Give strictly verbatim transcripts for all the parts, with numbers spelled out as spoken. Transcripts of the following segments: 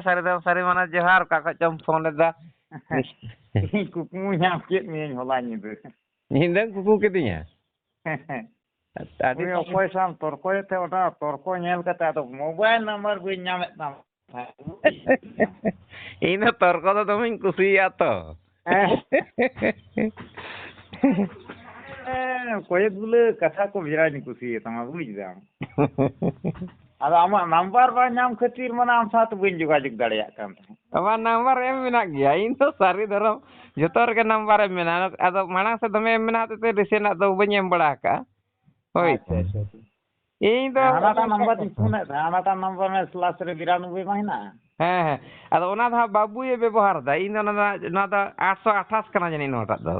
ᱥᱟᱹᱨᱤ ᱫᱚ ᱥᱟᱹᱨᱤ, ᱢᱟᱱᱮ ᱡᱚᱦᱟᱨ, ᱚᱠᱟ ᱠᱷᱚᱡ ᱪᱚᱢ ᱯᱷᱳᱱ ᱮᱫᱟ? ᱤᱧ ᱠᱩᱠᱢᱩ ᱧᱟᱢ ᱠᱮᱫ ᱢᱤᱭᱟᱹᱧ ᱦᱚᱞᱟ ᱧᱤᱫᱟᱹ᱾ ᱧᱤᱫᱟᱹᱢ ᱠᱩᱠᱢᱩ ᱠᱤᱫᱤᱧᱟ? ᱟᱹᱰᱤ ᱩᱱᱤ ᱛᱚ- ᱚᱠᱚᱭ ᱥᱟᱶ ᱛᱚᱨᱠᱚᱭᱮᱫ ᱛᱟᱦᱮᱸ, ᱚᱱᱟ ᱛᱚᱨᱠᱚ ᱧᱮᱞ ᱠᱟᱛᱮ ᱟᱫᱚ ᱢᱳᱵᱟᱭᱤᱞ ᱱᱟᱢᱵᱟᱨ ᱵᱟᱹᱧ ᱧᱟᱢᱮᱫ ᱛᱟᱢᱟ᱾ ᱤᱧ ᱫᱚ ᱛᱚᱨᱠᱚ ᱫᱚ ᱫᱚᱢᱮᱧ ᱠᱩᱥᱤᱭᱟᱜᱼᱟ ᱛᱚ᱾ ᱦᱮᱸ᱾ ᱦᱮᱸ, ᱠᱚᱭᱮᱠ ᱜᱩᱞᱟᱹ ᱠᱟᱛᱷᱟ ᱠᱚ ᱵᱷᱮᱨᱟᱧ ᱠᱩᱥᱤᱭᱟᱛᱟᱢᱟ, ᱵᱩᱡᱽ ᱫᱟᱢ᱾ ᱟᱫᱚ ᱟᱢᱟᱜ ᱱᱟᱢᱵᱟᱨ ᱵᱟᱝ ᱧᱟᱢ ᱠᱷᱟᱹᱛᱤᱨ, ᱢᱟᱱᱮ, ᱟᱢ ᱥᱟᱶᱛᱮ ᱵᱟᱹᱧ ᱡᱳᱜᱟᱡᱳᱜᱽ ᱫᱟᱲᱮᱭᱟᱜ ᱠᱟᱱ ᱛᱟᱦᱮᱸᱫ᱾ ᱟᱢᱟᱜ ᱱᱟᱢᱵᱟᱨ ᱮᱢ ᱢᱮᱱᱟᱜ ᱜᱮᱭᱟ, ᱤᱧ ᱫᱚ ᱥᱟᱹᱨᱤ ᱫᱷᱚᱨᱚᱢ ᱡᱚᱛᱚ ᱨᱮᱜᱮ ᱱᱟᱢᱵᱟᱨ ᱮᱢ ᱢᱮᱱᱟᱜᱼᱟ᱾ ᱟᱫᱚ ᱢᱟᱲᱟᱝ ᱥᱮᱫ ᱫᱚᱢᱮ ᱮᱢ ᱢᱮᱱᱟᱜ ᱦᱚᱛᱮᱡ ᱛᱮ ᱨᱤᱥᱮᱱᱟᱜ ᱫᱚ ᱵᱟᱹᱧ ᱮᱢ ᱵᱟᱲᱟ ᱟᱠᱟᱜᱼᱟ᱾ ᱦᱳᱭ᱾ ᱟᱪᱪᱷᱟ, ᱟᱪᱪᱷᱟ, ᱟᱪᱪᱷᱟ᱾ ᱤᱧ ᱫᱚ ᱦᱮᱸ, ᱦᱟᱱᱟᱴᱟᱜ ᱱᱟᱢᱵᱟᱨ ᱛᱤᱧ ᱯᱷᱳᱱᱮᱫ ᱛᱟᱦᱮᱸᱫ, ᱦᱟᱱᱟᱴᱟᱜ ᱱᱟᱢᱵᱟᱨ ᱢᱮ ᱥᱞᱟᱥ ᱨᱮ ᱵᱤᱨᱟᱱᱚᱵᱵᱳᱭ ᱢᱟ ᱦᱮᱱᱟᱜᱼᱟ᱾ ᱦᱮᱸ, ᱦᱮᱸ᱾ ᱟᱫᱚ ᱚᱱᱟ ᱫᱚ ᱦᱟᱸᱜ ᱵᱟᱹᱵᱩᱭᱮ ᱵᱮᱵᱚᱦᱟᱨ ᱮᱫᱟ᱾ ᱤᱧ ᱫᱚ ᱚᱱᱟ ᱫᱚ, ᱱᱚᱣᱟ ᱫᱚ ᱟᱴᱥᱚ ᱟᱴᱷᱟᱥ ᱠᱟᱱᱟ ᱡᱟᱹᱱᱤᱡ ᱱᱚᱣᱟᱴᱟᱜ ᱫᱚ᱾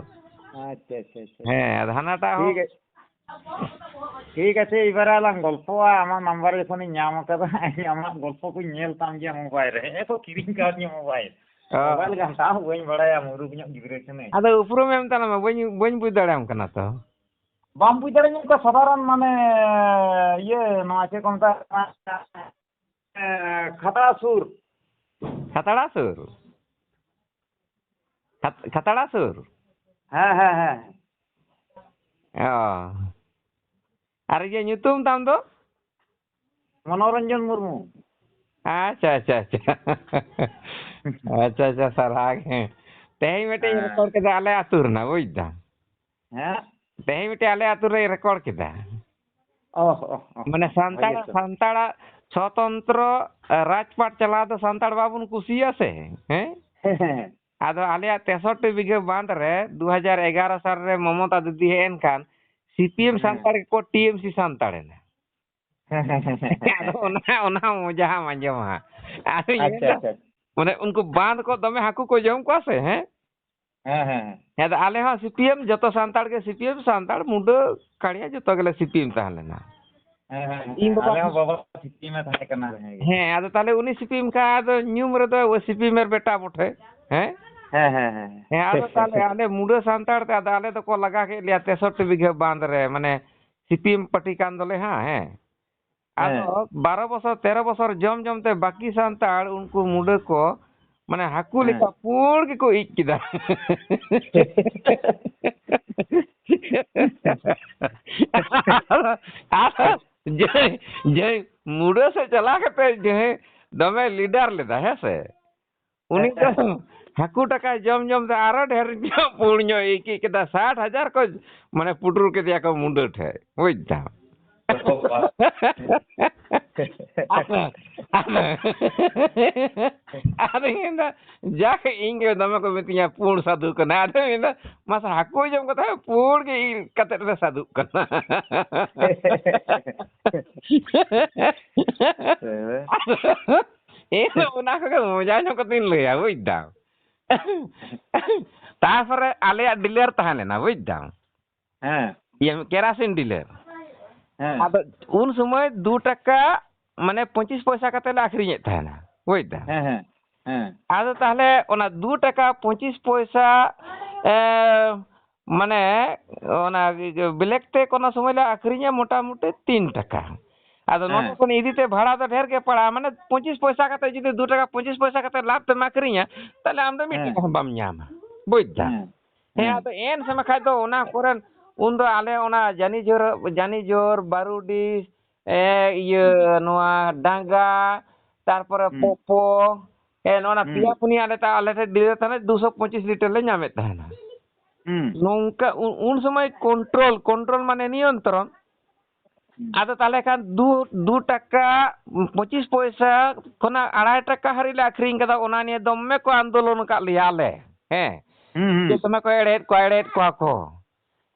ᱟᱪᱪᱷᱟ, ᱟᱪᱪᱷᱟ, ᱟᱪᱪᱷᱟ᱾ ᱦᱮᱸ, ᱟᱫᱚ ᱦᱟᱱᱟᱴᱟᱜ ᱦᱚᱸ ᱴᱷᱤᱠ ᱟᱪᱷᱮ᱾ ᱴᱷᱤᱠ ᱟᱪᱷᱮ, ᱮᱵᱟᱨᱮ ᱟᱞᱟᱝ ᱜᱚᱞᱯᱚᱜᱼᱟ᱾ ᱟᱢᱟᱜ ᱱᱟᱢᱵᱟᱨ ᱡᱚᱠᱷᱚᱱᱤᱧ ᱧᱟᱢ ᱟᱠᱟᱫᱟ, ᱤᱧ ᱟᱢᱟᱜ ᱜᱚᱞᱯᱚ ᱠᱚᱧ ᱧᱮᱞ ᱛᱟᱢ ᱜᱮᱭᱟ ᱢᱳᱵᱟᱭᱤᱞ ᱨᱮ᱾ ᱦᱮᱸ ᱠᱚ ᱠᱤᱨᱤᱧ ᱠᱟᱣᱫᱤᱧᱟ ᱢᱳᱵᱟᱭᱤᱞ᱾ ᱚ᱾ ᱢᱳᱵᱟᱭᱤᱞ ᱜᱷᱟᱱᱴᱟᱣ ᱦᱚᱸ ᱵᱟᱹᱧ ᱵᱟᱲᱟᱭᱟ, ᱢᱩᱨᱩᱠ ᱧᱚᱜ ᱜᱤᱫᱽᱨᱟᱹ ᱠᱟᱹᱱᱟᱹᱧ᱾ ᱟᱫᱚ ᱩᱯᱨᱩᱢᱮᱢ ᱛᱟᱞᱟᱝ ᱢᱟ, ᱵᱟᱹᱧ, ᱵᱟᱹᱧ ᱵᱩᱡᱽ ᱫᱟᱲᱮᱭᱟᱢ ᱠᱟᱱᱟ ᱛᱚ᱾ ᱵᱟᱢ ᱵᱩᱡᱽ ᱫᱟᱲᱮᱭᱟᱹᱧ ᱠᱟᱱᱟ, ᱥᱟᱫᱷᱟᱨᱚᱱ ᱢᱟᱱᱮ, ᱤᱭᱟᱹ, ᱱᱚᱣᱟ ᱪᱮᱫ ᱠᱚ ᱢᱮᱛᱟᱜ ᱠᱟᱱᱟ? ᱮᱸ, ᱠᱷᱟᱛᱲᱟ ᱥᱩᱨ᱾ ᱠᱷᱟᱛᱲᱟ ᱥᱩᱨ? ᱠᱷᱟᱛ-, ᱠᱷᱟᱛᱲᱟ ᱥᱩᱨ? ᱦᱮᱸ, ᱦᱮᱸ, ᱦᱮᱸ᱾ ᱚ᱾ ᱟᱨ ᱤᱭᱟᱹ ᱧᱩᱛᱩᱢ ᱛᱟᱢ ᱫᱚ? ᱢᱚᱱᱳᱨᱚᱧᱡᱚᱱ ᱢᱩᱨᱢᱩ᱾ ᱟᱪᱪᱷᱟ, ᱟᱪᱪᱷᱟ, ᱟᱪᱪᱷᱟ᱾ ᱟᱪᱪᱷᱟ, ᱟᱪᱪᱷᱟ, ᱥᱟᱨᱦᱟᱣ ᱜᱮ᱾ ᱛᱮᱦᱮᱧ ᱢᱤᱫᱴᱮᱡ ᱦᱮᱸ᱾ ᱨᱮᱠᱚᱨᱰ ᱠᱮᱫᱟ ᱟᱞᱮ ᱟᱹᱛᱩ ᱨᱮᱱᱟᱜ, ᱵᱩᱡᱽ ᱫᱟᱢ᱾ ᱦᱮᱸ? ᱛᱮᱦᱮᱧ ᱢᱤᱫᱴᱮᱡ ᱟᱞᱮ ᱟᱹᱛᱩ ᱨᱮᱭ ᱨᱮᱠᱚᱨᱰ ᱠᱮᱫᱟ᱾ ᱚᱦ, ᱚᱦ, ᱚᱦ᱾ ᱢᱟᱱᱮ ᱥᱟᱱᱛᱟᱲ, ᱵᱷᱟᱜᱮ ᱛᱚ᱾ ᱥᱟᱱᱛᱟᱲᱟᱜ ᱥᱚᱛᱚᱱᱛᱨᱚ, ᱮ, ᱨᱟᱡᱽᱯᱟᱴ ᱪᱟᱞᱟᱣ ᱫᱚ ᱥᱟᱱᱛᱟᱲ ᱵᱟᱵᱚᱱ ᱠᱩᱥᱤᱭᱟᱜᱼᱟ ᱥᱮ, ᱦᱮᱸ? ᱦᱮᱸ, ᱦᱮᱸ, ᱦᱮᱸ᱾ ᱟᱫᱚ ᱟᱞᱮᱭᱟᱜ ᱛᱮᱥᱚᱴᱴᱤ ᱵᱤᱜᱷᱟᱹ ᱵᱟᱸᱫᱷ ᱨᱮ ᱫᱩ ᱦᱟᱡᱟᱨ ᱮᱜᱟᱨᱚ ᱥᱟᱞ ᱨᱮ ᱢᱚᱢᱚᱛᱟ ᱫᱤᱫᱤ ᱦᱮᱡ ᱮᱱ ᱠᱷᱟᱱ ᱥᱤ ᱯᱤ ᱮᱢ ᱦᱮᱸ᱾ ᱥᱟᱱᱛᱟᱲ ᱜᱮᱠᱚ ᱴᱤ ᱮᱢ ᱥᱤ ᱥᱟᱱᱛᱟᱲ ᱮᱱᱟ᱾ ᱦᱮᱸ, ᱦᱮᱸ, ᱦᱮᱸ, ᱦᱮᱸ, ᱦᱮᱸ᱾ ᱟᱫᱚ ᱚᱱᱟ, ᱚᱱᱟ ᱢᱚᱡᱟ ᱦᱟᱸᱜ ᱟᱸᱡᱚᱢᱟ ᱦᱟᱸᱜ᱾ ᱟᱫᱚᱧ ᱟᱪᱪᱷᱟ, ᱢᱮᱱᱫᱟ, ᱟᱪᱪᱷᱟ᱾ ᱢᱟᱱᱮ ᱩᱱᱠᱩ ᱵᱟᱸᱫᱷ ᱠᱚ ᱫᱚᱢᱮ ᱦᱟᱹᱠᱩ ᱠᱚ ᱡᱚᱢ ᱠᱚᱣᱟ ᱥᱮ, ᱦᱮᱸ? ᱦᱮᱸ, ᱦᱮᱸ, ᱦᱮᱸ᱾ ᱦᱮᱸ, ᱟᱫᱚ ᱟᱞᱮ ᱦᱚᱸ ᱥᱤ ᱯᱤ ᱮᱢ, ᱡᱚᱛᱚ ᱥᱟᱱᱛᱟᱲ ᱜᱮ ᱥᱤ ᱯᱤ ᱮᱢ, ᱥᱟᱱᱛᱟᱲ, ᱢᱩᱰᱟᱹ, ᱠᱟᱲᱤᱭᱟ, ᱡᱚᱛᱚ ᱜᱮᱞᱮ ᱥᱤ ᱯᱤ ᱮᱢ ᱛᱟᱦᱮᱸ ᱞᱮᱱᱟ᱾ ᱦᱮᱸ, ᱦᱮᱸ, ᱤᱧ ᱦᱮᱸ, ᱵᱟᱵᱟ ᱟᱞᱮ ᱦᱚᱸ ᱵᱟᱵᱟ ᱥᱤ ᱯᱤ ᱮᱢ ᱮ ᱛᱟᱦᱮᱸ ᱠᱟᱱᱟ, ᱦᱮᱸ ᱜᱮ᱾ ᱦᱮᱸ, ᱟᱫᱚ ᱛᱟᱦᱞᱮ ᱩᱱᱤ ᱥᱤ ᱯᱤ ᱮᱢ ᱠᱷᱟᱱ, ᱟᱫᱚ ᱧᱩᱢ ᱨᱮᱫᱚ ᱥᱤ ᱯᱤ ᱮᱢ ᱮᱨ ᱵᱮᱴᱟ ᱵᱚᱴᱷᱮ, ᱦᱮᱸ? ᱦᱮᱸ, ᱦᱮᱸ, ᱦᱮᱸ᱾ ᱦᱮᱸ, ᱟᱫᱚ ᱛᱟᱦᱞᱮ ᱟᱞᱮ ᱢᱩᱰᱟᱹ ᱥᱟᱱᱛᱟᱲ ᱛᱮ, ᱟᱫᱚ ᱟᱞᱮ ᱫᱚᱠᱚ ᱞᱟᱜᱟ ᱠᱮᱫ ᱞᱮᱭᱟ ᱛᱮᱥᱚᱴᱴᱤ ᱵᱤᱜᱷᱟᱹ ᱵᱟᱸᱫᱷ ᱨᱮ, ᱢᱟᱱᱮ ᱥᱤ ᱯᱤ ᱮᱢ ᱯᱟᱹᱴᱤ ᱠᱟᱱ ᱫᱚᱞᱮ ᱦᱟᱸᱜ, ᱦᱮᱸ᱾ ᱟᱫᱚ ᱦᱮᱸ᱾ ᱵᱟᱨᱚ ᱵᱚᱪᱷᱚᱨ, ᱛᱮᱨᱚ ᱵᱚᱪᱷᱚᱨ ᱡᱚᱢ ᱡᱚᱢ ᱛᱮ ᱵᱟᱹᱠᱤ ᱥᱟᱱᱛᱟᱲ ᱩᱱᱠᱩ ᱢᱩᱰᱟᱹ ᱠᱚ, ᱢᱟᱱᱮ, ᱦᱟᱹᱠᱩ ᱦᱮᱸ᱾ ᱞᱮᱠᱟ ᱯᱩᱸᱲ ᱜᱮᱠᱚ ᱤᱡ ᱠᱮᱫᱟ᱾ ᱟᱫᱚ, ᱟᱫᱚ ᱡᱮ, ᱡᱮ ᱢᱩᱰᱟᱹ ᱥᱮᱫ ᱪᱟᱞᱟᱣ ᱠᱟᱛᱮ ᱡᱮ ᱫᱚᱢᱮ leader ᱞᱮᱫᱟ, ᱦᱮᱸ ᱥᱮ? ᱩᱱᱤ ᱫᱚ ᱦᱟᱹᱠᱩ ᱴᱟᱠᱟ ᱡᱚᱢ ᱡᱚᱢ ᱛᱮ ᱟᱨᱚ ᱰᱷᱮᱨ ᱧᱚᱜ ᱯᱩᱸᱲ ᱧᱚᱜ ᱤᱠᱤ ᱠᱮᱫᱟ, ᱥᱟᱴ ᱦᱟᱡᱟᱨ ᱠᱚ, ᱢᱟᱱᱮ, ᱯᱩᱴᱩᱨ ᱠᱮᱫᱮᱭᱟ ᱠᱚ ᱢᱩᱰᱟᱹ ᱴᱷᱮᱡ, ᱵᱩᱡᱽ ᱫᱟᱢ᱾ ᱚ ᱵᱟᱵᱟ᱾ ᱟᱫᱚ, ᱟᱫᱚ, ᱟᱫᱚ ᱤᱧ ᱫᱚ, ᱡᱟᱠ, ᱤᱧ ᱜᱮ ᱫᱚᱢᱮ ᱠᱚ ᱢᱤᱛᱟᱹᱧᱟ, "ᱯᱩᱸᱲ ᱥᱟᱹᱫᱷᱩ ᱠᱟᱱᱟᱭ᱾" ᱟᱫᱚ ᱤᱧ ᱫᱚ, "ᱢᱟᱥᱮ, ᱦᱟᱹᱠᱩ ᱡᱚᱢ ᱠᱟᱛᱮ ᱯᱩᱸᱲ ᱜᱮ ᱤᱧ ᱠᱟᱛᱮ ᱞᱮ ᱥᱟᱹᱫᱷᱩᱜ ᱠᱟᱱᱟ?" ᱦᱮᱸ᱾ ᱤᱧ ᱫᱚ ᱚᱱᱟ ᱠᱚᱜᱮ ᱢᱚᱡᱟ ᱧᱚᱜ ᱠᱟᱛᱮᱧ ᱞᱟᱹᱭᱟ, ᱵᱩᱡᱽ ᱫᱟᱢ᱾ ᱛᱟᱨᱯᱚᱨᱮ ᱟᱞᱮᱭᱟᱜ dealer ᱛᱟᱦᱮᱸ ᱞᱮᱱᱟ, ᱵᱩᱡᱽ ᱫᱟᱢ᱾ ᱦᱮᱸ᱾ ᱤᱭᱟᱹ, ᱠᱮᱨᱟᱥᱤᱱ dealer᱾ ᱦᱮᱸ᱾ ᱟᱫᱚ ᱩᱱ ᱥᱚᱢᱚᱭ ᱫᱩ ᱴᱟᱠᱟ, ᱢᱟᱱᱮ, ᱯᱚᱸᱪᱤᱥ ᱯᱚᱭᱥᱟ ᱠᱟᱛᱮ ᱞᱮ ᱟᱠᱷᱨᱤᱧᱮᱫ ᱛᱟᱦᱮᱱᱟ, ᱵᱩᱡᱽ ᱫᱟᱢ᱾ ᱦᱮᱸ, ᱦᱮᱸ, ᱦᱮᱸ᱾ ᱟᱫᱚ ᱛᱟᱦᱞᱮ ᱚᱱᱟ ᱫᱩ ᱴᱟᱠᱟ ᱯᱚᱸᱪᱤᱥ ᱯᱚᱭᱥᱟ, ᱮ, ᱢᱟᱱᱮ, ᱚᱱᱟ black ᱛᱮ ᱠᱳᱱᱳ ᱥᱚᱢᱚᱭ ᱞᱮ ᱟᱠᱷᱨᱤᱧᱟ ᱢᱚᱴᱟᱢᱩᱴᱤ ᱛᱤᱱ ᱴᱟᱠᱟ᱾ ᱟᱫᱚ ᱱᱚᱰᱮ ᱦᱮᱸ᱾ ᱠᱷᱚᱱ ᱤᱫᱤ ᱛᱮ ᱵᱷᱟᱲᱟ ᱫᱚ ᱰᱷᱮᱨ ᱜᱮ ᱯᱟᱲᱟᱜᱼᱟ, ᱢᱟᱱᱮ, ᱯᱚᱸᱪᱤᱥ ᱯᱚᱭᱥᱟ ᱠᱟᱛᱮ ᱡᱩᱫᱤ ᱫᱩ ᱴᱟᱠᱟ ᱯᱚᱸᱪᱤᱥ ᱯᱚᱭᱥᱟ ᱠᱟᱛᱮ ᱞᱟᱵᱷ ᱛᱮᱢ ᱟᱠᱷᱨᱤᱧᱟ, ᱛᱟᱦᱞᱮ ᱟᱢ ᱫᱚ ᱢᱤᱫ ᱦᱮᱸ᱾ ᱴᱟᱠᱟ ᱦᱚᱸ ᱵᱟᱢ ᱧᱟᱢᱟ, ᱵᱩᱡᱽ ᱫᱟᱢ᱾ ᱦᱮᱸ᱾ ᱦᱮᱸ, ᱦᱮᱸ᱾ ᱟᱫᱚ ᱮᱱ ᱥᱮ ᱵᱟᱠᱷᱟᱡ ᱫᱚ ᱚᱱᱟ ᱠᱚᱨᱮᱱ ᱩᱱᱫᱚ ᱟᱞᱮ ᱚᱱᱟ ᱡᱟᱹᱱᱤᱡᱚᱨ, ᱡᱟᱹᱱᱤᱡᱚᱨ, ᱵᱟᱨᱩᱰᱤ, ᱮ, ᱤᱭᱟᱹ, ᱦᱩᱸ᱾ ᱱᱚᱣᱟ ᱰᱟᱸᱜᱟ, ᱛᱟᱨᱯᱚᱨᱮ ᱦᱩᱸ᱾ ᱯᱚᱯᱚ, ᱮ, ᱱᱚᱣᱟ ᱦᱩᱸ᱾ ᱯᱮᱭᱟ ᱯᱩᱱᱭᱟ ᱟᱞᱮ ᱛᱟ-, ᱟᱞᱮ ᱴᱷᱮᱱ dealer ᱛᱟᱦᱮᱱᱟ, ᱫᱩᱥᱚ ᱯᱚᱸᱪᱤᱥ ᱞᱤᱴᱟᱨ ᱞᱮ ᱧᱟᱢᱮᱫ ᱛᱟᱦᱮᱱᱟ᱾ ᱦᱩᱸ᱾ ᱱᱚᱝᱠᱟ ᱩ-, ᱩᱱ ᱥᱚᱢᱚᱭ control, control ᱢᱟᱱᱮ ᱱᱤᱭᱚᱱᱛᱨᱚᱱ᱾ ᱦᱩᱸ᱾ ᱟᱫᱚ ᱛᱟᱦᱞᱮ ᱠᱷᱟᱱ ᱫᱩ, ᱫᱩ ᱴᱟᱠᱟ ᱯᱚᱸᱪᱤᱥ ᱯᱚᱭᱥᱟ ᱠᱷᱚᱱᱟᱜ ᱟᱲᱟᱭ ᱴᱟᱠᱟ ᱦᱟᱹᱨᱤᱡ ᱞᱮ ᱟᱠᱷᱨᱤᱧ ᱠᱟᱫᱟ, ᱚᱱᱟ ᱱᱤᱭᱮ ᱫᱚᱢᱮ ᱠᱚ ᱟᱱᱫᱳᱞᱚᱱ ᱟᱠᱟᱫ ᱞᱮᱭᱟ ᱟᱞᱮ, ᱦᱮᱸ᱾ ᱦᱩᱸ, ᱦᱩᱸ᱾ ᱡᱮ ᱫᱚᱢᱮ ᱠᱚ ᱮᱲᱮᱭᱮᱫ ᱠᱚᱣᱟ, ᱮᱲᱮᱭᱮᱫ ᱠᱚᱣᱟ ᱠᱚ᱾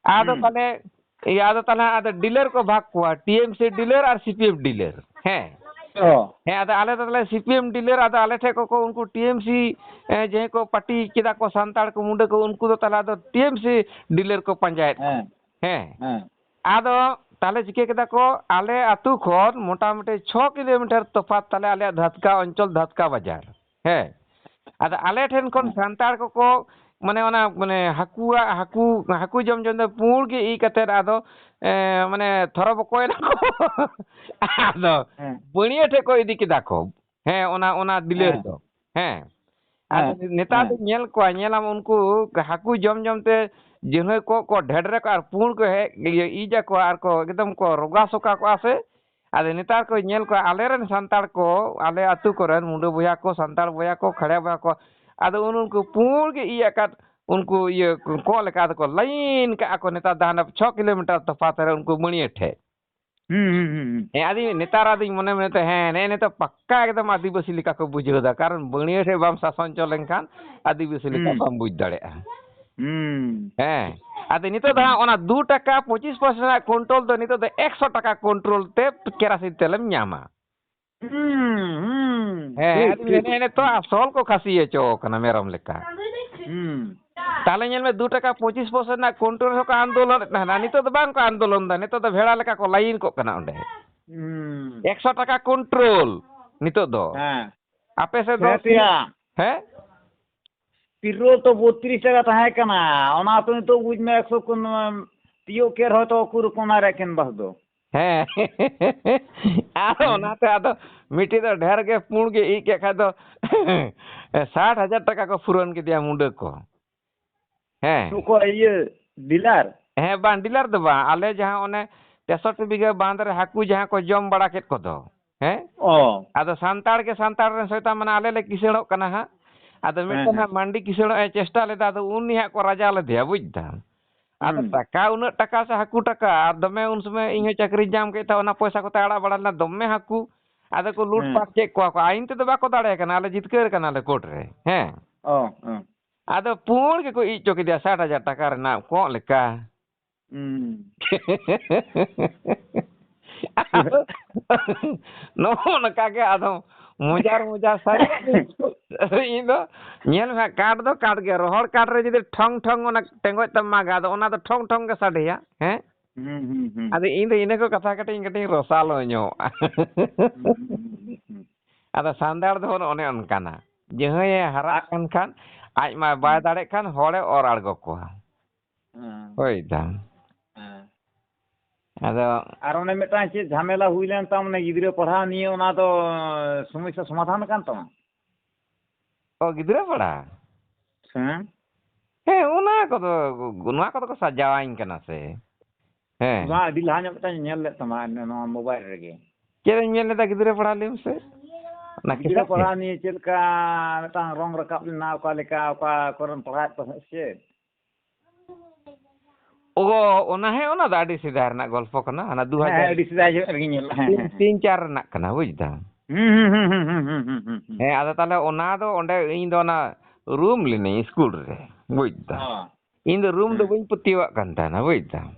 ᱟᱫᱚ ᱦᱩᱸ᱾ ᱛᱟᱦᱞᱮ, ᱤᱭᱟᱹ, ᱟᱫᱚ ᱛᱟᱦᱞᱮ ᱟᱫᱚ dealer ᱠᱚ ᱵᱷᱟᱜᱽ ᱠᱚᱣᱟ, T M C dealer ᱟᱨ C P M dealer, ᱦᱮᱸ᱾ ᱚ᱾ ᱦᱮᱸ, ᱟᱫᱚ ᱟᱞᱮ ᱫᱚ ᱛᱟᱦᱞᱮ C P M dealer, ᱟᱫᱚ ᱟᱞᱮ ᱴᱷᱮᱡ ᱠᱚ, ᱠᱚ ᱩᱱᱠᱩ T M C, ᱮ, ᱡᱟᱦᱟᱸᱭ ᱠᱚ party ᱠᱮᱫᱟ ᱠᱚ ᱥᱟᱱᱛᱟᱲ ᱠᱚ, ᱢᱩᱸᱰᱟᱹ ᱠᱚ, ᱩᱱᱠᱩ ᱫᱚ ᱛᱟᱦᱞᱮ ᱟᱫᱚ T M C dealer ᱠᱚ ᱯᱟᱸᱡᱟᱭᱮᱫ ᱠᱚᱣᱟ᱾ ᱦᱮᱸ᱾ ᱦᱮᱸ᱾ ᱦᱮᱸ᱾ ᱟᱫᱚ ᱛᱟᱦᱞᱮ ᱪᱤᱠᱟᱹ ᱠᱮᱫᱟ ᱠᱚ, ᱟᱞᱮ ᱟᱹᱛᱩ ᱠᱷᱚᱱ ᱢᱚᱴᱟᱢᱩᱴᱤ ᱪᱷᱚ kilometer ᱛᱚᱯᱷᱟᱛ ᱛᱟᱞᱮ ᱟᱞᱮᱭᱟᱜ ᱫᱷᱟᱛᱠᱟ ᱚᱧᱪᱚᱞ, ᱫᱷᱟᱛᱠᱟ ᱵᱟᱡᱟᱨ᱾ ᱦᱮᱸ᱾ ᱟᱫᱚ ᱟᱞᱮ ᱴᱷᱮᱱ ᱠᱷᱚᱱ ᱦᱮᱸ᱾ ᱥᱟᱱᱛᱟᱲ ᱠᱚᱠᱚ, ᱢᱟᱱᱮ, ᱚᱱᱟ, ᱢᱟᱱᱮ, ᱦᱟᱹᱠᱩᱣᱟᱜ, ᱦᱟᱹᱠᱩ, ᱦᱟᱹᱠᱩ ᱡᱚᱢ ᱡᱚᱢ ᱛᱮ ᱯᱩᱸᱲ ᱜᱮ ᱤᱭ ᱠᱟᱛᱮᱫ ᱟᱫᱚ ᱮ, ᱢᱟᱱᱮ ᱛᱷᱚᱨᱚ ᱵᱚᱠᱚᱭᱮᱱᱟ ᱠᱚ᱾ ᱟᱫᱚ ᱦᱮᱸ᱾ ᱵᱟᱹᱲᱤᱭᱟᱹ ᱴᱷᱮᱡ ᱠᱚ ᱤᱫᱤ ᱠᱮᱫᱟ ᱠᱚ᱾ ᱦᱮᱸ, ᱚᱱᱟ, ᱚᱱᱟ ᱰᱤᱞᱟᱨ ᱦᱮᱸ᱾ ᱫᱚ᱾ ᱦᱮᱸ᱾ ᱟᱫᱚ ᱦᱮᱸ᱾ ᱱᱮᱛᱟᱨ ᱦᱮᱸ᱾ ᱫᱚ ᱧᱮᱞ ᱠᱚᱣᱟ, ᱧᱮᱞᱟᱢ ᱩᱱᱠᱩ ᱦᱟᱹᱠᱩ ᱡᱚᱢ ᱡᱚᱢ ᱛᱮ ᱡᱟᱹᱱᱦᱟᱹᱭ ᱠᱚᱜ ᱠᱚ ᱰᱷᱮᱰᱨᱮ ᱠᱚ ᱟᱨ ᱯᱩᱸᱲ ᱠᱚ ᱦᱮᱡ, ᱤᱭᱟᱹ, ᱤᱡ ᱟᱠᱚ ᱟᱨ ᱠᱚ ᱮᱠᱫᱚᱢ ᱠᱚ ᱨᱚᱜᱟ ᱥᱚᱠᱟ ᱠᱚᱜᱼᱟ ᱥᱮ᱾ ᱟᱫᱚ ᱱᱮᱛᱟᱨ ᱠᱚ ᱧᱮᱞ ᱠᱚᱣᱟ, ᱟᱞᱮᱨᱮᱱ ᱥᱟᱱᱛᱟᱲ ᱠᱚ, ᱟᱞᱮ ᱟᱹᱛᱩ ᱠᱚᱨᱮᱱ ᱢᱩᱰᱟᱹ ᱵᱚᱭᱦᱟ ᱠᱚ, ᱥᱟᱱᱛᱟᱲ ᱵᱚᱭᱦᱟ ᱠᱚ, ᱠᱷᱟᱲᱭᱟ ᱵᱚᱭᱦᱟ ᱠᱚ, ᱟᱫᱚ ᱩᱱ ᱩᱱᱠᱩ ᱯᱩᱸᱲ ᱜᱮ ᱤᱭᱟᱹ ᱟᱠᱟᱫ, ᱩᱱᱠᱩ ᱤᱭᱟᱹ ᱠᱚᱜ ᱞᱮᱠᱟ ᱟᱫᱚ ᱠᱚ ᱞᱟᱭᱤᱱ ᱠᱟᱜᱼᱟ ᱠᱚ ᱱᱮᱛᱟᱨ ᱫᱚ ᱦᱟᱱᱮ ᱪᱷᱚ ᱠᱤᱞᱳᱢᱤᱴᱟᱨ ᱛᱚᱯᱷᱟᱛ ᱨᱮ ᱩᱱᱠᱩ ᱢᱟᱹᱲᱤᱭᱟᱹ ᱴᱷᱮᱡ᱾ ᱦᱩᱸ, ᱦᱩᱸ, ᱦᱩᱸ, ᱦᱩᱸ᱾ ᱦᱮᱸ, ᱟᱫᱚ ᱱᱮᱛᱟᱨ ᱟᱫᱚᱧ ᱢᱚᱱᱮ ᱢᱚᱱᱮ ᱛᱮ, ᱦᱮᱸ, ᱱᱮᱜᱼᱮ ᱱᱤᱛᱚᱜ ᱯᱟᱠᱠᱟ ᱮᱠᱫᱚᱢ ᱟᱹᱫᱤᱵᱟᱹᱥᱤ ᱞᱮᱠᱟ ᱠᱚ ᱵᱩᱡᱷᱟᱹᱣ ᱮᱫᱟ, ᱠᱟᱨᱚᱱ ᱵᱟᱹᱲᱤᱭᱟᱹ ᱴᱷᱮᱡ ᱵᱟᱢ ᱥᱟᱥᱚᱱ ᱪᱚ ᱞᱮᱱᱠᱷᱟᱱ ᱟᱹᱫᱤᱵᱟᱹᱥᱤ ᱞᱮᱠᱟ ᱦᱩᱸ᱾ ᱵᱟᱢ ᱵᱩᱡᱽ ᱫᱟᱲᱮᱭᱟᱜᱼᱟ᱾ ᱦᱩᱸ᱾ ᱦᱮᱸ, ᱟᱫᱚ ᱱᱤᱛᱚᱜ ᱫᱚ ᱦᱟᱸᱜ ᱚᱱᱟ ᱫᱩ ᱴᱟᱠᱟ ᱯᱚᱸᱪᱤᱥ ᱯᱚᱭᱥᱟ ᱨᱮᱱᱟᱜ ᱠᱚᱱᱴᱨᱳᱞ ᱫᱚ ᱱᱤᱛᱚᱜ ᱫᱚ ᱮᱠᱥᱚ ᱴᱟᱠᱟ ᱠᱚᱱᱴᱨᱳᱞ ᱛᱮ ᱠᱮᱨᱟᱥᱤᱱ ᱛᱮᱞᱮᱢ ᱧᱟᱢᱟ᱾ ᱦᱩᱸ, ᱦᱩᱸ᱾ ᱦᱮᱸ, ᱴᱷᱤᱠ, ᱟᱫᱚ ᱴᱷᱤᱠ᱾ ᱱᱮᱜᱼᱮ ᱱᱤᱛᱚᱜ ᱟᱥᱚᱞ ᱠᱚ ᱠᱷᱟᱹᱥᱤ ᱦᱚᱪᱚ ᱠᱟᱱᱟ ᱢᱮᱨᱚᱢ ᱞᱮᱠᱟ᱾ ᱦᱩᱸ᱾ ᱛᱟᱦᱞᱮ ᱧᱮᱞ ᱢᱮ, ᱫᱩ ᱴᱟᱠᱟ ᱯᱚᱸᱪᱤᱥ ᱯᱚᱭᱥᱟ ᱨᱮᱱᱟᱜ ᱠᱚᱱᱴᱨᱳᱞ ᱦᱚᱸᱠᱚ ᱟᱱᱫᱳᱞᱚᱱᱮᱫ ᱛᱟᱦᱮᱱᱟ, ᱱᱤᱛᱚᱜ ᱫᱚ ᱵᱟᱝ ᱠᱚ ᱟᱱᱫᱳᱞᱚᱱ ᱫᱟ, ᱱᱤᱛᱚᱜ ᱫᱚ ᱵᱷᱮᱲᱟ ᱞᱮᱠᱟ ᱠᱚ ᱞᱟᱭᱤᱱ ᱠᱚᱜ ᱠᱟᱱᱟ ᱚᱸᱰᱮ᱾ ᱦᱩᱸ᱾ ᱮᱠᱥᱚ ᱴᱟᱠᱟ ᱠᱚᱱᱴᱨᱳᱞ ᱱᱤᱛᱚᱜ ᱫᱚ᱾ ᱦᱮᱸ᱾ ᱟᱯᱮ ᱥᱮᱫ ᱫᱚ ᱦᱮᱸ ᱛᱮᱭᱟ᱾ ᱦᱮᱸ? ᱯᱮᱴᱨᱳᱞ ᱛᱚ ᱵᱚᱛᱨᱤᱥ ᱴᱟᱠᱟ ᱛᱟᱦᱮᱸ ᱠᱟᱱᱟ, ᱚᱱᱟ ᱛᱚ ᱱᱤᱛᱚᱜ ᱵᱩᱡᱽ ᱢᱮ ᱮᱠᱥᱚ ᱠᱚ ᱛᱤᱭᱳᱜ ᱠᱮᱫ ᱨᱮᱦᱚᱸ ᱛᱚ ᱩᱠᱩᱨ ᱠᱚ ᱚᱱᱟ ᱨᱮ ᱮᱠᱮᱱ ᱵᱟᱥ ᱫᱚ᱾ ᱦᱮᱸ᱾ ᱟᱨ ᱦᱮᱸ᱾ ᱚᱱᱟᱛᱮ ᱟᱫᱚ ᱢᱤᱫᱴᱤᱡ ᱫᱚ ᱰᱷᱮᱨ ᱜᱮ ᱯᱩᱸᱲ ᱜᱮ ᱤᱡ ᱠᱮᱫ ᱠᱷᱟᱡ ᱫᱚ ᱥᱟᱴ ᱦᱟᱡᱟᱨ ᱴᱟᱠᱟ ᱠᱚ ᱯᱩᱨᱚᱱ ᱠᱮᱫᱮᱭᱟ ᱢᱩᱰᱟᱹ ᱠᱚ᱾ ᱦᱮᱸ᱾ ᱚᱠᱚᱭ ᱤᱭᱟᱹ ᱰᱤᱞᱟᱨ? ᱦᱮᱸ, ᱵᱟᱝ ᱰᱤᱞᱟᱨ ᱫᱚ ᱵᱟᱝ, ᱟᱞᱮ ᱡᱟᱦᱟᱸ ᱚᱱᱮ ᱛᱮᱥᱚᱴᱴᱤ ᱵᱤᱜᱷᱟᱹ ᱵᱟᱸᱫᱷ ᱨᱮ ᱦᱟᱹᱠᱩ ᱡᱟᱦᱟᱸ ᱠᱚ ᱡᱚᱢ ᱵᱟᱲᱟ ᱠᱮᱫ ᱠᱚᱫᱚ᱾ ᱦᱮᱸ? ᱚ᱾ ᱟᱫᱚ ᱥᱟᱱᱛᱟᱲ ᱜᱮ ᱥᱟᱱᱛᱟᱲ ᱨᱮᱱ ᱥᱚᱭᱛᱟ, ᱢᱟᱱᱮ ᱟᱞᱮ ᱞᱮ ᱠᱤᱥᱟᱹᱬᱚᱜ ᱠᱟᱱᱟ ᱦᱟᱸᱜ᱾ ᱟᱫᱚ ᱦᱮᱸ, ᱢᱤᱫᱴᱮᱱ ᱦᱮᱸ᱾ ᱦᱟᱸᱜ ᱢᱟᱱᱰᱤ ᱠᱤᱥᱟᱹᱬᱚᱜ ᱮ ᱪᱮᱥᱴᱟ ᱞᱮᱫᱟ, ᱟᱫᱚ ᱩᱱᱤ ᱦᱟᱸᱜ ᱠᱚ ᱨᱟᱡᱟ ᱞᱮᱫᱮᱭᱟ, ᱵᱩᱡᱽ ᱫᱟᱢ᱾ ᱟᱫᱚ ᱦᱩᱸ᱾ ᱴᱟᱠᱟ ᱩᱱᱟᱹᱜ ᱴᱟᱠᱟ ᱥᱮ ᱦᱟᱹᱠᱩ ᱴᱟᱠᱟ, ᱟᱨ ᱫᱚᱢᱮ ᱩᱱ ᱥᱚᱢᱚᱭ ᱤᱧ ᱦᱚᱸ ᱪᱟᱹᱠᱨᱤᱧ ᱧᱟᱢ ᱠᱮᱫ ᱛᱟᱦᱮᱸ, ᱚᱱᱟ ᱯᱚᱭᱥᱟ ᱠᱚᱛᱮ ᱟᱲᱟᱜ ᱵᱟᱲᱟ ᱞᱮᱱᱟ ᱫᱚᱢᱮ ᱦᱟᱹᱠᱩ᱾ ᱟᱫᱚ ᱠᱚ ᱞᱩᱴ ᱦᱮᱸ᱾ ᱯᱟᱴ ᱠᱮᱫ ᱠᱚᱣᱟ ᱠᱚ, ᱟᱭᱤᱱ ᱛᱮᱫᱚ ᱵᱟᱠᱚ ᱫᱟᱲᱮ ᱠᱟᱱᱟ, ᱟᱞᱮ ᱡᱤᱛᱠᱟᱹᱨ ᱠᱟᱱᱟᱞᱮ ᱠᱳᱨᱴ ᱨᱮ᱾ ᱦᱮᱸ᱾ ᱚ, ᱚ᱾ ᱟᱫᱚ ᱯᱩᱸᱲ ᱜᱮᱠᱚ ᱤᱡ ᱦᱚᱪᱚ ᱠᱮᱫᱮᱭᱟ ᱥᱟᱴ ᱦᱟᱡᱟᱨ ᱴᱟᱠᱟ ᱨᱮᱱᱟᱜ ᱠᱚᱸᱜ ᱞᱮᱠᱟ᱾ ᱦᱩᱸ᱾ ᱟᱫᱚ ᱱᱚᱜᱼᱚ ᱱᱚᱝᱠᱟ ᱜᱮ ᱟᱫᱚ ᱢᱚᱡᱟᱨ ᱢᱚᱡᱟᱨ ᱥᱟᱹᱨᱤ᱾ ᱤᱧ ᱫᱚ ᱧᱮᱞ ᱢᱮ, ᱠᱟᱴ ᱫᱚ ᱠᱟᱴ ᱜᱮ, ᱨᱚᱦᱚᱲ ᱠᱟᱴ ᱨᱮ ᱡᱩᱫᱤ ᱴᱷᱚᱝ ᱴᱷᱚᱝ ᱚᱱᱟ ᱴᱮᱸᱜᱚᱡ ᱛᱮᱢ ᱢᱟᱜᱟ, ᱟᱫᱚ ᱚᱱᱟ ᱫᱚ ᱴᱷᱚᱝ ᱴᱷᱚᱝ ᱜᱮ ᱥᱟᱰᱮᱭᱟ᱾ ᱦᱮᱸ? ᱦᱩᱸ, ᱦᱩᱸ, ᱦᱩᱸ᱾ ᱟᱫᱚ ᱤᱧ ᱫᱚ ᱤᱱᱟᱹ ᱠᱚ ᱠᱟᱛᱷᱟ ᱠᱟᱹᱴᱤᱡ ᱤᱧ ᱠᱟᱹᱴᱤᱡ ᱤᱧ ᱨᱚᱥᱟᱞᱚ ᱧᱚᱜ᱾ ᱦᱩᱸ, ᱦᱩᱸ, ᱦᱩᱸ, ᱦᱩᱸ᱾ ᱟᱫᱚ ᱥᱟᱱᱛᱟᱲ ᱫᱚ ᱚᱱᱮ ᱚᱱᱠᱟᱱᱟ, ᱡᱟᱦᱟᱸᱭᱮ ᱦᱟᱨᱟᱜ ᱟᱜ-, ᱠᱟᱱ ᱠᱷᱟᱱ ᱟᱡ ᱢᱟ ᱵᱟᱭ ᱦᱩᱸ᱾ ᱫᱟᱲᱮᱜ ᱠᱷᱟᱱ ᱦᱚᱲᱮ ᱚᱨ ᱟᱬᱜᱚ ᱠᱚᱣᱟ᱾ ᱦᱮᱸ᱾ ᱦᱳᱭ ᱫᱟ᱾ ᱦᱮᱸ᱾ ᱟᱫᱚ ᱟᱨ ᱚᱱᱮ ᱢᱤᱫᱴᱟᱝ ᱪᱮᱫ ᱡᱷᱟᱢᱮᱞᱟ ᱦᱩᱭ ᱞᱮᱱ ᱛᱟᱢ, ᱚᱱᱮ ᱜᱤᱫᱽᱨᱟᱹ ᱯᱟᱲᱦᱟᱣ ᱱᱤᱭᱮ, ᱚᱱᱟ ᱫᱚ ᱥᱚᱢᱚᱥᱥᱟ ᱥᱚᱢᱟᱫᱷᱟᱱ ᱟᱠᱟᱱ ᱛᱟᱢᱟ? ᱚ, ᱜᱤᱫᱽᱨᱟᱹ ᱯᱟᱲᱦᱟᱣ? ᱦᱮᱸ᱾ ᱦᱮᱸ, ᱚᱱᱟ ᱠᱚᱫᱚ, ᱱᱚᱣᱟ ᱠᱚᱫᱚ ᱠᱚ ᱥᱟᱡᱟᱣᱟᱹᱧ ᱠᱟᱱᱟ ᱥᱮ᱾ ᱦᱮᱸ᱾ ᱵᱟᱝ, ᱟᱹᱰᱤ ᱞᱟᱦᱟ ᱧᱚᱜ ᱢᱤᱫᱴᱟᱝ ᱧᱮᱞ ᱞᱮᱫ ᱛᱟᱢᱟ ᱱᱚᱣᱟ ᱢᱳᱵᱟᱭᱤᱞ ᱨᱮᱜᱮ᱾ ᱪᱮᱫ ᱤᱧ ᱧᱮᱞ ᱞᱮᱫᱟ ᱜᱤᱫᱽᱨᱟᱹ ᱯᱟᱲᱦᱟᱣ, ᱞᱟᱹᱭ ᱢᱮᱥᱮ? ᱚᱱᱟ ᱜᱤᱫᱽᱨᱟᱹ ᱠᱷᱮᱥᱟ ᱯᱟᱲᱦᱟᱣ ᱜᱮ? ᱱᱤᱭᱮ ᱪᱮᱫ ᱞᱮᱠᱟ ᱢᱤᱫᱴᱟᱝ ᱨᱚᱝ ᱨᱟᱠᱟᱵ ᱞᱮᱱᱟ, ᱚᱠᱟ ᱞᱮᱠᱟ, ᱚᱠᱟ ᱠᱚᱨᱮᱢ ᱯᱟᱲᱦᱟᱣᱮᱫ ᱠᱚ ᱛᱟᱦᱮᱸᱫ ᱥᱮ ᱪᱮᱫ? ᱚ, ᱚᱱᱟ, ᱦᱮᱸ, ᱚᱱᱟ ᱫᱚ ᱟᱹᱰᱤ ᱥᱮᱫᱟᱭ ᱨᱮᱱᱟᱜ ᱜᱚᱞᱯᱚ ᱠᱟᱱᱟ, ᱦᱟᱱᱟ ᱫᱩ ᱦᱮᱸ, ᱦᱟᱡᱟᱨ ᱦᱮᱸ, ᱟᱹᱰᱤ ᱥᱮᱫᱟᱭ ᱧᱚᱜ ᱨᱮᱜᱮ ᱧᱮᱞ, ᱦᱮᱸ, ᱛᱤᱱ, ᱦᱮᱸ, ᱦᱮᱸ᱾ ᱛᱤᱱ ᱪᱟᱨ ᱨᱮᱱᱟᱜ ᱠᱟᱱᱟ, ᱵᱩᱡᱽ ᱫᱟᱢ? ᱦᱩᱸ, ᱦᱩᱸ, ᱦᱩᱸ᱾ ᱦᱮᱸ, ᱟᱫᱚ ᱛᱟᱦᱞᱮ ᱚᱱᱟ ᱫᱚ ᱚᱸᱰᱮ ᱤᱧ ᱫᱚ ᱚᱱᱟ ᱨᱩᱢ ᱞᱤᱱᱟᱹᱧ ᱥᱠᱩᱞ ᱨᱮ, ᱵᱩᱡᱽ ᱫᱟᱢ? ᱦᱚᱸ᱾ ᱤᱧ ᱫᱚ ᱨᱩᱢ ᱫᱚ ᱦᱮᱸ᱾ ᱵᱟᱹᱧ ᱯᱟᱹᱛᱭᱟᱹᱣᱟᱜ ᱠᱟᱱ ᱛᱟᱦᱮᱱᱟ, ᱵᱩᱡᱽ ᱫᱟᱢ?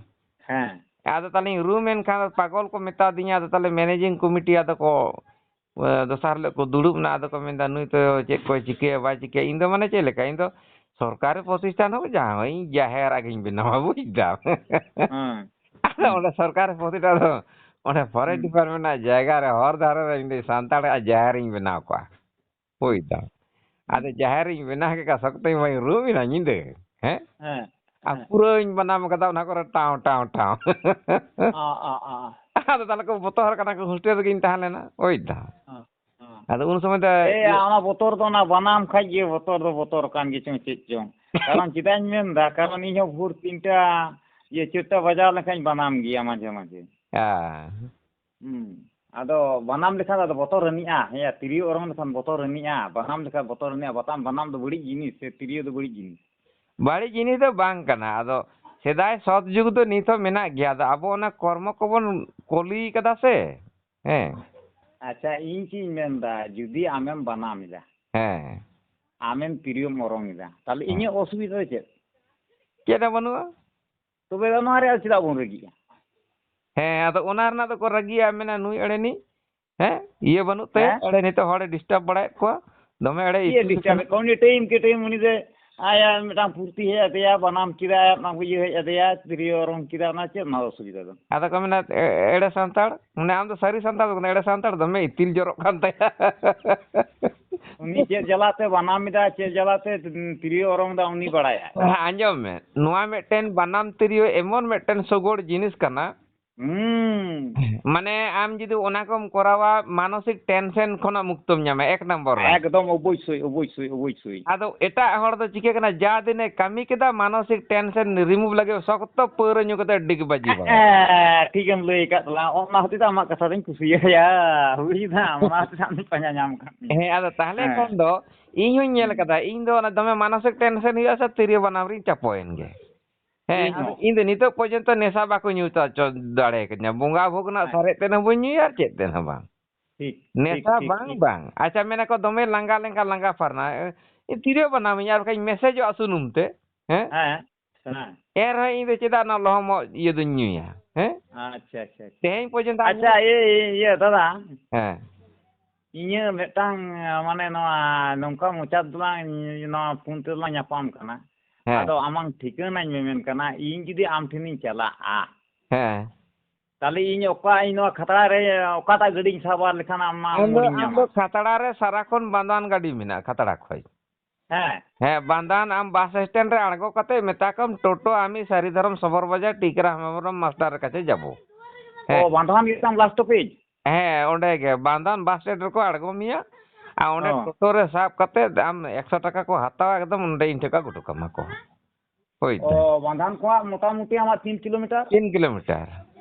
ᱦᱮᱸ᱾ ᱟᱫᱚ ᱛᱟᱦᱞᱮ ᱨᱩᱢ ᱮᱱ ᱠᱷᱟᱱ ᱯᱟᱜᱚᱞ ᱠᱚ ᱢᱮᱛᱟ ᱫᱤᱧᱟ, ᱟᱫᱚ ᱛᱟᱦᱞᱮ ᱢᱮᱱᱮᱡᱤᱝ ᱠᱚᱢᱤᱴᱤ ᱟᱫᱚ ᱠᱚ, ᱮ, ᱫᱚᱥᱟᱨ ᱦᱤᱞᱳᱜ ᱠᱚ ᱫᱩᱲᱩᱵ ᱮᱱᱟ, ᱟᱫᱚ ᱠᱚ ᱢᱮᱱᱫᱟ, "ᱱᱩᱭ ᱛᱚ ᱪᱮᱫ ᱠᱚᱭ ᱪᱤᱠᱟᱹᱭᱟ, ᱵᱟᱭ ᱪᱤᱠᱟᱹᱭᱟ?" ᱤᱧ ᱫᱚ ᱢᱟᱱᱮ ᱪᱮᱫ ᱞᱮᱠᱟ, ᱤᱧ ᱫᱚ ᱥᱚᱨᱠᱟᱨᱤ ᱯᱨᱚᱛᱤᱥᱴᱷᱟᱱ ᱦᱚᱸ ᱡᱟᱦᱟᱸ ᱤᱧ ᱡᱟᱦᱮᱨ ᱟᱜᱮᱧ ᱵᱮᱱᱟᱣᱟ, ᱵᱩᱡᱽ ᱫᱟᱢ? ᱦᱮᱸ᱾ ᱟᱫᱚ ᱦᱮᱸ᱾ ᱚᱸᱰᱮ ᱥᱚᱨᱠᱟᱨᱤ ᱯᱨᱚᱛᱤᱥᱴᱷᱟᱱ ᱫᱚ ᱚᱸᱰᱮ ᱯᱷᱚᱨᱮᱥᱴ ᱦᱩᱸ᱾ ᱰᱤᱯᱟᱨᱴᱢᱮᱱᱴ ᱨᱮᱱᱟᱜ ᱡᱟᱭᱜᱟ ᱨᱮ ᱦᱚᱨ ᱫᱷᱟᱨᱮ ᱨᱮ ᱤᱧ ᱫᱚ ᱥᱟᱱᱛᱟᱲᱟᱜ ᱡᱟᱦᱮᱨ ᱤᱧ ᱵᱮᱱᱟᱣ ᱠᱚᱣᱟ᱾ ᱦᱩᱭ ᱫᱟ᱾ ᱟᱫᱚ ᱦᱩᱸ᱾ ᱡᱟᱦᱮᱨ ᱤᱧ ᱵᱮᱱᱟᱣ ᱠᱮᱫ ᱠᱷᱟᱱ ᱥᱚᱠᱛᱚᱧ ᱢᱟᱧ ᱨᱩᱢ ᱮᱱᱟ ᱧᱤᱫᱟᱹ, ᱦᱮᱸ? ᱦᱮᱸ, ᱟᱨ ᱦᱮᱸ᱾ ᱯᱩᱨᱟᱹᱧ ᱵᱟᱱᱟᱢ ᱠᱟᱫᱟ ᱚᱱᱟ ᱠᱚᱨᱮ ᱴᱟᱣ, ᱴᱟᱣ, ᱴᱟᱣ᱾ ᱚ, ᱚ, ᱚ᱾ ᱟᱫᱚ ᱛᱟᱦᱞᱮ ᱠᱚ ᱵᱚᱛᱚᱨ ᱠᱟᱱᱟ ᱠᱚ, ᱦᱳᱥᱴᱮᱞ ᱨᱮᱜᱤᱧ ᱛᱟᱦᱮᱸ ᱞᱮᱱᱟ, ᱵᱩᱡᱽ ᱫᱟᱢ᱾ ᱚ, ᱚ᱾ ᱟᱫᱚ ᱩᱱ ᱥᱚᱢᱚᱭ ᱫᱚ ᱮᱭ, ᱤᱭᱟᱹ ᱚᱱᱟ ᱵᱚᱛᱚᱨ ᱫᱚ, ᱚᱱᱟ ᱵᱟᱱᱟᱢ ᱠᱷᱟᱡ ᱜᱮ ᱵᱚᱛᱚᱨ ᱫᱚ ᱵᱚᱛᱚᱨ ᱠᱟᱱ ᱜᱮ ᱪᱚᱝ ᱪᱮᱫ ᱪᱚᱝ᱾ ᱠᱟᱨᱚᱱ ᱪᱮᱫᱟᱜ ᱤᱧ ᱢᱮᱱ ᱫᱟ, ᱠᱟᱨᱚᱱ ᱤᱧ ᱦᱚᱸ ᱵᱷᱳᱨ ᱛᱤᱱᱴᱟ, ᱤᱭᱟᱹ, ᱪᱟᱹᱨᱴᱟ ᱵᱟᱡᱟᱣ ᱞᱮᱱᱠᱷᱟᱱ ᱵᱟᱱᱟᱢ ᱜᱮᱭᱟ ᱢᱟᱡᱷᱮ ᱢᱟᱡᱷᱮ᱾ ᱦᱮᱸ᱾ ᱦᱩᱸ᱾ ᱟᱫᱚ ᱵᱟᱱᱟᱢ ᱞᱮᱠᱷᱟᱱ ᱫᱚ ᱟᱫᱚ ᱵᱚᱛᱚᱨ ᱟᱹᱱᱤᱡᱼᱟ᱾ ᱦᱮᱸᱭᱟ, ᱛᱤᱨᱭᱳ ᱚᱨᱚᱝ ᱞᱮᱠᱷᱟᱱ ᱵᱚᱛᱚᱨ ᱟᱹᱱᱤᱡᱼᱟ᱾ ᱵᱟᱱᱟᱢ ᱞᱮᱠᱷᱟᱱ ᱵᱚᱛᱚᱨ ᱟᱹᱱᱤᱡᱼᱟ᱾ ᱵᱟᱛᱟᱢ, ᱵᱟᱱᱟᱢ ᱫᱚ ᱵᱟᱹᱲᱤᱡ ᱡᱤᱱᱤᱥ ᱥᱮ ᱛᱤᱨᱭᱳ ᱫᱚ ᱵᱟᱹᱲᱤᱡ ᱡᱤᱱᱤᱥ? ᱵᱟᱹᱲᱤᱡ ᱡᱤᱱᱤᱥ ᱫᱚ ᱵᱟᱝ ᱠᱟᱱᱟ᱾ ᱟᱫᱚ ᱥᱮᱫᱟᱭ ᱥᱚᱛ ᱡᱩᱜᱽ ᱫᱚ ᱱᱤᱛ ᱦᱚᱸ ᱢᱮᱱᱟᱜ ᱜᱮᱭᱟ᱾ ᱟᱫᱚ ᱟᱵᱚ ᱚᱱᱟ ᱠᱚᱨᱢᱚ ᱠᱚᱵᱚᱱ ᱠᱚᱞᱤ ᱠᱟᱫᱟ ᱥᱮ᱾ ᱦᱮᱸ᱾ ᱟᱪᱪᱷᱟ, ᱤᱧ ᱪᱮᱫ ᱤᱧ ᱢᱮᱱᱫᱟ, ᱡᱩᱫᱤ ᱟᱢᱮᱢ ᱵᱟᱱᱟᱢ ᱮᱫᱟ, ᱦᱮᱸ᱾ ᱟᱢᱮᱢ ᱛᱤᱨᱭᱳᱢ ᱚᱨᱚᱝ ᱮᱫᱟ, ᱛᱟᱦᱞᱮ ᱦᱮᱸ᱾ ᱤᱧᱟᱹᱜ ᱚᱥᱩᱵᱤᱫᱷᱟ ᱫᱚ ᱪᱮᱫ? ᱪᱮᱫ ᱦᱚᱸ ᱵᱟᱹᱱᱩᱜᱼᱟ᱾ ᱛᱚᱵᱮ ᱫᱚ ᱱᱚᱣᱟ ᱨᱮ ᱟᱨ ᱪᱮᱫᱟᱜ ᱵᱚᱱ ᱨᱟᱹᱜᱤᱜᱼᱟ? ᱦᱮᱸ, ᱟᱫᱚ ᱚᱱᱟ ᱨᱮᱱᱟᱜ ᱫᱚᱠᱚ ᱨᱟᱹᱜᱤᱜᱼᱟ, ᱢᱮᱱᱟ, "ᱱᱩᱭ ᱮᱲᱮᱱᱤᱡ, ᱦᱮᱸ, ᱤᱭᱟᱹ ᱵᱟᱹᱱᱩᱜ ᱛᱟᱭᱟ, ᱦᱮᱸ? ᱮᱲᱮ ᱱᱤᱛᱚᱜ ᱦᱚᱲᱮ disturb ᱵᱟᱲᱟᱭᱮᱫ ᱠᱚᱣᱟ, ᱫᱚᱢᱮ ᱮᱲᱮ ᱪᱮᱫ ᱤᱥᱠᱩᱞ ᱨᱮ ᱰᱤᱥᱴᱟᱨᱵ ᱥᱮᱱᱚᱜ ᱮᱫ ᱠᱚᱣᱟ? ᱩᱱᱤ ᱴᱟᱭᱤᱢ ᱠᱮ ᱴᱟᱭᱤᱢ ᱩᱱᱤ ᱫᱚ ᱟᱭᱟᱜ ᱢᱤᱫᱴᱟᱝ ᱯᱷᱩᱨᱛᱤ ᱦᱮᱡ ᱟᱫᱮᱭᱟ, ᱵᱟᱱᱟᱢ ᱠᱮᱫᱟᱭ, ᱟᱭᱟᱜ ᱚᱱᱟ ᱠᱚ ᱤᱭᱟᱹ ᱦᱮᱡ ᱟᱫᱮᱭᱟ, ᱛᱤᱨᱭᱳ ᱚᱨᱚᱝ ᱠᱮᱫᱟ, ᱚᱱᱟ ᱪᱮᱫ ᱚᱱᱟ ᱚᱥᱩᱵᱤᱫᱷᱟ ᱫᱚ?" ᱟᱫᱚ ᱠᱚ ᱢᱮᱱᱟ, "ᱮ-, ᱮᱲᱮ ᱥᱟᱱᱛᱟᱲ, ᱢᱟᱱᱮ ᱟᱢ ᱫᱚ ᱥᱟᱹᱨᱤ ᱥᱟᱱᱛᱟᱲ ᱫᱚ ᱠᱟᱱᱟ, ᱮᱲᱮ ᱥᱟᱱᱛᱟᱲ ᱫᱚᱢᱮ ᱤᱛᱤᱞ ᱡᱚᱨᱚᱜ ᱠᱟᱱ ᱛᱟᱭᱟ᱾" ᱩᱱᱤ ᱪᱮᱫ ᱡᱟᱞᱟᱛᱮ ᱵᱟᱱᱟᱢ ᱮᱫᱟ, ᱪᱮᱫ ᱡᱟᱞᱟᱛᱮ ᱛᱤᱨᱭᱳ ᱚᱨᱚᱝ ᱮᱫᱟ, ᱩᱱᱤ ᱵᱟᱲᱟᱭᱟᱭ᱾ ᱦᱮᱸ, ᱟᱸᱡᱚᱢ ᱢᱮ, ᱱᱚᱣᱟ ᱢᱤᱫᱴᱮᱱ ᱵᱟᱱᱟᱢ ᱛᱤᱨᱭᱳ ᱮᱢᱚᱱ ᱢᱤᱫᱴᱮᱱ ᱥᱚᱜᱚᱲ ᱡᱤᱱᱤᱥ ᱠᱟᱱᱟ, ᱦᱩᱸ᱾ ᱢᱟᱱᱮ ᱟᱢ ᱡᱩᱫᱤ ᱚᱱᱟ ᱠᱚᱢ ᱠᱚᱨᱟᱣᱟ, ᱢᱟᱱᱚᱥᱤᱠ ᱴᱮᱱᱥᱮᱱ ᱠᱷᱚᱱᱟᱜ ᱢᱩᱠᱛᱚᱢ ᱧᱟᱢᱟ, ᱮᱠ ᱱᱚᱢᱵᱚᱨ ᱨᱮ᱾ ᱮᱠᱫᱚᱢ, ᱚᱵᱚᱥᱥᱳᱭ, ᱚᱵᱚᱥᱥᱳᱭ, ᱚᱵᱚᱥᱥᱳᱭ᱾ ᱟᱫᱚ ᱮᱴᱟᱜ ᱦᱚᱲ ᱫᱚ ᱪᱤᱠᱟᱹ ᱠᱟᱱᱟ, ᱡᱟ ᱫᱤᱱᱮ ᱠᱟᱹᱢᱤ ᱠᱮᱫᱟ, ᱢᱟᱱᱚᱥᱤᱠ ᱴᱮᱱᱥᱮᱱ ᱨᱤᱢᱩᱵᱷ ᱞᱟᱹᱜᱤᱫ ᱥᱚᱠᱛᱚ ᱯᱟᱹᱣᱨᱟᱹ ᱧᱩ ᱠᱟᱛᱮ ᱰᱤᱜᱽ ᱵᱟᱹᱡᱤ ᱵᱟᱲᱟ᱾ ᱦᱮᱸ, ᱴᱷᱤᱠᱮᱢ ᱞᱟᱹᱭ ᱟᱠᱟᱫ ᱛᱟᱞᱟᱝ᱾ ᱚᱱᱟ ᱦᱚᱛᱮᱡ ᱛᱮ ᱟᱢᱟᱜ ᱠᱟᱛᱷᱟ ᱫᱚᱧ ᱠᱩᱥᱤᱭᱟᱭᱟ᱾ ᱵᱩᱡ ᱫᱟᱢ, ᱚᱱᱟ ᱦᱚᱛᱮᱡ ᱛᱮ ᱟᱢᱤᱧ ᱯᱟᱸᱡᱟ ᱧᱟᱢ ᱠᱟᱫ ᱢᱮᱭᱟ᱾ ᱦᱮᱸ, ᱟᱫᱚ ᱛᱟᱦᱞᱮ ᱦᱮᱸ᱾ ᱠᱷᱟᱱ ᱫᱚ ᱤᱧ ᱦᱚᱧ ᱧᱮᱞ ᱦᱩᱸ᱾ ᱠᱟᱫᱟ, ᱤᱧ ᱫᱚ ᱚᱱᱟ ᱫᱚᱢᱮ ᱢᱟᱱᱚᱥᱤᱠ ᱴᱮᱱᱥᱮᱱ ᱦᱩᱭᱩᱜᱼᱟ ᱥᱮ, ᱛᱤᱨᱭᱳ ᱵᱟᱱᱟᱢ ᱨᱤᱧ ᱪᱟᱯᱚᱭᱮᱱ ᱜᱮ᱾ ᱦᱮᱸ, ᱤᱧ ᱟᱫᱚ ᱦᱚᱸ᱾ ᱤᱧ ᱫᱚ ᱱᱤᱛᱚᱜ ᱯᱚᱨᱡᱚᱱᱛᱚ ᱱᱮᱥᱟ ᱵᱟᱠᱚ ᱧᱩ ᱦᱚᱪᱚ ᱫᱟᱲᱮ ᱠᱟᱹᱧᱟ᱾ ᱵᱚᱸᱜᱟ ᱵᱷᱳᱜᱽ ᱨᱮᱱᱟᱜ ᱦᱮᱸ᱾ ᱥᱟᱨᱮᱡ ᱛᱮᱫ ᱦᱚᱸ ᱵᱟᱹᱧ ᱧᱩᱭᱟ ᱟᱨ ᱪᱮᱫ ᱛᱮᱫ ᱦᱚᱸ ᱵᱟᱝ᱾ ᱴᱷᱤᱠ, ᱴᱷᱤᱠ, ᱱᱮᱥᱟ ᱴᱷᱤᱠ, ᱵᱟᱝ, ᱴᱷᱤᱠ᱾ ᱵᱟᱝ᱾ ᱟᱪᱪᱷᱟ, ᱢᱮᱱᱟᱠᱚ ᱫᱚᱢᱮ ᱞᱟᱸᱜᱟ ᱞᱮᱱᱠᱷᱟᱱ ᱞᱟᱸᱜᱟ ᱯᱷᱟᱨᱱᱟ, ᱮ, ᱛᱤᱨᱭᱳ ᱵᱟᱱᱟᱢᱤᱧ ᱟᱨ ᱵᱟᱠᱷᱟᱧ ᱢᱮᱥᱮᱡᱚᱜᱼᱟ ᱥᱩᱱᱩᱢ ᱛᱮ᱾ ᱦᱮᱸ? ᱦᱮᱸ, ᱦᱮᱸ᱾ ᱮᱱ ᱨᱮᱦᱚᱸ ᱤᱧ ᱫᱚ ᱪᱮᱫᱟᱜ ᱚᱱᱟ ᱞᱚᱦᱚᱢᱚᱜ ᱤᱭᱟᱹ ᱫᱚᱧ ᱧᱩᱭᱟ? ᱦᱮᱸ? ᱟᱪᱪᱷᱟ, ᱟᱪᱪᱷᱟ, ᱟᱪᱪᱷᱟ᱾ ᱛᱮᱦᱮᱧ ᱯᱚᱨᱡᱚᱱᱛᱚ ᱟᱢ ᱟᱪᱪᱷᱟ, ᱤᱭᱟᱹ, ᱤᱭᱟᱹ, ᱤᱭᱟᱹ, ᱫᱟᱫᱟ᱾ ᱦᱮᱸ᱾ ᱤᱧᱟᱹᱜ ᱢᱤᱫᱴᱟᱝ, ᱢᱟᱱᱮ, ᱱᱚᱣᱟ ᱱᱚᱝᱠᱟ ᱢᱚᱪᱟ ᱛᱮᱞᱟᱝ, ᱱᱚᱣᱟ ᱯᱷᱳᱱ ᱛᱮᱞᱟᱝ ᱧᱟᱯᱟᱢ ᱠᱟᱱᱟ᱾ ᱦᱮᱸ᱾ ᱟᱫᱚ ᱟᱢᱟᱝ ᱴᱷᱤᱠᱟᱹᱱᱟᱧ ᱢᱮᱢᱮᱱ ᱠᱟᱱᱟ, ᱤᱧ ᱡᱩᱫᱤ ᱟᱢ ᱴᱷᱮᱱᱤᱧ ᱪᱟᱞᱟᱜᱼᱟ, ᱦᱮᱸ᱾ ᱛᱟᱦᱞᱮ ᱤᱧ ᱚᱠᱟ, ᱤᱧ ᱱᱚᱣᱟ ᱠᱷᱟᱛᱲᱟ ᱨᱮ ᱚᱠᱟᱴᱟᱜ ᱜᱟᱹᱰᱤᱧ ᱥᱟᱵᱟ ᱞᱮᱠᱷᱟᱱ ᱟᱢ ᱢᱟ ᱟᱢ ᱫᱚ, ᱢᱩᱲᱤᱧ ᱟᱢ ᱧᱟᱢᱟ? ᱫᱚ ᱠᱷᱟᱛᱲᱟ ᱨᱮ ᱥᱟᱨᱟᱠᱷᱚᱱ ᱵᱟᱸᱫᱷᱣᱟᱱ ᱜᱟᱹᱰᱤ ᱢᱮᱱᱟᱜᱼᱟ, ᱠᱷᱟᱛᱲᱟ ᱠᱷᱚᱡ᱾ ᱦᱮᱸ᱾ ᱦᱮᱸ, ᱵᱟᱸᱫᱷᱣᱟᱱ ᱟᱢ ᱵᱟᱥ ᱥᱴᱮᱱᱰ ᱨᱮ ᱟᱬᱜᱚ ᱠᱟᱛᱮ ᱢᱮᱛᱟ ᱠᱚᱢ, "ᱴᱳᱴᱳ ᱟᱢᱤ ᱥᱟᱹᱨᱤ ᱫᱷᱚᱨᱚᱢ ᱥᱚᱵᱚᱨ ᱵᱟᱡᱟᱨ ᱴᱤᱠᱨᱟ ᱦᱮᱢᱵᱨᱚᱢ ᱢᱟᱥᱴᱟᱨ ᱠᱟᱪᱷᱮ ᱡᱟᱵᱚ᱾" ᱦᱮᱸ᱾ ᱚ, ᱵᱟᱸᱫᱷᱣᱟᱱ ᱜᱮ ᱛᱟᱢ ᱞᱟᱥᱴ ᱥᱴᱚᱯᱮᱡᱽ? ᱦᱮᱸ, ᱚᱸᱰᱮ ᱜᱮ ᱵᱟᱸᱫᱷᱣᱟᱱ ᱵᱟᱥ ᱥᱴᱮᱱᱰ ᱨᱮᱠᱚ ᱟᱬᱜᱚ ᱢᱮᱭᱟ᱾ ᱟᱨ ᱚᱸᱰᱮ ᱚ᱾ ᱴᱳᱴᱳ ᱨᱮ ᱥᱟᱵ ᱠᱟᱛᱮ ᱟᱢ ᱮᱠᱥᱚ ᱴᱟᱠᱟ ᱠᱚ ᱦᱟᱛᱟᱣᱟ, ᱮᱠᱫᱚᱢ ᱚᱸᱰᱮ ᱤᱧ ᱴᱷᱮᱱ ᱠᱚ ᱟᱹᱜᱩ ᱦᱚᱴᱚ ᱠᱟᱢᱟ ᱠᱚ᱾ ᱦᱳᱭ ᱛᱚ᱾ ᱚ, ᱵᱟᱸᱫᱷᱣᱟᱱ ᱠᱷᱚᱱᱟᱜ ᱢᱚᱴᱟᱢᱩᱴᱤ ᱟᱢᱟᱜ ᱛᱤᱱ ᱠᱤᱞᱳᱢᱤᱴᱟᱨ? ᱛᱤᱱ ᱠᱤᱞᱳᱢᱤᱴᱟᱨ᱾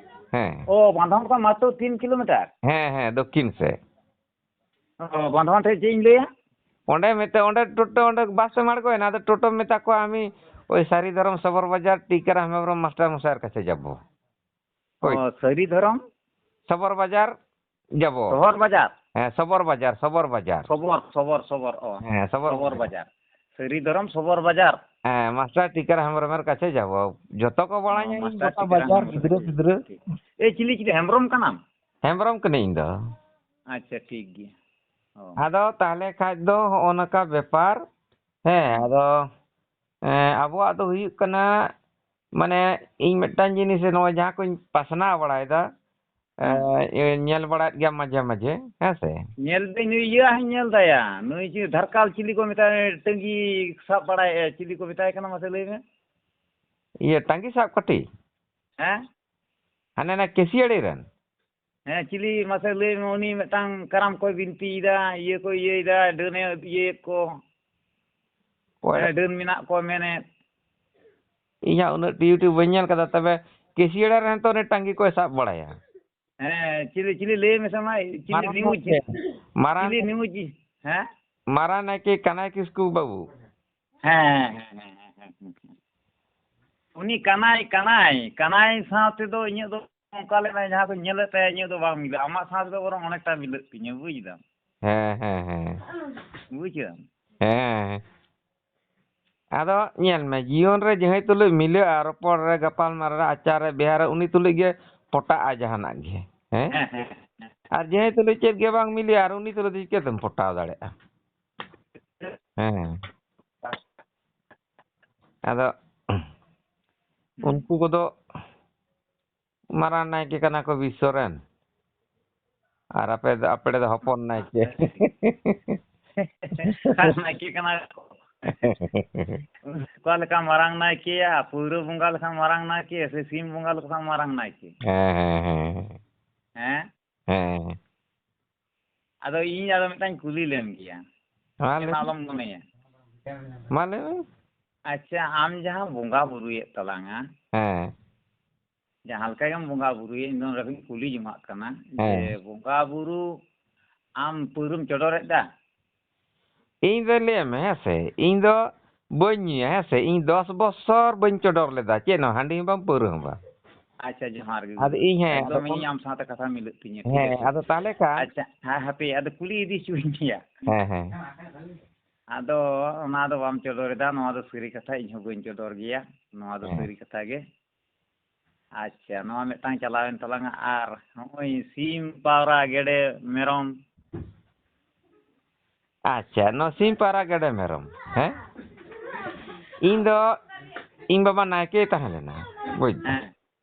ᱦᱮᱸ᱾ ᱚ, ᱵᱟᱸᱫᱷᱣᱟᱱ ᱠᱷᱚᱱᱟᱜ ᱢᱟᱛᱨᱚ ᱛᱤᱱ ᱠᱤᱞᱳᱢᱤᱴᱟᱨ? ᱦᱮᱸ, ᱦᱮᱸ, ᱫᱚᱠᱠᱷᱤᱱ ᱥᱮᱫ᱾ ᱚ, ᱵᱟᱸᱫᱷᱣᱟᱱ ᱴᱷᱮᱡ ᱪᱮᱫ ᱤᱧ ᱞᱟᱹᱭᱟ? ᱚᱸᱰᱮ ᱢᱤᱫᱴᱮᱱ, ᱚᱸᱰᱮ ᱴᱳᱴᱳ, ᱚᱸᱰᱮ ᱵᱟᱥ ᱮᱢ ᱟᱬᱜᱚᱭᱮᱱᱟ, ᱟᱫᱚ ᱴᱳᱴᱳᱢ ᱢᱮᱛᱟ ᱠᱚᱣᱟ, "আমি ওই সারি ধরম সবর বাজার টিকারাম হেমব্রম মাস্টার মশাইয়ের কাছে যাব।" ᱦᱳᱭ᱾ ᱚ, ᱥᱟᱹᱨᱤ ᱫᱷᱚᱨᱚᱢ? ᱥᱚᱵᱚᱨ ᱵᱟᱡᱟᱨ ᱡᱟᱵᱚ᱾ ᱥᱚᱵᱚᱨ ᱵᱟᱡᱟᱨ? ᱦᱮᱸ, ᱥᱚᱵᱚᱨ ᱵᱟᱡᱟᱨ, ᱥᱚᱵᱚᱨ ᱵᱟᱡᱟᱨ᱾ ᱥᱚᱵᱚᱨ, ᱥᱚᱵᱚᱨ, ᱥᱚᱵᱚᱨ, ᱚ᱾ ᱦᱮᱸ, ᱥᱚᱵᱚᱨ ᱥᱚᱵᱚᱨ ᱵᱟᱡᱟᱨ᱾ ᱵᱟᱡᱟᱨ᱾ ᱥᱟᱹᱨᱤ ᱫᱷᱚᱨᱚᱢ ᱥᱚᱵᱚᱨ ᱵᱟᱡᱟᱨ᱾ ᱦᱮᱸ, ᱢᱟᱥᱴᱟᱨ ᱴᱤᱠᱟᱨᱟᱢ ᱦᱮᱢᱵᱨᱚᱢᱮᱨ ᱠᱟᱪᱷᱮ ᱡᱟᱵᱚ᱾ ᱡᱚᱛᱚ ᱠᱚ ᱚ, ᱵᱟᱲᱟᱭᱟ, ᱤᱧ ᱢᱟᱥᱴᱟᱨ ᱜᱚᱴᱟ ᱴᱤᱠᱟᱨᱟᱢ ᱵᱟᱡᱟᱨ, ᱦᱮᱢᱵᱨᱚᱢ ᱜᱤᱫᱽᱨᱟᱹ ᱠᱟᱪᱷᱮ᱾ ᱯᱤᱫᱽᱨᱟᱹ᱾ ᱴᱷᱤᱠ᱾ ᱮ, ᱪᱤᱞᱤ, ᱪᱤᱞᱤ ᱦᱮᱢᱵᱨᱚᱢ ᱠᱟᱱᱟᱢ? ᱦᱮᱢᱵᱨᱚᱢ ᱠᱟᱹᱱᱟᱹᱧ ᱤᱧ ᱫᱚ᱾ ᱟᱪᱪᱷᱟ, ᱴᱷᱤᱠ ᱜᱮᱭᱟ᱾ ᱚ᱾ ᱟᱫᱚ ᱛᱟᱦᱞᱮ ᱠᱷᱟᱡ ᱫᱚ ᱦᱚᱸᱜᱼᱚ ᱱᱚᱝᱠᱟ ᱵᱮᱯᱟᱨ᱾ ᱦᱮᱸ, ᱦᱩᱸ᱾ ᱟᱫᱚ, ᱮᱸ, ᱟᱵᱚᱣᱟᱜ ᱫᱚ ᱦᱩᱭᱩᱜ ᱠᱟᱱᱟ, ᱢᱟᱱᱮ, ᱤᱧ ᱢᱤᱫᱴᱟᱝ ᱡᱤᱱᱤᱥ ᱱᱚᱜᱼᱚᱭ ᱡᱟᱦᱟᱸ ᱠᱚᱧ ᱯᱟᱥᱱᱟᱣ ᱵᱟᱲᱟᱭᱮᱫᱟ, ᱦᱩᱸ᱾ ᱮᱸ, ᱧᱮᱞ ᱵᱟᱲᱟᱭᱮᱫ ᱜᱮᱭᱟ ᱢᱟᱡᱷᱮ ᱢᱟᱡᱷᱮ, ᱦᱮᱸ ᱥᱮ? ᱧᱮᱞ ᱫᱟᱹᱧ, ᱱᱩᱭ ᱤᱭᱟᱹ ᱦᱚᱸᱧ ᱧᱮᱞ ᱫᱟᱭᱟ, ᱱᱩᱭ ᱪᱮᱫ ᱫᱷᱟᱨᱠᱟᱞ ᱪᱤᱞᱤ ᱠᱚ ᱢᱮᱛᱟᱭ, ᱴᱟᱹᱝᱜᱤ ᱥᱟᱵ ᱵᱟᱲᱟᱭᱮᱫᱼᱟ, ᱪᱤᱞᱤ ᱠᱚ ᱢᱮᱛᱟᱭ ᱠᱟᱱᱟ, ᱢᱟᱥᱮ ᱞᱟᱹᱭ ᱢᱮ? ᱤᱭᱟᱹ, ᱴᱟᱹᱝᱜᱤ ᱥᱟᱵ ᱠᱟᱹᱴᱤ? ᱦᱮᱸ? ᱦᱟᱱᱮ ᱱᱟ ᱠᱮᱥᱤᱭᱟᱲᱤ ᱨᱮᱱ? ᱦᱮᱸ, ᱪᱤᱞᱤ ᱢᱟᱥᱮ ᱞᱟᱹᱭ ᱢᱮ, ᱩᱱᱤ ᱢᱤᱫᱴᱟᱝ ᱠᱟᱨᱟᱢ ᱠᱚᱭ ᱵᱤᱱᱛᱤᱭᱮᱫᱟ, ᱤᱭᱟᱹ ᱠᱚ ᱤᱭᱟᱹᱭᱮᱫᱟ, ᱰᱟᱹᱱᱮ ᱤᱭᱟᱹᱭᱮᱫ ᱠᱚ᱾ ᱚᱠᱚᱭ? ᱦᱮᱸ, ᱰᱟᱹᱱ ᱢᱮᱱᱟᱜ ᱠᱚ ᱢᱮᱱᱮᱫ᱾ ᱤᱧ ᱦᱟᱸᱜ ᱩᱱᱟᱹᱜ YouTube ᱵᱟᱹᱧ ᱧᱮᱞ ᱠᱟᱫᱟ, ᱛᱚᱵᱮ ᱠᱮᱥᱤᱭᱟᱲᱟ ᱨᱮ ᱱᱤᱛᱚᱜ ᱩᱱᱤ ᱴᱟᱝᱜᱤ ᱠᱚᱭ ᱥᱟᱵ ᱵᱟᱲᱟᱭᱟ᱾ ᱦᱮᱸ, ᱪᱤᱞᱤ, ᱪᱤᱞᱤ ᱞᱟᱹᱭ ᱢᱮᱥᱮ ᱢᱟ, ᱪᱤᱞᱤ ᱢᱟᱨᱟᱝ ᱱᱤᱭᱩᱡᱽ? ᱜᱚᱢᱠᱮ, ᱢᱟᱨᱟᱝ, ᱪᱤᱞᱤ ᱱᱤᱭᱩᱡᱽ? ᱦᱮᱸ? ᱢᱟᱨᱟᱝ ᱱᱟᱭᱠᱮ ᱠᱟᱱᱟᱭ ᱠᱤᱥᱠᱩ ᱵᱟᱹᱵᱩ᱾ ᱦᱮᱸ, ᱦᱮᱸ, ᱦᱮᱸ, ᱦᱮᱸ, ᱦᱮᱸ, ᱦᱮᱸ᱾ ᱩᱱᱤ ᱠᱟᱱᱟᱭ, ᱠᱟᱱᱟᱭ, ᱠᱟᱱᱟᱭ ᱥᱟᱶ ᱛᱮᱫᱚ ᱤᱧᱟᱹᱜ ᱫᱚ ᱚᱱᱠᱟ ᱞᱮᱠᱟ ᱡᱟᱦᱟᱸ ᱠᱚ ᱧᱮᱞᱮᱫ ᱛᱟᱭᱟ, ᱤᱧᱟᱹᱜ ᱫᱚ ᱵᱟᱝ ᱢᱤᱞᱟᱹᱜᱼᱟ᱾ ᱟᱢᱟᱜ ᱥᱟᱶ ᱛᱮᱫᱚ ᱵᱚᱨᱚᱝ ᱚᱱᱮᱠᱴᱟ ᱢᱤᱞᱟᱹᱜ ᱛᱤᱧᱟᱹ, ᱵᱩᱡᱽ ᱫᱟᱢ? ᱦᱮᱸ, ᱦᱮᱸ, ᱦᱮᱸ᱾ ᱵᱩᱡᱽ ᱠᱮᱫᱟᱢ? ᱦᱮᱸ᱾ ᱟᱫᱚ ᱧᱮᱞ ᱢᱮ, ᱡᱤᱭᱚᱱ ᱨᱮ ᱡᱟᱦᱟᱸᱭ ᱛᱩᱞᱩᱡ ᱢᱤᱞᱟᱹᱜᱼᱟ, ᱨᱚᱯᱚᱲ ᱨᱮ, ᱜᱟᱯᱟᱞ ᱢᱟᱨᱟᱣ ᱨᱮ, ᱟᱪᱟᱨ ᱨᱮ, ᱵᱮᱣᱦᱟᱨ ᱨᱮ, ᱩᱱᱤ ᱛᱩᱞᱩᱡ ᱜᱮ ᱯᱚᱴᱟᱜᱼᱟ ᱡᱟᱦᱟᱱᱟᱜ ᱜᱮ᱾ ᱦᱮᱸ? ᱦᱮᱸ, ᱦᱮᱸ, ᱦᱮᱸ᱾ ᱟᱨ ᱡᱟᱦᱟᱸᱭ ᱛᱩᱞᱩᱡ ᱪᱮᱫ ᱜᱮ ᱵᱟᱝ ᱢᱤᱞᱟᱹᱜᱼᱟ, ᱟᱨ ᱩᱱᱤ ᱛᱩᱞᱩᱡ ᱫᱚ ᱪᱤᱠᱟᱹᱛᱮᱢ ᱯᱚᱴᱟᱣ ᱫᱟᱲᱮᱭᱟᱜᱼᱟ? ᱦᱮᱸ᱾ ᱟᱫᱚ ᱩᱱᱠᱩ ᱠᱚᱫᱚ ᱢᱟᱨᱟᱝ ᱱᱟᱭᱠᱮ ᱠᱟᱱᱟ ᱠᱚ ᱵᱤᱥᱥᱚ ᱨᱮᱱ᱾ ᱟᱨ ᱟᱯᱮ ᱫᱚ, ᱟᱯᱮ ᱫᱚ ᱦᱚᱯᱚᱱ ᱱᱟᱭᱠᱮ᱾ ᱟᱨ ᱱᱟᱭᱠᱮ ᱠᱟᱱᱟ ᱠᱚ᱾ ᱚᱠᱟ ᱞᱮᱠᱟ ᱢᱟᱨᱟᱝ ᱱᱟᱭᱠᱮᱭᱟ, ᱯᱟᱹᱣᱨᱟᱹ ᱵᱚᱸᱜᱟ ᱞᱮᱠᱷᱟᱱ ᱢᱟᱨᱟᱝ ᱱᱟᱭᱠᱮ, ᱥᱮ ᱥᱤᱢ ᱵᱚᱸᱜᱟ ᱞᱮᱠᱷᱟᱱ ᱢᱟᱨᱟᱝ ᱱᱟᱭᱠᱮ? ᱦᱮᱸ, ᱦᱮᱸ, ᱦᱮᱸ᱾ ᱦᱮᱸ? ᱦᱮᱸ᱾ ᱟᱫᱚ ᱤᱧ ᱟᱫᱚ ᱢᱤᱫᱴᱟᱝ ᱠᱩᱞᱤ ᱞᱮᱢ ᱜᱮᱭᱟ᱾ ᱢᱟ ᱞᱟᱹᱭ ᱮᱢ ᱢᱮ᱾ ᱟᱞᱚᱢ ᱢᱚᱱᱮᱭᱟ᱾ ᱢᱟ ᱞᱟᱹᱭ ᱢᱮ᱾ ᱟᱪᱪᱷᱟ, ᱟᱢ ᱡᱟᱦᱟᱸ ᱵᱚᱸᱜᱟ ᱵᱩᱨᱩᱭᱮᱫ ᱛᱟᱞᱟᱝᱟ, ᱦᱮᱸ᱾ ᱡᱟᱦᱟᱸ ᱞᱮᱠᱟ ᱜᱮᱢ ᱵᱚᱸᱜᱟ ᱵᱩᱨᱩᱭᱮᱫ, ᱤᱧ ᱫᱚ ᱱᱚᱰᱮ ᱠᱷᱚᱱ ᱠᱩᱞᱤ ᱡᱚᱝᱟᱜ ᱠᱟᱱᱟ ᱡᱮ ᱦᱮᱸ᱾ ᱵᱚᱸᱜᱟ ᱵᱩᱨᱩ ᱟᱢ ᱯᱟᱹᱣᱨᱟᱹᱢ ᱪᱚᱰᱚᱨᱮᱫ ᱫᱟ? ᱤᱧ ᱫᱚ ᱞᱟᱹᱭ ᱢᱮ, ᱦᱮᱸ ᱥᱮ, ᱤᱧ ᱫᱚ ᱵᱟᱹᱧ ᱧᱩᱭᱟ, ᱦᱮᱸ ᱥᱮ, ᱤᱧ ᱫᱚᱥ ᱵᱚᱪᱷᱚᱨ ᱵᱟᱹᱧ ᱪᱚᱰᱚᱨ ᱞᱮᱫᱟ ᱪᱮᱫ ᱦᱚᱸ, ᱦᱟᱺᱰᱤ ᱦᱚᱸ ᱵᱟᱝ, ᱯᱟᱹᱣᱨᱟᱹ ᱦᱚᱸ ᱵᱟᱝ᱾ ᱟᱪᱪᱷᱟ, ᱡᱚᱦᱟᱨ ᱜᱮ᱾ ᱟᱫᱚ ᱤᱧ, ᱦᱮᱸ, ᱮᱠᱫᱚᱢ ᱟᱫᱚ ᱤᱧ ᱟᱢ ᱥᱟᱶᱛᱮ ᱠᱟᱛᱷᱟ ᱢᱤᱞᱟᱹᱜ ᱛᱤᱧᱟᱹ, ᱴᱷᱤᱠ ᱦᱮᱸ, ᱟᱪᱷᱮ? ᱟᱫᱚ ᱛᱟᱦᱞᱮ ᱠᱷᱟᱱ ᱟᱪᱪᱷᱟ, ᱦᱮᱸ, ᱦᱟᱯᱮ, ᱟᱫᱚ ᱠᱩᱞᱤ ᱤᱫᱤ ᱦᱚᱪᱚᱧ ᱜᱮᱭᱟ᱾ ᱦᱮᱸ, ᱦᱮᱸ᱾ ᱟᱫᱚ ᱚᱱᱟ ᱫᱚ ᱵᱟᱢ ᱪᱚᱰᱚᱨ ᱮᱫᱟ, ᱱᱚᱣᱟ ᱫᱚ ᱥᱟᱹᱨᱤ ᱠᱟᱛᱷᱟ, ᱤᱧ ᱦᱚᱸ ᱵᱟᱹᱧ ᱪᱚᱰᱚᱨ ᱜᱮᱭᱟ, ᱱᱚᱣᱟ ᱫᱚ ᱦᱮᱸ᱾ ᱥᱟᱹᱨᱤ ᱠᱟᱛᱷᱟ ᱜᱮ᱾ ᱟᱪᱪᱷᱟ, ᱱᱚᱣᱟ ᱢᱤᱫᱴᱟᱝ ᱪᱟᱞᱟᱣᱮᱱ ᱛᱟᱞᱟᱝᱟ, ᱟᱨ ᱱᱚᱜᱼᱚᱭ ᱥᱤᱢ, ᱯᱟᱣᱨᱟ, ᱜᱮᱰᱮ, ᱢᱮᱨᱚᱢ᱾ ᱟᱪᱪᱷᱟ, ᱱᱚᱣᱟ ᱥᱤᱢ, ᱯᱟᱣᱨᱟ, ᱜᱮᱰᱮ, ᱢᱮᱨᱚᱢ, ᱦᱮᱸ? ᱤᱧ ᱫᱚ, ᱤᱧ ᱵᱟᱵᱟ ᱱᱟᱭᱠᱮᱭ ᱛᱟᱦᱮᱸ ᱞᱮᱱᱟ, ᱵᱩᱡᱽ ᱫᱟᱢ? ᱦᱮᱸ,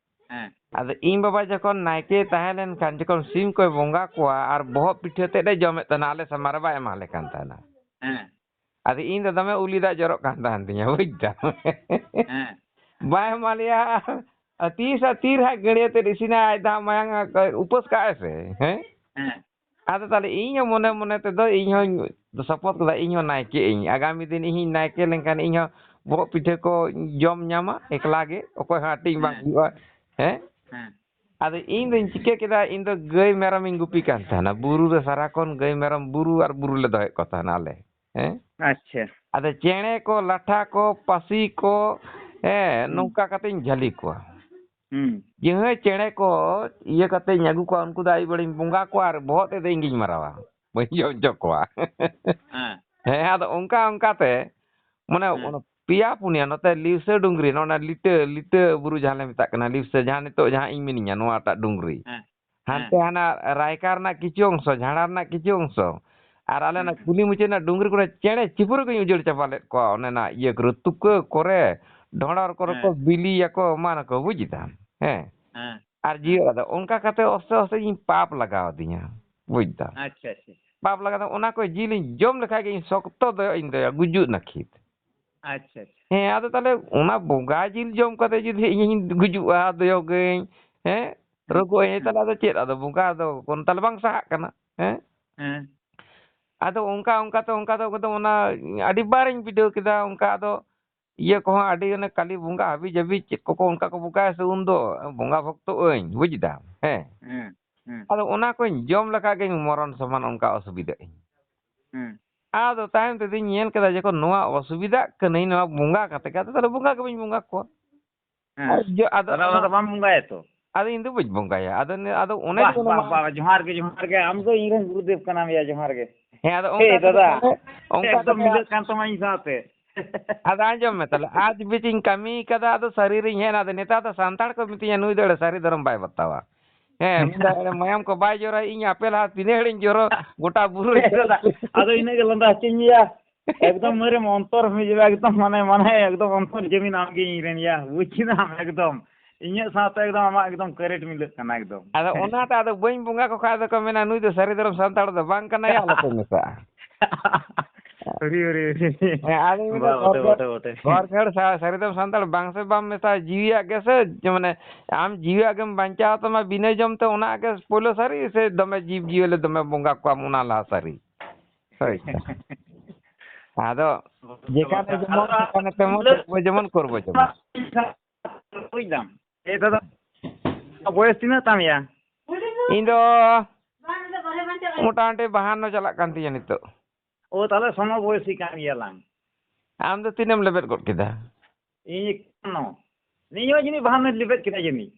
ᱦᱮᱸ᱾ ᱟᱫᱚ ᱤᱧ ᱵᱟᱵᱟ ᱡᱚᱠᱷᱚᱱ ᱱᱟᱭᱠᱮᱭ ᱛᱟᱦᱮᱸ ᱞᱮᱱᱠᱷᱟᱱ, ᱡᱚᱠᱷᱚᱱ ᱥᱤᱢ ᱠᱚᱭ ᱵᱚᱸᱜᱟ ᱠᱚᱣᱟ ᱟᱨ ᱵᱚᱦᱚᱜ ᱯᱤᱴᱷᱟᱹ ᱛᱮᱫ ᱮ ᱡᱚᱢᱮᱫ ᱛᱟᱦᱮᱱᱟ, ᱟᱞᱮ ᱥᱟᱢᱟᱝ ᱨᱮ ᱵᱟᱭ ᱮᱢᱟ ᱞᱮ ᱠᱟᱱ ᱛᱟᱦᱮᱱᱟ᱾ ᱦᱮᱸ᱾ ᱟᱫᱚ ᱤᱧ ᱫᱚ ᱫᱚᱢᱮ ᱩᱞᱤ ᱫᱟᱜ ᱡᱚᱨᱚᱜ ᱠᱟᱱ ᱛᱟᱦᱮᱱ ᱛᱤᱧᱟ, ᱵᱩᱡᱽ ᱫᱟᱢ? ᱦᱮᱸ᱾ ᱵᱟᱭ ᱮᱢᱟ ᱞᱮᱭᱟ, ᱟᱨ ᱛᱤᱥ ᱟᱨ ᱛᱤᱨ ᱦᱟᱸᱜ ᱜᱟᱹᱲᱤ ᱟᱛᱮᱫ ᱤᱥᱤᱱᱟ, ᱟᱡ ᱫᱚ ᱦᱟᱸᱜ ᱢᱟᱭᱟᱝ ᱩᱯᱟᱹᱥ ᱠᱟᱜᱼᱟᱭ ᱥᱮ, ᱦᱮᱸ? ᱦᱮᱸ᱾ ᱟᱫᱚ ᱛᱟᱦᱞᱮ ᱤᱧ ᱦᱚᱸ ᱢᱚᱱᱮ ᱢᱚᱱᱮ ᱛᱮᱫᱚ ᱤᱧ ᱦᱚᱸᱧ ᱥᱚᱯᱚᱛ ᱠᱟᱫᱟ, ᱤᱧ ᱦᱚᱸ ᱱᱟᱭᱠᱮ ᱟᱹᱧ᱾ ᱟᱜᱟᱢᱤ ᱫᱤᱱ ᱤᱧ ᱦᱚᱸᱧ ᱱᱟᱭᱠᱮ ᱞᱮᱱᱠᱷᱟᱱ ᱤᱧ ᱦᱚᱸ ᱵᱚᱦᱚᱜ ᱯᱤᱴᱷᱟᱹ ᱠᱚ ᱡᱚᱢ ᱧᱟᱢᱟ ᱮᱠᱞᱟ ᱜᱮ, ᱚᱠᱚᱭ ᱦᱚᱸ ᱦᱟᱹᱴᱤᱧ ᱵᱟᱝ ᱦᱮᱸ᱾ ᱦᱩᱭᱩᱜᱼᱟ᱾ ᱦᱮᱸ? ᱦᱮᱸ᱾ ᱟᱫᱚ ᱤᱧ ᱫᱚᱧ ᱪᱤᱠᱟᱹ ᱠᱮᱫᱟ, ᱤᱧ ᱫᱚ ᱜᱟᱹᱭ ᱢᱮᱨᱚᱢᱤᱧ ᱜᱩᱯᱤ ᱠᱟᱱ ᱛᱟᱦᱮᱱᱟ᱾ ᱵᱩᱨᱩ ᱨᱮ ᱥᱟᱨᱟ ᱠᱷᱚᱱ ᱜᱟᱹᱭ ᱢᱮᱨᱚᱢ ᱵᱩᱨᱩ ᱟᱨ ᱵᱩᱨᱩ ᱞᱮ ᱫᱚᱦᱚᱭᱮᱫ ᱠᱚ ᱛᱟᱦᱮᱱᱟ ᱟᱞᱮ᱾ ᱦᱮᱸ? ᱟᱪᱪᱷᱟ᱾ ᱟᱫᱚ ᱪᱮᱬᱮ ᱠᱚ, ᱞᱟᱴᱷᱟ ᱠᱚ, ᱯᱟᱹᱥᱤ ᱠᱚ, ᱦᱮᱸ, ᱦᱩᱸ᱾ ᱱᱚᱝᱠᱟ ᱠᱟᱛᱮᱧ ᱡᱷᱟᱹᱞᱤ ᱠᱚᱣᱟ᱾ ᱦᱩᱸ᱾ ᱡᱟᱦᱟᱸᱭ ᱪᱮᱬᱮ ᱠᱚ ᱤᱭᱟᱹ ᱠᱟᱛᱮᱧ ᱟᱹᱜᱩ ᱠᱚᱣᱟ, ᱩᱱᱠᱩ ᱫᱚ ᱟᱹᱭᱩᱵ ᱵᱮᱲᱟᱧ ᱵᱚᱸᱜᱟ ᱠᱚᱣᱟ ᱟᱨ ᱵᱚᱦᱚᱜ ᱛᱮᱫ ᱫᱚ ᱤᱧ ᱜᱤᱧ ᱢᱟᱨᱟᱣᱟ᱾ ᱵᱟᱹᱧ ᱡᱚᱢ ᱦᱚᱪᱚ ᱠᱚᱣᱟ᱾ ᱦᱮᱸ᱾ ᱦᱮᱸ, ᱟᱫᱚ ᱚᱱᱠᱟ ᱚᱱᱠᱟ ᱛᱮ, ᱢᱟᱱᱮ, ᱦᱮᱸ᱾ ᱚᱱᱟ ᱯᱮᱭᱟ ᱯᱩᱱᱭᱟ, ᱱᱚᱛᱮ ᱞᱤᱣᱥᱟᱹ ᱰᱩᱝᱨᱤ, ᱱᱚᱜᱼᱚ ᱱᱟ ᱞᱤᱴᱟᱹ, ᱞᱤᱴᱟᱹ ᱵᱩᱨᱩ ᱡᱟᱦᱟᱸ ᱞᱮ ᱢᱮᱛᱟᱜ ᱠᱟᱱᱟ, ᱞᱤᱣᱥᱟᱹ, ᱡᱟᱦᱟᱸ ᱱᱤᱛᱚᱜ ᱡᱟᱦᱟᱸ ᱤᱧ ᱢᱤᱱᱟᱹᱧᱟ, ᱱᱚᱣᱟᱴᱟᱜ ᱰᱩᱝᱨᱤ᱾ ᱦᱮᱸ᱾ ᱦᱟᱱᱛᱮ ᱦᱮᱸ᱾ ᱦᱟᱱᱟ ᱨᱟᱭᱠᱟ ᱨᱮᱱᱟᱜ ᱠᱤᱪᱷᱩ ᱚᱝᱥᱚ, ᱡᱷᱟᱲᱟ ᱨᱮᱱᱟᱜ ᱠᱤᱪᱷᱩ ᱚᱝᱥᱚ, ᱟᱨ ᱟᱞᱮ ᱦᱮᱸ, ᱚᱱᱟ ᱦᱮᱸ᱾ ᱠᱩᱞᱦᱤ ᱢᱩᱪᱟᱹᱫ ᱨᱮᱱᱟᱜ ᱰᱩᱝᱨᱤ ᱠᱚᱨᱮ ᱪᱮᱬᱮ ᱪᱤᱯᱨᱩ ᱠᱚᱧ ᱩᱡᱟᱹᱲ ᱪᱟᱵᱟ ᱞᱮᱫ ᱠᱚᱣᱟ᱾ ᱚᱱᱮ ᱚᱱᱟ ᱤᱭᱟᱹ ᱠᱚᱨᱮ, ᱛᱩᱠᱟᱹ ᱠᱚᱨᱮ, ᱰᱷᱚᱸᱰᱚᱨ ᱠᱚᱨᱮ ᱠᱚ ᱦᱮᱸ᱾ ᱵᱤᱞᱤᱭᱟᱠᱚ, ᱮᱢᱟᱱ ᱟᱠᱚ, ᱵᱩᱡᱽ ᱫᱟᱢ? ᱦᱮᱸ᱾ ᱦᱮᱸ᱾ ᱟᱨ ᱦᱮᱸ᱾ ᱡᱤᱭᱟᱹᱲ ᱟᱫᱚ ᱚᱱᱠᱟ ᱠᱟᱛᱮ ᱟᱥᱛᱮ ᱟᱥᱛᱮ ᱤᱧ ᱯᱟᱯ ᱞᱟᱜᱟᱣ ᱟᱹᱫᱤᱧᱟ, ᱵᱩᱡᱽ ᱫᱟᱢ? ᱟᱪᱪᱷᱟ, ᱟᱪᱪᱷᱟ᱾ ᱯᱟᱯ ᱞᱟᱜᱟᱣ ᱫᱚ ᱚᱱᱟ ᱠᱚ ᱡᱤᱞᱤᱧ ᱡᱚᱢ ᱞᱮᱠᱷᱟᱡ ᱜᱮ ᱤᱧ ᱥᱚᱠᱛᱚ ᱫᱚᱭᱚᱜ ᱤᱧ ᱫᱚᱭᱚᱜ, ᱜᱩᱡᱩᱜ ᱱᱟᱹᱠᱷᱤᱛ᱾ ᱟᱪᱪᱷᱟ, ᱟᱪᱪᱷᱟ᱾ ᱦᱮᱸ, ᱟᱫᱚ ᱛᱟᱦᱞᱮ ᱚᱱᱟ ᱵᱚᱸᱜᱟ ᱡᱤᱞ ᱡᱚᱢ ᱠᱟᱛᱮ ᱡᱩᱫᱤ ᱤᱧᱤᱧ ᱜᱩᱡᱩᱜᱼᱟ, ᱫᱚᱭᱚᱜᱟᱹᱧ, ᱦᱮᱸ, ᱦᱮᱸ, ᱨᱳᱜᱚᱜ ᱟᱹᱧ, ᱦᱮᱸ᱾ ᱛᱟᱦᱞᱮ ᱟᱫᱚ ᱪᱮᱫ? ᱟᱫᱚ ᱵᱚᱸᱜᱟ ᱫᱚ ᱠᱳᱱ ᱛᱟᱦᱞᱮ ᱵᱟᱝ ᱥᱟᱦᱟᱜ ᱠᱟᱱᱟ, ᱦᱮᱸ? ᱦᱮᱸ᱾ ᱟᱫᱚ ᱚᱱᱠᱟ ᱚᱱᱠᱟ ᱛᱮ, ᱚᱱᱠᱟ ᱫᱚ ᱮᱠᱫᱚᱢ ᱚᱱᱟ ᱟᱹᱰᱤ ᱵᱟᱨᱤᱧ ᱵᱤᱰᱟᱹᱣ ᱠᱮᱫᱟ, ᱚᱱᱠᱟ ᱟᱫᱚ ᱤᱭᱟᱹ ᱠᱚᱦᱚᱸ ᱟᱹᱰᱤ ᱚᱱᱮ ᱠᱟᱹᱞᱤ ᱵᱚᱸᱜᱟ ᱦᱟᱹᱵᱤ ᱡᱟᱹᱵᱤ ᱪᱮᱫ ᱠᱚᱠᱚ ᱚᱱᱠᱟ ᱠᱚ ᱵᱚᱸᱜᱟᱭᱟ ᱥᱮ ᱩᱱᱫᱚ ᱵᱚᱸᱜᱟ ᱵᱷᱚᱠᱛᱚᱜ ᱟᱹᱧ, ᱵᱩᱡᱽ ᱫᱟᱢ? ᱦᱮᱸ᱾ ᱦᱮᱸ, ᱦᱮᱸ᱾ ᱟᱫᱚ ᱚᱱᱟ ᱠᱚᱧ ᱡᱚᱢ ᱞᱮᱠᱷᱟᱡ ᱜᱮ ᱢᱚᱨᱚᱱ ᱥᱚᱢᱟᱱ ᱚᱱᱠᱟ ᱚᱥᱩᱵᱤᱫᱷᱟᱜ ᱟᱹᱧ᱾ ᱦᱮᱸ᱾ ᱟᱫᱚ ᱛᱟᱭᱚᱢ ᱛᱮᱫᱚᱧ ᱧᱮᱞ ᱠᱮᱫᱟ, ᱡᱚᱠᱷᱚᱱ ᱱᱚᱣᱟ ᱚᱥᱩᱵᱤᱫᱷᱟᱜ ᱠᱟᱹᱱᱟᱹᱧ, ᱱᱚᱣᱟ ᱵᱚᱸᱜᱟ ᱠᱟᱛᱮ ᱜᱮ, ᱟᱫᱚ ᱛᱟᱦᱞᱮ ᱵᱚᱸᱜᱟ ᱜᱮ ᱵᱟᱹᱧ ᱵᱚᱸᱜᱟ ᱠᱚᱣᱟ᱾ ᱦᱮᱸ᱾ ᱟᱨ ᱡᱚ-, ᱟᱫᱚ ᱛᱟᱦᱞᱮ ᱚᱱᱟ ᱚᱱᱟ ᱫᱚ ᱵᱟᱢ ᱵᱚᱸᱜᱟᱭᱟ ᱛᱚ? ᱟᱫᱚ ᱤᱧ ᱫᱚ ᱵᱟᱹᱧ ᱵᱚᱸᱜᱟᱭᱟ᱾ ᱟᱫᱚ ᱱᱤ-, ᱟᱫᱚ ᱚᱱᱮ ᱵᱟᱦ, ᱡᱮ ᱵᱟᱦ, ᱚᱱᱟ ᱵᱟᱦ, ᱡᱚᱦᱟᱨ ᱜᱮ, ᱡᱚᱦᱟᱨ ᱜᱮ᱾ ᱟᱢ ᱫᱚ ᱤᱧ ᱨᱮᱱ ᱜᱩᱨᱩᱫᱮᱵ ᱠᱟᱱᱟᱢ ᱭᱟ, ᱡᱚᱦᱟᱨ ᱜᱮ᱾ ᱦᱮᱸ, ᱟᱫᱚ ᱦᱮᱸ, ᱚᱱᱠᱟ ᱛᱮᱫᱚ ᱫᱟᱫᱟ, ᱛᱟᱦᱞᱮ, ᱚᱱᱠᱟ ᱮᱠᱫᱚᱢ ᱛᱮᱫᱚ ᱢᱤᱞᱟᱹᱜ ᱠᱟᱱ ᱛᱟᱢᱟ ᱤᱧ ᱥᱟᱶᱛᱮ᱾ ᱟᱫᱚ ᱟᱸᱡᱚᱢ ᱢᱮ ᱛᱟᱦᱞᱮ, ᱟᱡ ᱵᱤᱪ ᱤᱧ ᱠᱟᱹᱢᱤ ᱠᱟᱫᱟ, ᱟᱫᱚ ᱥᱟᱹᱨᱤ ᱨᱤᱧ ᱦᱮᱡ ᱮᱱᱟ᱾ ᱟᱫᱚ ᱱᱮᱛᱟᱨ ᱫᱚ ᱥᱟᱱᱛᱟᱲ ᱠᱚ ᱢᱤᱛᱟᱹᱧᱟ, "ᱱᱩᱭ ᱫᱚ ᱮᱲᱮ ᱥᱟᱹᱨᱤ ᱫᱷᱚᱨᱚᱢ ᱵᱟᱭ ᱵᱟᱛᱟᱣᱟ᱾ ᱦᱮᱸ, ᱢᱤᱫ ᱫᱷᱟᱣ ᱮᱲᱮ ᱢᱟᱭᱟᱢ ᱠᱚ ᱵᱟᱭ ᱡᱚᱨᱚᱭ, ᱤᱧ ᱟᱯᱮ ᱞᱟᱦᱟ ᱛᱤᱱᱟᱹᱜ ᱦᱚᱲᱤᱧ ᱡᱚᱨᱚ ᱜᱚᱴᱟ ᱵᱩᱨᱩ ᱦᱮᱸ, ᱫᱟᱫᱟ, ᱟᱫᱚ ᱤᱱᱟᱹᱜ ᱜᱮ ᱞᱟᱸᱫᱟ ᱦᱚᱪᱚᱧ ᱢᱮᱭᱟ᱾ ᱮᱠᱫᱚᱢ ᱢᱟᱹᱨᱮᱢ ᱚᱱᱛᱚᱨ ᱢᱤᱫ ᱡᱟᱭᱜᱟ ᱮᱠᱫᱚᱢ ᱢᱟᱱᱮ, ᱢᱟᱱᱮ ᱮᱠᱫᱚᱢ ᱚᱱᱛᱚᱨ ᱡᱟᱹᱢᱤᱱ ᱟᱢᱜᱮ ᱤᱧ ᱨᱮᱱ ᱭᱟ, ᱵᱩᱡᱽ ᱠᱮᱫᱟᱢ? ᱮᱠᱫᱚᱢ ᱤᱧᱟᱹᱜ ᱥᱟᱶᱛᱮ ᱮᱠᱫᱚᱢ ᱟᱢᱟᱜ ᱮᱠᱫᱚᱢ ᱠᱟᱹᱨᱮᱴ ᱢᱤᱞᱟᱹᱜ ᱠᱟᱱᱟ ᱮᱠᱫᱚᱢ᱾ ᱟᱫᱚ ᱚᱱᱟᱛᱮ ᱟᱫᱚ ᱵᱟᱹᱧ ᱵᱚᱸᱜᱟ ᱠᱚ ᱠᱷᱟᱡ ᱫᱚᱠᱚ ᱢᱮᱱᱟ, "ᱱᱩᱭ ᱫᱚ ᱥᱟᱹᱨᱤ ᱫᱷᱚᱨᱚᱢ ᱥᱟᱱᱛᱟᱲ ᱫᱚ ᱵᱟᱝ ᱠᱟᱱᱟᱭᱟ", ᱟᱞᱚᱯᱮ ᱢᱮᱥᱟᱜᱼᱟ᱾ ᱦᱩᱨᱤ, ᱦᱩᱨᱤ, ᱦᱩᱨᱤ᱾ ᱦᱮᱸ, ᱟᱫᱚ ᱤᱧ ᱫᱚ ᱵᱟ, ᱵᱚᱴᱮ, ᱵᱚᱴᱮ, ᱵᱚᱴᱮ᱾ ᱜᱷᱚᱨ ᱜᱷᱮᱲ ᱥᱟ-, ᱥᱟᱹᱨᱤ ᱫᱚᱢ ᱥᱟᱱᱛᱟᱲ ᱵᱟᱝ ᱥᱮ ᱵᱟᱢ ᱢᱮᱥᱟ ᱡᱤᱣᱤᱭᱟᱜ ᱜᱮ ᱥᱮ, ᱢᱟᱱᱮ, ᱟᱢ ᱡᱤᱣᱤᱭᱟᱜ ᱜᱮᱢ ᱵᱟᱧᱪᱟᱣ ᱛᱟᱢᱟ ᱵᱤᱱᱟᱹ ᱡᱚᱢ ᱛᱮ, ᱚᱱᱟ ᱜᱮ ᱯᱳᱭᱞᱳ ᱥᱟᱹᱨᱤ ᱥᱮ ᱫᱚᱢᱮ ᱡᱤᱵᱽ ᱡᱤᱭᱟᱹᱞᱤ ᱫᱚᱢᱮ ᱵᱚᱸᱜᱟ ᱠᱚᱣᱟᱢ ᱚᱱᱟ ᱞᱟᱦᱟ ᱥᱟᱹᱨᱤ? ᱦᱳᱭ᱾ ᱟᱫᱚ ᱡᱮᱠᱷᱟᱱᱮ ᱡᱮᱢᱚᱱ, ᱟᱫᱚ ᱥᱮᱠᱷᱟᱱᱮ ᱛᱮᱢᱚᱱ, ᱠᱚᱨᱵᱚ ᱡᱮᱢᱚᱱ, ᱠᱚᱨᱵᱚ ᱡᱮᱢᱚᱱ᱾ ᱵᱩᱡᱽ ᱫᱟᱢ? ᱮ ᱫᱟᱫᱟ, ᱵᱚᱭᱮᱥ ᱛᱤᱱᱟᱹᱜ ᱛᱟᱢ ᱭᱟ? ᱤᱧ ᱫᱚ ᱢᱚᱴᱟᱢᱩᱴᱤ ᱵᱟᱦᱟᱱᱱᱚ ᱪᱟᱞᱟᱜ ᱠᱟᱱ ᱛᱤᱧᱟᱹ ᱱᱤᱛᱚᱜ᱾ ᱳ, ᱛᱟᱦᱞᱮ ᱥᱚᱢᱚ ᱵᱚᱭᱮᱥᱤ ᱠᱟᱱ ᱜᱮᱭᱟᱞᱟᱝ᱾ ᱟᱢ ᱫᱚ ᱛᱤᱱᱟᱹᱜ ᱮᱢ ᱞᱮᱵᱮᱫ ᱜᱚᱫ ᱠᱮᱫᱟ? ᱤᱧ ᱮᱠᱟᱱᱱᱚ᱾ ᱤᱧ ᱦᱚᱸ ᱡᱟᱹᱱᱤᱡ ᱵᱟᱦᱟᱱᱱᱚᱧ ᱞᱮᱵᱮᱫ ᱠᱮᱫᱟ ᱡᱟᱹᱱᱤᱡ᱾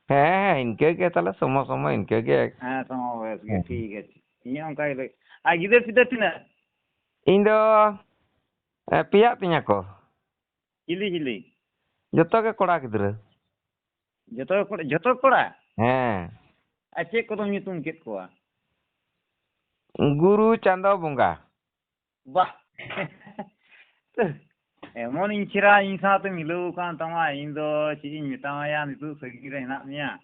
ᱦᱮᱸ, ᱦᱮᱸ, ᱤᱱᱠᱟᱹ ᱜᱮ ᱛᱟᱦᱞᱮ ᱥᱚᱢᱚ ᱥᱚᱢᱚ ᱤᱱᱠᱟᱹ ᱜᱮ᱾ ᱦᱮᱸ, ᱥᱚᱢᱚ ᱵᱚᱭᱮᱥ ᱜᱮ, ᱦᱮᱸ᱾ ᱴᱷᱤᱠ ᱟᱪᱷᱮ᱾ ᱤᱧ ᱦᱚᱸ ᱚᱱᱠᱟ ᱜᱮ ᱞᱟᱹᱭ-, ᱟᱨ ᱜᱤᱫᱟᱹᱨ ᱯᱤᱫᱟᱹᱨ ᱛᱤᱱᱟᱹᱜ? ᱤᱧ ᱫᱚ, ᱮ, ᱯᱮᱭᱟᱜ ᱛᱤᱧᱟᱹ ᱠᱚ᱾ ᱪᱤᱞᱤ ᱪᱤᱞᱤ? ᱡᱚᱛᱚ ᱜᱮ ᱠᱚᱲᱟ ᱜᱤᱫᱽᱨᱟᱹ᱾ ᱡᱚᱛᱚ ᱜᱮ ᱠᱚᱲᱟ, ᱡᱚᱛᱚ ᱜᱮ ᱠᱚᱲᱟ? ᱦᱮᱸ᱾ ᱟᱨ ᱪᱮᱫ ᱠᱚᱫᱚᱢ ᱧᱩᱛᱩᱢ ᱠᱮᱫ ᱠᱚᱣᱟ? ᱜᱩᱨᱩ, ᱪᱟᱸᱫᱚ, ᱵᱚᱸᱜᱟ᱾ ᱵᱟᱦ! ᱮᱢᱚᱱ ᱤᱧ ᱪᱮᱦᱨᱟ ᱤᱧ ᱥᱟᱶᱛᱮ ᱢᱤᱞᱟᱹᱣ ᱟᱠᱟᱱ ᱛᱟᱢᱟ, ᱤᱧ ᱫᱚ ᱪᱮᱫ ᱤᱧ ᱢᱮᱛᱟᱢᱟᱭᱟ, ᱱᱤᱛᱚᱜ ᱥᱟᱺᱜᱤᱧ ᱨᱮ ᱦᱮᱱᱟᱜ ᱢᱮᱭᱟ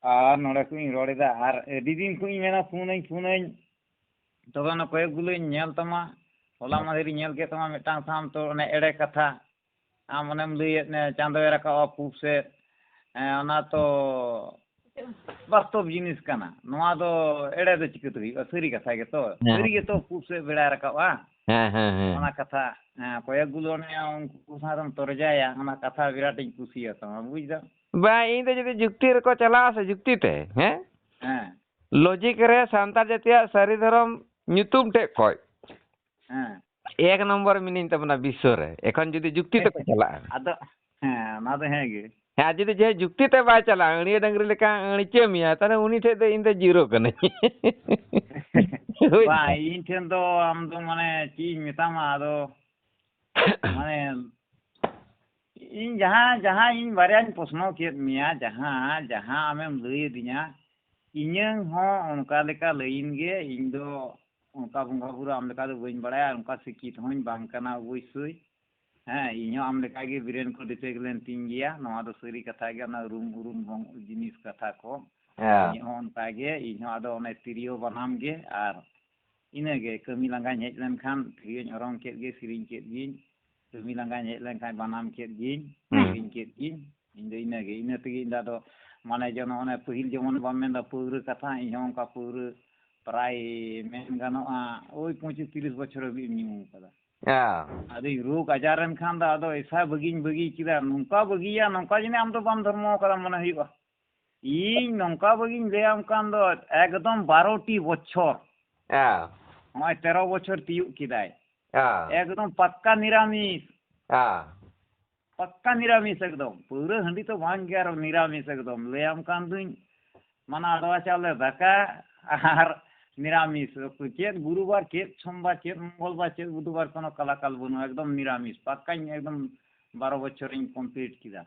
ᱟᱨ ᱱᱚᱰᱮ ᱠᱷᱚᱱ ᱤᱧ ᱨᱚᱲ ᱮᱫᱟ᱾ ᱟᱨ ᱟᱹᱰᱤ ᱫᱤᱱ ᱠᱷᱚᱱ ᱤᱧ ᱢᱮᱱᱟ ᱯᱷᱳᱱᱟᱹᱧ, ᱯᱷᱳᱱᱟᱹᱧ, ᱛᱚᱵᱮ ᱚᱱᱟ ᱠᱚᱭᱮᱠ ᱜᱩᱞᱳᱧ ᱧᱮᱞ ᱛᱟᱢᱟ᱾ ᱦᱚᱞᱟ ᱢᱟᱫᱷᱮᱨ ᱤᱧ ᱧᱮᱞ ᱠᱮᱫ ᱛᱟᱢᱟ ᱢᱤᱫᱴᱟᱝ ᱥᱟᱶ ᱛᱚ ᱚᱱᱮ ᱮᱲᱮ ᱠᱟᱛᱷᱟ, ᱟᱢ ᱚᱱᱮᱢ ᱞᱟᱹᱭᱮᱫ ᱱᱮ ᱪᱟᱸᱫᱚᱭ ᱨᱟᱠᱟᱵᱼᱟ ᱯᱩᱵ ᱥᱮᱫ, ᱦᱮᱸ, ᱚᱱᱟ ᱛᱚ ᱵᱟᱥᱛᱚᱵ ᱡᱤᱱᱤᱥ ᱠᱟᱱᱟ᱾ ᱱᱚᱣᱟ ᱫᱚ ᱮᱲᱮ ᱫᱚ ᱪᱤᱠᱟᱹᱛᱮ ᱦᱩᱭᱩᱜᱼᱟ? ᱥᱟᱹᱨᱤ ᱠᱟᱛᱷᱟ ᱜᱮᱛᱚ᱾ ᱦᱮᱸ᱾ ᱥᱟᱹᱨᱤ ᱜᱮᱛᱚ ᱯᱩᱵ ᱥᱮᱫ ᱵᱮᱲᱟᱭ ᱨᱟᱠᱟᱵᱼᱟ᱾ ᱦᱮᱸ, ᱦᱮᱸ, ᱦᱮᱸ᱾ ᱚᱱᱟ ᱠᱟᱛᱷᱟ, ᱦᱮᱸ, ᱠᱚᱭᱮᱠ ᱜᱩᱞᱳ ᱚᱱᱮ ᱩᱱᱠᱩ ᱥᱟᱶᱛᱮᱢ ᱛᱚᱨᱡᱟᱭᱟ, ᱚᱱᱟ ᱠᱟᱛᱷᱟ ᱵᱤᱨᱟᱴ ᱤᱧ ᱠᱩᱥᱤᱭᱟᱛᱟᱢᱟ, ᱵᱩᱡᱽ ᱫᱟᱢ? ᱵᱟᱝ, ᱤᱧ ᱫᱚ ᱡᱩᱫᱤ ᱡᱩᱠᱛᱤ ᱨᱮᱠᱚ ᱪᱟᱞᱟᱜᱼᱟ ᱥᱮ, ᱡᱩᱠᱛᱤ ᱛᱮ, ᱦᱮᱸ? ᱦᱮᱸ᱾ ᱞᱚᱡᱤᱠ ᱨᱮ ᱥᱟᱱᱛᱟᱲ ᱡᱟᱹᱛᱤᱭᱟᱜ ᱥᱟᱹᱨᱤ ᱫᱷᱚᱨᱚᱢ ᱧᱩᱛᱩᱢ ᱴᱷᱮᱡ ᱠᱷᱚᱡ ᱦᱮᱸ᱾ ᱮᱠ ᱱᱚᱢᱵᱚᱨ ᱢᱤᱱᱟᱹᱧ ᱛᱟᱵᱚᱱᱟ ᱵᱤᱥᱥᱚ ᱨᱮ, ᱮᱠᱷᱚᱱ ᱡᱩᱫᱤ ᱡᱩᱠᱛᱤ ᱛᱮᱠᱚ ᱪᱟᱞᱟᱜᱼᱟ᱾ ᱟᱫᱚ, ᱦᱮᱸ, ᱚᱱᱟ ᱫᱚ ᱦᱮᱸ ᱜᱮ᱾ ᱦᱮᱸ, ᱟᱨ ᱡᱩᱫᱤ ᱡᱮ ᱡᱩᱠᱛᱤ ᱛᱮ ᱵᱟᱭ ᱪᱟᱞᱟᱜᱼᱟ, ᱟᱹᱲᱤᱭᱟᱹ ᱰᱟᱹᱝᱨᱤ ᱞᱮᱠᱟ ᱟᱹᱲᱤᱪᱟᱹ ᱢᱮᱭᱟ, ᱛᱟᱦᱞᱮ ᱩᱱᱤ ᱴᱷᱮᱡ ᱫᱚ ᱤᱧ ᱫᱚ ᱡᱤᱨᱳ ᱠᱟᱹᱱᱟᱹᱧ᱾ ᱦᱳᱭ᱾ ᱵᱟᱝ, ᱤᱧ ᱴᱷᱮᱱ ᱫᱚ ᱟᱢ ᱫᱚ ᱢᱟᱱᱮ ᱪᱮᱫ ᱤᱧ ᱢᱮᱛᱟᱢᱟ, ᱟᱫᱚ ᱢᱟᱱᱮ ᱤᱧ ᱡᱟᱦᱟᱸ, ᱡᱟᱦᱟᱸ ᱤᱧ ᱵᱟᱨᱭᱟᱧ ᱯᱨᱚᱥᱱᱚ ᱠᱮᱫ ᱢᱮᱭᱟ, ᱡᱟᱦᱟᱸ, ᱡᱟᱦᱟᱸ ᱟᱢᱮᱢ ᱞᱟᱹᱭ ᱟᱹᱫᱤᱧᱟ, ᱤᱧᱟᱹᱝ ᱦᱚᱸ ᱚᱱᱠᱟ ᱞᱮᱠᱟ ᱞᱟᱹᱭᱤᱱ ᱜᱮ, ᱤᱧ ᱫᱚ ᱚᱱᱠᱟ ᱵᱚᱸᱜᱟ ᱵᱩᱨᱩ ᱟᱢ ᱞᱮᱠᱟ ᱫᱚ ᱵᱟᱹᱧ ᱵᱟᱲᱟᱭᱟ, ᱚᱱᱠᱟ ᱥᱤᱠᱠᱷᱤᱛ ᱦᱚᱸᱧ ᱵᱟᱝ ᱠᱟᱱᱟ ᱚᱵᱚᱥᱥᱳᱭ᱾ ᱦᱮᱸ, ᱤᱧ ᱦᱚᱸ ᱟᱢ ᱞᱮᱠᱟ ᱜᱮ ᱵᱨᱮᱱ ᱠᱚ ᱰᱤᱯᱷᱮᱠᱴ ᱞᱮᱱ ᱛᱤᱧ ᱜᱮᱭᱟ, ᱱᱚᱣᱟ ᱫᱚ ᱥᱟᱹᱨᱤ ᱠᱟᱛᱷᱟ ᱜᱮ, ᱚᱱᱟ ᱨᱩᱢ ᱩᱨᱩᱢ ᱵᱚᱝ-, ᱡᱤᱱᱤᱥ ᱠᱟᱛᱷᱟ ᱠᱚ᱾ ᱦᱮᱸ᱾ ᱤᱧ ᱦᱚᱸ ᱚᱱᱠᱟ ᱜᱮ, ᱤᱧ ᱦᱚᱸ ᱟᱫᱚ ᱚᱱᱮ ᱛᱤᱨᱭᱳ ᱵᱟᱱᱟᱢ ᱜᱮ ᱟᱨ ᱤᱱᱟᱹᱜᱮ, ᱠᱟᱹᱢᱤ ᱞᱟᱸᱜᱟᱧ ᱦᱮᱡ ᱞᱮᱱᱠᱷᱟᱱ ᱛᱤᱨᱭᱳᱧ ᱚᱨᱚᱝ ᱠᱮᱫ ᱜᱮ, ᱥᱮᱨᱮᱧ ᱠᱮᱫ ᱜᱤᱧ᱾ ᱠᱟᱹᱢᱤ ᱞᱟᱸᱜᱟᱧ ᱦᱮᱡ ᱞᱮᱱᱠᱷᱟᱱ ᱵᱟᱱᱟᱢ ᱠᱮᱫ ᱜᱤᱧ, ᱦᱩᱸ᱾ ᱥᱮᱨᱮᱧ ᱠᱮᱫ ᱜᱤᱧ᱾ ᱤᱧ ᱫᱚ ᱤᱱᱟᱹᱜᱮ, ᱤᱱᱟᱹ ᱛᱮᱜᱮ ᱤᱧ ᱫᱚ ᱟᱫᱚ ᱢᱟᱱᱮ ᱡᱮ ᱱᱚᱜᱼᱚ ᱱᱟ ᱯᱟᱹᱦᱤᱞ ᱡᱮᱢᱚᱱ ᱵᱟᱢ ᱢᱮᱱᱫᱟ ᱯᱟᱹᱣᱨᱟᱹ ᱠᱟᱛᱷᱟ, ᱤᱧ ᱦᱚᱸ ᱚᱱᱠᱟ ᱯᱟᱹᱣᱨᱟᱹ ᱯᱨᱟᱭ ᱢᱮᱱ ᱜᱟᱱᱚᱜᱼᱟ ᱳᱭ ᱯᱚᱸᱪᱤᱥ ᱛᱤᱨᱤᱥ ᱵᱚᱪᱷᱚᱨ ᱦᱟᱹᱵᱤᱡ ᱤᱧ ᱧᱩ ᱠᱟᱫᱟ᱾ ᱦᱮᱸ᱾ ᱟᱫᱚᱧ ᱨᱳᱜᱽ ᱟᱡᱟᱨ ᱮᱱ ᱠᱷᱟᱱ ᱫᱚ ᱟᱫᱚ ᱮᱥᱟ ᱵᱟᱹᱜᱤᱧ ᱵᱟᱹᱜᱤ ᱠᱮᱫᱟ, ᱱᱚᱝᱠᱟ ᱵᱟᱹᱜᱤᱭᱟ, ᱱᱚᱝᱠᱟ ᱡᱟᱹᱱᱤᱡ ᱟᱢ ᱫᱚ ᱵᱟᱢ ᱫᱷᱚᱨᱢᱚ ᱟᱠᱟᱫᱟ ᱢᱚᱱᱮ ᱦᱩᱭᱩᱜᱼᱟ᱾ ᱤᱧ ᱱᱚᱝᱠᱟ ᱵᱟᱹᱜᱤᱧ ᱞᱟᱹᱭᱟᱢ ᱠᱟᱱ ᱫᱚ ᱮᱠᱫᱚᱢ ᱵᱟᱨᱚ ᱴᱤ ᱵᱚᱪᱷᱚᱨ᱾ ᱦᱮᱸ᱾ ᱱᱚᱜᱼᱚᱭ ᱛᱮᱨᱚ ᱵᱚᱪᱷᱚᱨ ᱛᱤᱭᱳᱜ ᱠᱮᱫᱟᱭ᱾ ᱦᱮᱸ᱾ ᱮᱠᱫᱚᱢ ᱯᱟᱠᱠᱟ ᱱᱤᱨᱟᱢᱤᱥ᱾ ᱦᱮᱸ᱾ ᱯᱟᱠᱠᱟ ᱱᱤᱨᱟᱢᱤᱥ ᱮᱠᱫᱚᱢ᱾ ᱯᱟᱹᱣᱨᱟᱹ ᱦᱟᱺᱰᱤ ᱛᱚ ᱵᱟᱝ ᱜᱮ, ᱟᱨᱚ ᱱᱤᱨᱟᱢᱤᱥ ᱮᱠᱫᱚᱢ᱾ ᱞᱟᱹᱭᱟᱢ ᱠᱟᱱ ᱫᱩᱧ, ᱢᱟᱱᱮ ᱟᱫᱣᱟ ᱪᱟᱣᱞᱮ ᱫᱟᱠᱟ ᱟᱨ ᱱᱤᱨᱟᱢᱤᱥ᱾ ᱪᱮᱫ ᱜᱩᱨᱩᱵᱟᱨ, ᱪᱮᱫ ᱥᱳᱢᱵᱟᱨ, ᱪᱮᱫ ᱢᱚᱝᱜᱚᱞᱵᱟᱨ, ᱪᱮᱫ ᱵᱩᱫᱷᱵᱟᱨ, ᱠᱳᱱᱳ ᱠᱟᱞᱟᱠᱟᱞ ᱵᱟᱹᱱᱩᱜᱼᱟ᱾ ᱮᱠᱫᱚᱢ ᱱᱤᱨᱟᱢᱤᱥ᱾ ᱯᱟᱠᱠᱟᱧ ᱮᱠᱫᱚᱢ ᱵᱟᱨᱚ ᱵᱚᱪᱷᱚᱨᱤᱧ complete ᱠᱮᱫᱟ᱾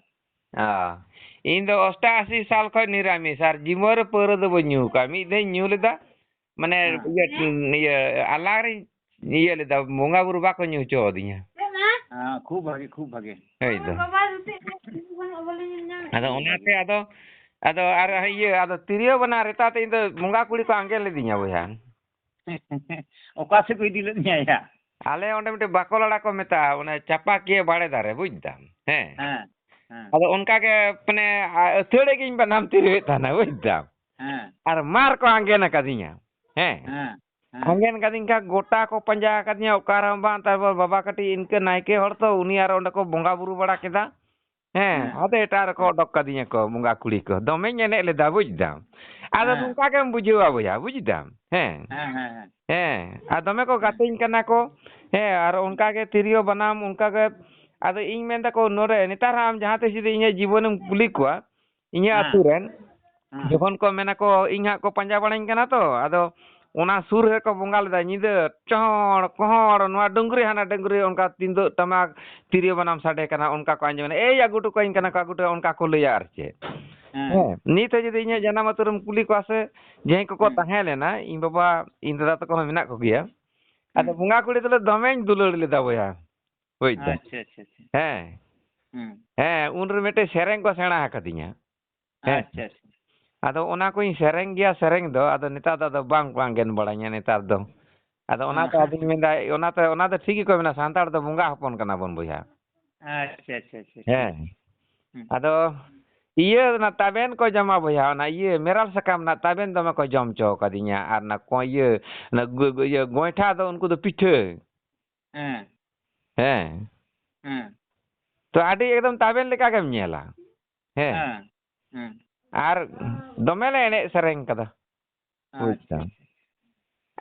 ᱚ᱾ ᱤᱧ ᱫᱚ ᱚᱥᱴᱟᱥᱤ ᱥᱟᱞ ᱠᱷᱚᱱ ᱱᱤᱨᱟᱢᱤᱥ, ᱟᱨ ᱡᱤᱵᱚᱱ ᱨᱮ ᱯᱟᱹᱣᱨᱟᱹ ᱫᱚ ᱵᱟᱹᱧ ᱧᱩ ᱠᱟᱜᱼᱟ᱾ ᱢᱤᱫ ᱫᱷᱟᱣ ᱤᱧ ᱧᱩ ᱞᱮᱫᱟ, ᱢᱟᱱᱮ, ᱦᱮᱸ᱾ ᱤᱭᱟᱹ, ᱤᱭᱟᱹ, ᱟᱞᱟᱝ ᱨᱤᱧ ᱤᱭᱟᱹ ᱞᱮᱫᱟ, ᱵᱚᱸᱜᱟ ᱵᱩᱨᱩ ᱵᱟᱠᱚ ᱧᱩ ᱦᱚᱪᱚ ᱟᱹᱫᱤᱧᱟ᱾ ᱦᱮᱸ, ᱠᱷᱩᱵ ᱵᱷᱟᱜᱮ, ᱠᱷᱩᱵ ᱵᱷᱟᱜᱮ᱾ ᱦᱳᱭ ᱫᱚ᱾ ᱟᱫᱚ ᱚᱱᱟᱛᱮ ᱟᱫᱚ, ᱟᱫᱚ ᱟᱨ ᱤᱭᱟᱹ, ᱟᱫᱚ ᱛᱤᱨᱭᱳ ᱵᱟᱱᱟᱢ ᱨᱮᱛᱟ ᱛᱮ ᱤᱧ ᱫᱚ ᱵᱚᱸᱜᱟ ᱠᱩᱲᱤ ᱠᱚ ᱟᱸᱜᱮᱱ ᱞᱤᱫᱤᱧᱟ ᱵᱚᱭᱦᱟ᱾ ᱚᱠᱟ ᱥᱮᱫ ᱠᱚ ᱤᱫᱤ ᱞᱮᱫ ᱢᱮᱭᱟ ᱭᱟ? ᱟᱞᱮ ᱚᱸᱰᱮ ᱢᱤᱫᱴᱮᱡ ᱵᱟᱠᱚᱞᱟᱲᱟ ᱠᱚ ᱢᱮᱛᱟᱜᱼᱟ, ᱚᱱᱮ ᱪᱟᱯᱟᱠᱤᱭᱟᱹ ᱵᱟᱲᱮ ᱫᱟᱨᱮ, ᱵᱩᱡᱽ ᱫᱟᱢ? ᱦᱮᱸ᱾ ᱦᱮᱸ, ᱦᱮᱸ᱾ ᱟᱫᱚ ᱚᱱᱠᱟ ᱜᱮ, ᱢᱟᱱᱮ, ᱟ-, ᱟᱹᱛᱷᱟᱹᱲᱤ ᱜᱤᱧ ᱵᱟᱱᱟᱢ ᱛᱤᱨᱭᱳᱭᱮᱫ ᱛᱟᱦᱮᱱᱟ, ᱵᱩᱡᱽ ᱫᱟᱢ? ᱦᱮᱸ᱾ ᱟᱨ ᱢᱟᱨ ᱠᱚ ᱟᱸᱜᱮᱱ ᱟᱠᱟᱫᱤᱧᱟ᱾ ᱦᱮᱸ᱾ ᱦᱮᱸ, ᱦᱮᱸ᱾ ᱟᱸᱜᱮᱱ ᱠᱟᱫᱤᱧ ᱠᱷᱟᱱ ᱜᱚᱴᱟ ᱠᱚ ᱯᱟᱸᱡᱟ ᱟᱠᱟᱫᱤᱧᱟ, ᱚᱠᱟ ᱨᱮᱦᱚᱸ ᱵᱟᱝ᱾ ᱛᱟᱨᱯᱚᱨ ᱵᱟᱵᱟ ᱠᱟᱹᱴᱤᱡ ᱤᱱᱠᱟᱹ ᱱᱟᱭᱠᱮ ᱦᱚᱲ ᱛᱚ, ᱩᱱᱤ ᱟᱨ ᱚᱸᱰᱮ ᱠᱚ ᱵᱚᱸᱜᱟ ᱵᱩᱨᱩ ᱵᱟᱲᱟ ᱠᱮᱫᱟ᱾ ᱦᱮᱸ, ᱦᱮᱸ᱾ ᱟᱫᱚ ᱮᱴᱟᱜ ᱨᱮᱠᱚ ᱦᱮᱸ᱾ ᱚᱰᱚᱠ ᱠᱟᱫᱤᱧᱟ ᱠᱚ ᱵᱚᱸᱜᱟ ᱠᱩᱲᱤ ᱠᱚ᱾ ᱫᱚᱢᱮᱧ ᱮᱱᱮᱡ ᱞᱮᱫᱟ, ᱵᱩᱡᱽ ᱫᱟᱢ᱾ ᱟᱫᱚ ᱦᱮᱸ᱾ ᱱᱚᱝᱠᱟ ᱜᱮᱢ ᱵᱩᱡᱷᱟᱹᱣᱟ ᱵᱚᱭᱦᱟ, ᱵᱩᱡᱽ ᱫᱟᱢ᱾ ᱦᱮᱸ᱾ ᱦᱮᱸ, ᱦᱮᱸ, ᱦᱮᱸ᱾ ᱦᱮᱸ, ᱟᱨ ᱫᱚᱢᱮ ᱠᱚ ᱦᱮᱸ᱾ ᱜᱟᱛᱮᱧ ᱠᱟᱱᱟ ᱠᱚ᱾ ᱦᱮᱸ, ᱟᱨ ᱚᱱᱠᱟ ᱜᱮ ᱛᱤᱨᱭᱳ ᱵᱟᱱᱟᱢ, ᱚᱱᱠᱟ ᱜᱮ᱾ ᱟᱫᱚ ᱤᱧ ᱢᱮᱱ ᱫᱟᱠᱚ, ᱱᱚᱰᱮ ᱱᱮᱛᱟᱨ ᱦᱚᱸ ᱟᱢ ᱡᱟᱦᱟᱸ ᱛᱤᱥ ᱡᱩᱫᱤ ᱤᱧᱟᱹᱜ ᱡᱤᱵᱚᱱᱮᱢ ᱠᱩᱞᱤ ᱠᱚᱣᱟ, ᱤᱧᱟᱹᱜ ᱦᱮᱸ᱾ ᱟᱹᱛᱩ ᱨᱮᱱ, ᱦᱮᱸ᱾ ᱡᱚᱠᱷᱚᱱ ᱠᱚ ᱢᱮᱱᱟ ᱠᱚ, ᱤᱧ ᱦᱟᱸᱜ ᱠᱚ ᱯᱟᱸᱡᱟ ᱵᱟᱲᱟᱧ ᱠᱟᱱᱟ ᱛᱚ, ᱟᱫᱚ ᱚᱱᱟ ᱥᱩᱨ ᱨᱮᱠᱚ ᱵᱚᱸᱜᱟ ᱞᱮᱫᱟ, ᱧᱤᱫᱟᱹ ᱪᱚᱦᱚᱲ ᱠᱚᱦᱚᱲ, ᱱᱚᱣᱟ ᱰᱩᱝᱨᱤ ᱦᱟᱱᱟ ᱰᱩᱝᱨᱤ, ᱚᱱᱠᱟ ᱛᱩᱢᱫᱟᱹᱜ ᱴᱟᱢᱟᱠ ᱛᱤᱨᱭᱳ ᱵᱟᱱᱟᱢ ᱥᱟᱰᱮ ᱠᱟᱱᱟ, ᱚᱱᱠᱟ ᱠᱚ ᱟᱸᱡᱚᱢᱮᱫᱟ, "ᱮᱭ ᱟᱹᱜᱩ ᱦᱚᱴᱚ ᱠᱟᱹᱧ ᱠᱟᱱᱟ ᱠᱚ, ᱟᱹᱜᱩ ᱦᱚᱴᱚ", ᱚᱱᱠᱟ ᱠᱚ ᱞᱟᱹᱭᱟ ᱟᱨ ᱪᱮᱫ᱾ ᱦᱮᱸ᱾ ᱦᱮᱸ, ᱱᱤᱛ ᱦᱚᱸ ᱡᱩᱫᱤ ᱤᱧᱟᱹᱜ ᱡᱟᱱᱟᱢ ᱟᱹᱛᱩ ᱨᱮᱢ ᱠᱩᱞᱤ ᱠᱚᱣᱟ ᱥᱮ, ᱡᱟᱦᱟᱸᱭ ᱠᱚᱠᱚ ᱦᱮᱸ᱾ ᱛᱟᱦᱮᱸ ᱞᱮᱱᱟ, ᱤᱧ ᱵᱟᱵᱟ, ᱤᱧ ᱫᱟᱫᱟ ᱛᱟᱠᱚ ᱦᱚᱸ ᱢᱮᱱᱟᱜ ᱠᱚᱜᱮᱭᱟ᱾ ᱟᱫᱚ ᱦᱮᱸ᱾ ᱵᱚᱸᱜᱟ ᱠᱩᱲᱤ ᱫᱚᱞᱮ ᱫᱚᱢᱮᱧ ᱫᱩᱞᱟᱹᱲ ᱞᱮᱫᱟ ᱵᱚᱭᱦᱟ, ᱵᱩᱡᱽ ᱫᱟᱢ᱾ ᱟᱪᱪᱷᱟ, ᱟᱪᱪᱷᱟ, ᱟᱪᱪᱷᱟ᱾ ᱦᱮᱸ᱾ ᱦᱮᱸ᱾ ᱦᱮᱸ, ᱩᱱᱨᱮ ᱢᱤᱫᱴᱮᱡ ᱥᱮᱨᱮᱧ ᱠᱚ ᱥᱮᱬᱟ ᱟᱠᱟᱫᱤᱧᱟ᱾ ᱦᱮᱸ᱾ ᱟᱪᱪᱷᱟ, ᱟᱪᱪᱷᱟ᱾ ᱟᱫᱚ ᱚᱱᱟ ᱠᱚᱧ ᱥᱮᱨᱮᱧ ᱜᱮᱭᱟ, ᱥᱮᱨᱮᱧ ᱫᱚ, ᱟᱫᱚ ᱱᱮᱛᱟᱨ ᱫᱚ ᱟᱫᱚ ᱵᱟᱝ ᱠᱚ ᱟᱸᱜᱮᱱ ᱵᱟᱲᱟᱧᱟ ᱱᱮᱛᱟᱨ ᱫᱚ᱾ ᱟᱫᱚ ᱚᱱᱟᱛᱮ ᱟᱫᱚᱧ ᱢᱮᱱᱫᱟ, ᱚᱱᱟᱛᱮ, ᱚᱱᱟ ᱫᱚ ᱴᱷᱤᱠ ᱜᱮᱠᱚ ᱢᱮᱱᱟ, ᱥᱟᱱᱛᱟᱲ ᱫᱚ ᱵᱚᱸᱜᱟ ᱦᱚᱯᱚᱱ ᱠᱟᱱᱟ ᱵᱚᱱ ᱵᱚᱭᱦᱟ᱾ ᱟᱪᱪᱷᱟ, ᱟᱪᱪᱷᱟ, ᱟᱪᱪᱷᱟ, ᱟᱪᱪᱷᱟ᱾ ᱦᱮᱸ᱾ ᱦᱩᱸ᱾ ᱟᱫᱚ ᱤᱭᱟᱹ, ᱚᱱᱟ ᱛᱟᱵᱮᱱ ᱠᱚ ᱡᱚᱢᱟ ᱵᱚᱭᱦᱟ, ᱚᱱᱟ ᱤᱭᱟᱹ ᱢᱮᱨᱟᱞ ᱥᱟᱠᱟᱢ ᱨᱮᱱᱟᱜ ᱛᱟᱵᱮᱱ ᱫᱚᱢᱮ ᱠᱚ ᱡᱚᱢ ᱦᱚᱪᱚ ᱠᱟᱫᱤᱧᱟ, ᱟᱨ ᱚᱱᱟ ᱠᱚ ᱤᱭᱟᱹ, ᱚᱱᱟ ᱜᱚ-, ᱜᱚ-, ᱤᱭᱟᱹ ᱜᱚᱸᱭᱴᱷᱟ ᱫᱚ ᱩᱱᱠᱩ ᱫᱚ ᱯᱤᱴᱷᱟᱹ᱾ ᱦᱮᱸ᱾ ᱦᱮᱸ᱾ ᱦᱮᱸ᱾ ᱛᱚ ᱟᱹᱰᱤ ᱮᱠᱫᱚᱢ ᱛᱟᱵᱮᱱ ᱞᱮᱠᱟ ᱜᱮᱢ ᱧᱮᱞᱟ᱾ ᱦᱮᱸ᱾ ᱦᱮᱸ᱾ ᱦᱮᱸ᱾ ᱟᱨ ᱫᱚᱢᱮ ᱞᱮ ᱮᱱᱮᱡ ᱥᱮᱨᱮᱧ ᱠᱟᱫᱟ᱾ ᱵᱩᱡᱽ ᱟᱪᱪᱷᱟ, ᱛᱟᱢ᱾ ᱟᱪᱪᱷᱟ᱾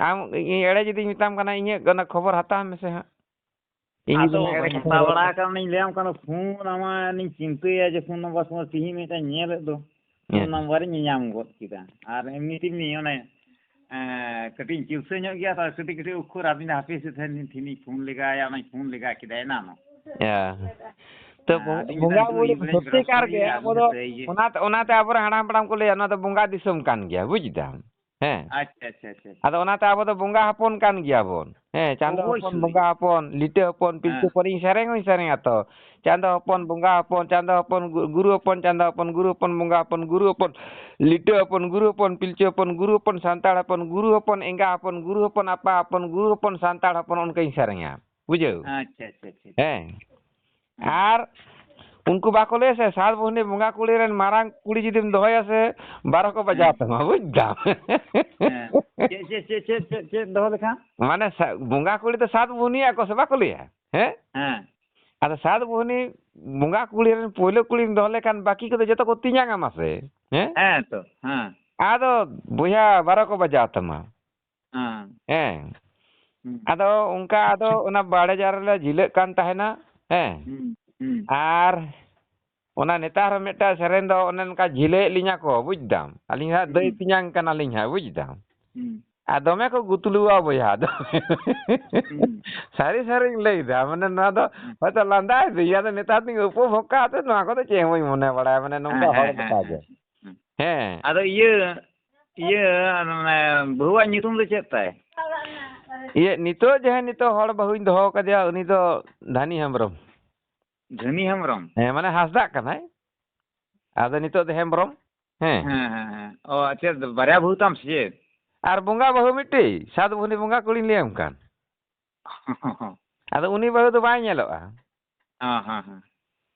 ᱟᱢ ᱤᱧ ᱮᱲᱮ ᱡᱩᱫᱤᱧ ᱢᱮᱛᱟᱢ ᱠᱟᱱᱟ, ᱤᱧᱟᱹᱜ ᱚᱱᱟ ᱠᱷᱚᱵᱚᱨ ᱦᱟᱛᱟᱣ ᱢᱮᱥᱮ ᱦᱟᱸᱜ᱾ ᱤᱧ ᱟᱫᱚ ᱡᱩᱫᱤᱧ ᱮᱲᱮ ᱵᱟᱹᱧ ᱠᱟᱛᱷᱟᱧ ᱦᱟᱛᱟᱣ ᱨᱚᱲ ᱵᱟᱲᱟ ᱠᱟᱜ᱾ ᱟᱠᱟᱫ, ᱚᱱᱮᱧ ᱞᱟᱹᱭᱟᱢ ᱠᱟᱱᱟ, ᱯᱷᱳᱱ ᱟᱢᱟ, ᱚᱱᱮᱧ ᱪᱤᱱᱛᱟᱹᱭᱟ ᱡᱮ ᱯᱷᱳᱱ ᱱᱟᱢᱵᱟᱨ ᱥᱚᱢᱚᱭ ᱛᱤᱦᱤᱧ ᱢᱤᱫᱴᱟᱝ ᱧᱮᱞᱮᱫ ᱫᱚ, ᱯᱷᱳᱱ ᱦᱮᱸ᱾ ᱱᱟᱢᱵᱟᱨᱤᱧ ᱧᱟᱢ ᱜᱚᱫ ᱠᱮᱫᱟ᱾ ᱟᱨ ᱮᱢᱱᱤ ᱛᱮᱢᱱᱤ ᱚᱱᱮ, ᱮᱸ, ᱠᱟᱹᱴᱤᱡ ᱤᱧ ᱪᱤᱱᱛᱟᱹ ᱧᱚᱜ ᱜᱮᱭᱟ ᱛᱚ, ᱠᱟᱹᱴᱤᱡ ᱠᱟᱹᱴᱤᱡ ᱚᱠᱠᱷᱚᱨ ᱟᱹᱵᱤᱱ ᱫᱚ ᱦᱟᱯᱮ ᱥᱮ ᱛᱟᱦᱮᱱ ᱴᱷᱤᱱᱤᱧ ᱯᱷᱳᱱ ᱞᱮᱜᱟᱭᱟ, ᱚᱱᱟᱧ ᱯᱷᱳᱱ ᱞᱮᱜᱟ ᱠᱮᱫᱟ ᱮᱱᱟᱱᱚᱜ᱾ ᱦᱮᱸ᱾ ᱛᱚ ᱦᱮᱸ, ᱵᱚᱸ-, ᱟᱹᱰᱤ ᱢᱤᱫᱴᱟᱝ ᱵᱚᱸᱜᱟ ᱱᱤᱛᱚᱜ ᱵᱩᱨᱩ ᱤᱭᱟᱹ ᱨᱮᱧ ᱥᱚᱛᱭ ᱵᱮᱥᱛᱚ ᱠᱟᱨ ᱜᱮ ᱜᱮᱭᱟ, ᱟᱵᱚ ᱟᱹᱰᱤ ᱫᱚ ᱥᱟᱹᱭ ᱜᱮ᱾ ᱚᱱᱟ-, ᱚᱱᱟᱛᱮ ᱟᱵᱚᱨᱮᱱ ᱦᱟᱲᱟᱢ ᱦᱟᱯᱲᱟᱢ ᱠᱚ ᱞᱟᱹᱭᱟ, ᱱᱚᱣᱟ ᱫᱚ ᱵᱚᱸᱜᱟ ᱫᱤᱥᱚᱢ ᱠᱟᱱ ᱜᱮᱭᱟ, ᱵᱩᱡᱽ ᱫᱟᱢ? ᱦᱮᱸ᱾ ᱟᱪᱪᱷᱟ, ᱟᱪᱪᱷᱟ, ᱟᱪᱪᱷᱟ, ᱟᱪᱪᱷᱟ᱾ ᱟᱫᱚ ᱚᱱᱟᱛᱮ ᱟᱵᱚ ᱫᱚ ᱵᱚᱸᱜᱟ ᱦᱚᱯᱚᱱ ᱠᱟᱱ ᱜᱮᱭᱟ ᱵᱚᱱ᱾ ᱦᱮᱸ, ᱪᱟᱸᱫᱚ ᱦᱚᱯᱚᱱ, ᱚᱵᱚᱥᱥᱳᱭ᱾ ᱵᱚᱸᱜᱟ ᱦᱚᱯᱚᱱ, ᱞᱤᱴᱟᱹ ᱦᱚᱯᱚᱱ, ᱯᱤᱞᱪᱩ ᱦᱮᱸ᱾ ᱦᱚᱯᱚᱱ, ᱤᱧ ᱥᱮᱨᱮᱧ ᱦᱚᱸᱧ ᱥᱮᱨᱮᱧᱟ ᱛᱚ᱾ ᱪᱟᱸᱫᱚ ᱦᱚᱯᱚᱱ, ᱦᱮᱸ᱾ ᱵᱚᱸᱜᱟ ᱦᱚᱯᱚᱱ, ᱪᱟᱸᱫᱚ ᱦᱚᱯᱚᱱ, ᱜᱩ-, ᱜᱩᱨᱩ ᱦᱚᱯᱚᱱ, ᱪᱟᱸᱫᱚ ᱦᱚᱯᱚᱱ, ᱜᱩᱨᱩ ᱦᱚᱯᱚᱱ, ᱵᱚᱸᱜᱟ ᱦᱚᱯᱚᱱ, ᱜᱩᱨᱩ ᱦᱚᱯᱚᱱ, ᱞᱤᱴᱟᱹ ᱦᱚᱯᱚᱱ, ᱜᱩᱨᱩ ᱦᱚᱯᱚᱱ, ᱯᱤᱞᱪᱩ ᱦᱚᱯᱚᱱ, ᱜᱩᱨᱩ ᱦᱚᱯᱚᱱ, ᱥᱟᱱᱛᱟᱲ ᱦᱚᱯᱚᱱ, ᱜᱩᱨᱩ ᱦᱚᱯᱚᱱ, ᱮᱸᱜᱟ ᱦᱚᱯᱚᱱ, ᱜᱩᱨᱩ ᱦᱚᱯᱚᱱ, ᱟᱯᱟ ᱦᱚᱯᱚᱱ, ᱜᱩᱨᱩ ᱦᱚᱯᱚᱱ, ᱥᱟᱱᱛᱟᱲ ᱦᱚᱯᱚᱱ, ᱚᱱᱠᱟᱧ ᱥᱮᱨᱮᱧᱟ᱾ ᱵᱩᱡᱷᱟᱹᱣ? ᱟᱪᱪᱷᱟ, ᱟᱪᱪᱷᱟ, ᱟᱪᱪᱷᱟ, ᱟᱪᱪᱷᱟ᱾ ᱦᱮᱸ᱾ ᱦᱮᱸ᱾ ᱟᱨ ᱩᱱᱠᱩ ᱵᱟᱠᱚ ᱞᱟᱹᱭᱟ ᱥᱮ, ᱥᱟᱛ ᱵᱩᱦᱱᱤ ᱵᱚᱸᱜᱟ ᱠᱩᱲᱤ ᱨᱮᱱ ᱢᱟᱨᱟᱝ ᱠᱩᱲᱤ ᱡᱩᱫᱤᱢ ᱫᱚᱦᱚᱭᱟ ᱥᱮ, ᱵᱟᱨᱚ ᱠᱚ ᱵᱟᱡᱟᱣ ᱦᱮᱸ᱾ ᱛᱟᱢᱟ, ᱵᱩᱡᱽ ᱫᱟᱢ? ᱦᱮᱸ᱾ ᱪᱮᱫ, ᱪᱮᱫ, ᱪᱮᱫ, ᱪᱮᱫ, ᱪᱮᱫ, ᱪᱮᱫ ᱫᱚᱦᱚ ᱞᱮᱠᱷᱟᱱ? ᱢᱟᱱᱮ ᱥᱟ-, ᱵᱚᱸᱜᱟ ᱠᱩᱲᱤ ᱫᱚ ᱥᱟᱛ ᱵᱩᱦᱱᱤᱭᱟᱜ ᱠᱚ ᱥᱮ ᱵᱟᱠᱚ ᱞᱟᱹᱭᱟ? ᱦᱮᱸ? ᱦᱮᱸ᱾ ᱟᱫᱚ ᱥᱟᱛ ᱵᱩᱦᱱᱤ ᱵᱚᱸᱜᱟ ᱠᱩᱲᱤ ᱨᱮᱱ ᱯᱳᱭᱞᱳ ᱠᱩᱲᱤᱢ ᱫᱚᱦᱚ ᱞᱮᱠᱷᱟᱱ ᱵᱟᱹᱠᱤ ᱠᱚᱫᱚ ᱡᱚᱛᱚ ᱠᱚ ᱛᱮᱧᱟᱝ ᱟᱢᱟ ᱥᱮ? ᱦᱮᱸ? ᱦᱮᱸ ᱛᱚ, ᱦᱮᱸ᱾ ᱟᱫᱚ ᱵᱚᱭᱦᱟ ᱵᱟᱨᱚ ᱠᱚ ᱵᱟᱡᱟᱣ ᱛᱟᱢᱟ᱾ ᱦᱮᱸ᱾ ᱦᱮᱸ᱾ ᱦᱩᱸ᱾ ᱟᱫᱚ ᱚᱱᱠᱟ ᱟᱫᱚ ᱚᱱᱟ ᱵᱟᱲᱮ ᱡᱟᱨ ᱨᱮᱞᱮ ᱡᱷᱤᱞᱟᱹᱜ ᱠᱟᱱ ᱛᱟᱦᱮᱱᱟ᱾ ᱦᱮᱸ᱾ ᱦᱩᱸ, ᱦᱩᱸ᱾ ᱟᱨ ᱚᱱᱟ ᱱᱮᱛᱟᱨ ᱦᱚᱸ ᱢᱤᱫᱴᱟᱝ ᱥᱮᱨᱮᱧ ᱫᱚ ᱚᱱᱮ ᱚᱱᱠᱟ ᱡᱷᱤᱞᱟᱹᱭᱮᱫ ᱞᱤᱧᱟ ᱠᱚ, ᱵᱩᱡᱽ ᱫᱟᱢ? ᱟᱹᱞᱤᱧ ᱦᱟᱸᱜ ᱫᱟᱹᱭ ᱦᱩᱸ᱾ ᱛᱮᱧᱟᱝ ᱠᱟᱱᱟᱞᱤᱧ ᱦᱟᱸᱜ, ᱵᱩᱡᱽ ᱫᱟᱢ? ᱦᱩᱸ᱾ ᱟᱨ ᱫᱚᱢᱮ ᱠᱚ ᱜᱩᱛᱞᱩᱣᱟ ᱵᱚᱭᱦᱟ ᱫᱚ᱾ ᱦᱩᱸ᱾ ᱥᱟᱹᱨᱤ ᱥᱟᱹᱨᱤᱧ ᱞᱟᱹᱭᱫᱟ, ᱢᱟᱱᱮ ᱱᱚᱣᱟ ᱫᱚ ᱦᱩᱸ᱾ ᱦᱚᱭᱛᱚ ᱞᱟᱸᱫᱟᱭ ᱫᱟᱹᱧ, ᱟᱫᱚ ᱱᱮᱛᱟᱨ ᱫᱚᱧ ᱩᱯᱚᱵᱷᱳᱜᱽ ᱠᱟᱜ ᱛᱮ ᱱᱚᱣᱟ ᱠᱚᱫᱚ ᱪᱮᱫ ᱦᱚᱸ ᱵᱟᱹᱧ ᱢᱚᱱᱮ ᱵᱟᱲᱟᱭᱟ, ᱢᱟᱱᱮ ᱱᱚᱝᱠᱟ ᱦᱮᱸ, ᱦᱚᱲ ᱦᱮᱸ, ᱦᱮᱸ, ᱞᱮᱠᱟ ᱜᱮ᱾ ᱦᱮᱸ᱾ ᱦᱩᱸ᱾ ᱦᱮᱸ᱾ ᱟᱫᱚ ᱤᱭᱟᱹ, ᱤᱭᱟᱹ, ᱢᱟᱱᱮ ᱵᱟᱹᱦᱩᱣᱟᱜ ᱧᱩᱛᱩᱢ ᱫᱚ ᱪᱮᱫ ᱛᱟᱭ? ᱤᱭᱟᱹ, ᱱᱤᱛᱚᱜ ᱡᱟᱦᱟᱸᱭ ᱱᱤᱛᱚᱜ ᱦᱚᱲ ᱵᱟᱹᱦᱩᱧ ᱫᱚᱦᱚ ᱠᱟᱫᱮᱭᱟ, ᱩᱱᱤ ᱫᱚ ᱫᱷᱟᱱᱤ ᱦᱮᱢᱵᱨᱚᱢ᱾ ᱫᱷᱟᱹᱱᱤ ᱦᱮᱢᱵᱨᱚᱢ? ᱦᱮᱸ, ᱢᱟᱱᱮ ᱦᱟᱸᱥᱫᱟᱜ ᱠᱟᱱᱟᱭ᱾ ᱟᱫᱚ ᱱᱤᱛᱚᱜ ᱫᱚ ᱦᱮᱢᱵᱨᱚᱢ᱾ ᱦᱮᱸ᱾ ᱦᱮᱸ, ᱦᱮᱸ, ᱦᱮᱸ᱾ ᱚ, ᱪᱮᱫ, ᱵᱟᱨᱭᱟ ᱵᱟᱹᱦᱩ ᱛᱟᱢ ᱥᱮ ᱪᱮᱫ? ᱟᱨ ᱵᱚᱸᱜᱟ ᱵᱟᱹᱦᱩ ᱢᱤᱫᱴᱤᱡ, ᱥᱟᱛ ᱵᱩᱦᱱᱤ ᱵᱚᱸᱜᱟ ᱠᱩᱲᱤᱧ ᱞᱟᱹᱭᱟᱢ ᱠᱟᱱ᱾ ᱟᱫᱚ ᱩᱱᱤ ᱵᱟᱹᱦᱩ ᱫᱚ ᱵᱟᱭ ᱧᱮᱞᱚᱜᱼᱟ᱾ ᱦᱮᱸ, ᱦᱮᱸ, ᱦᱮᱸ᱾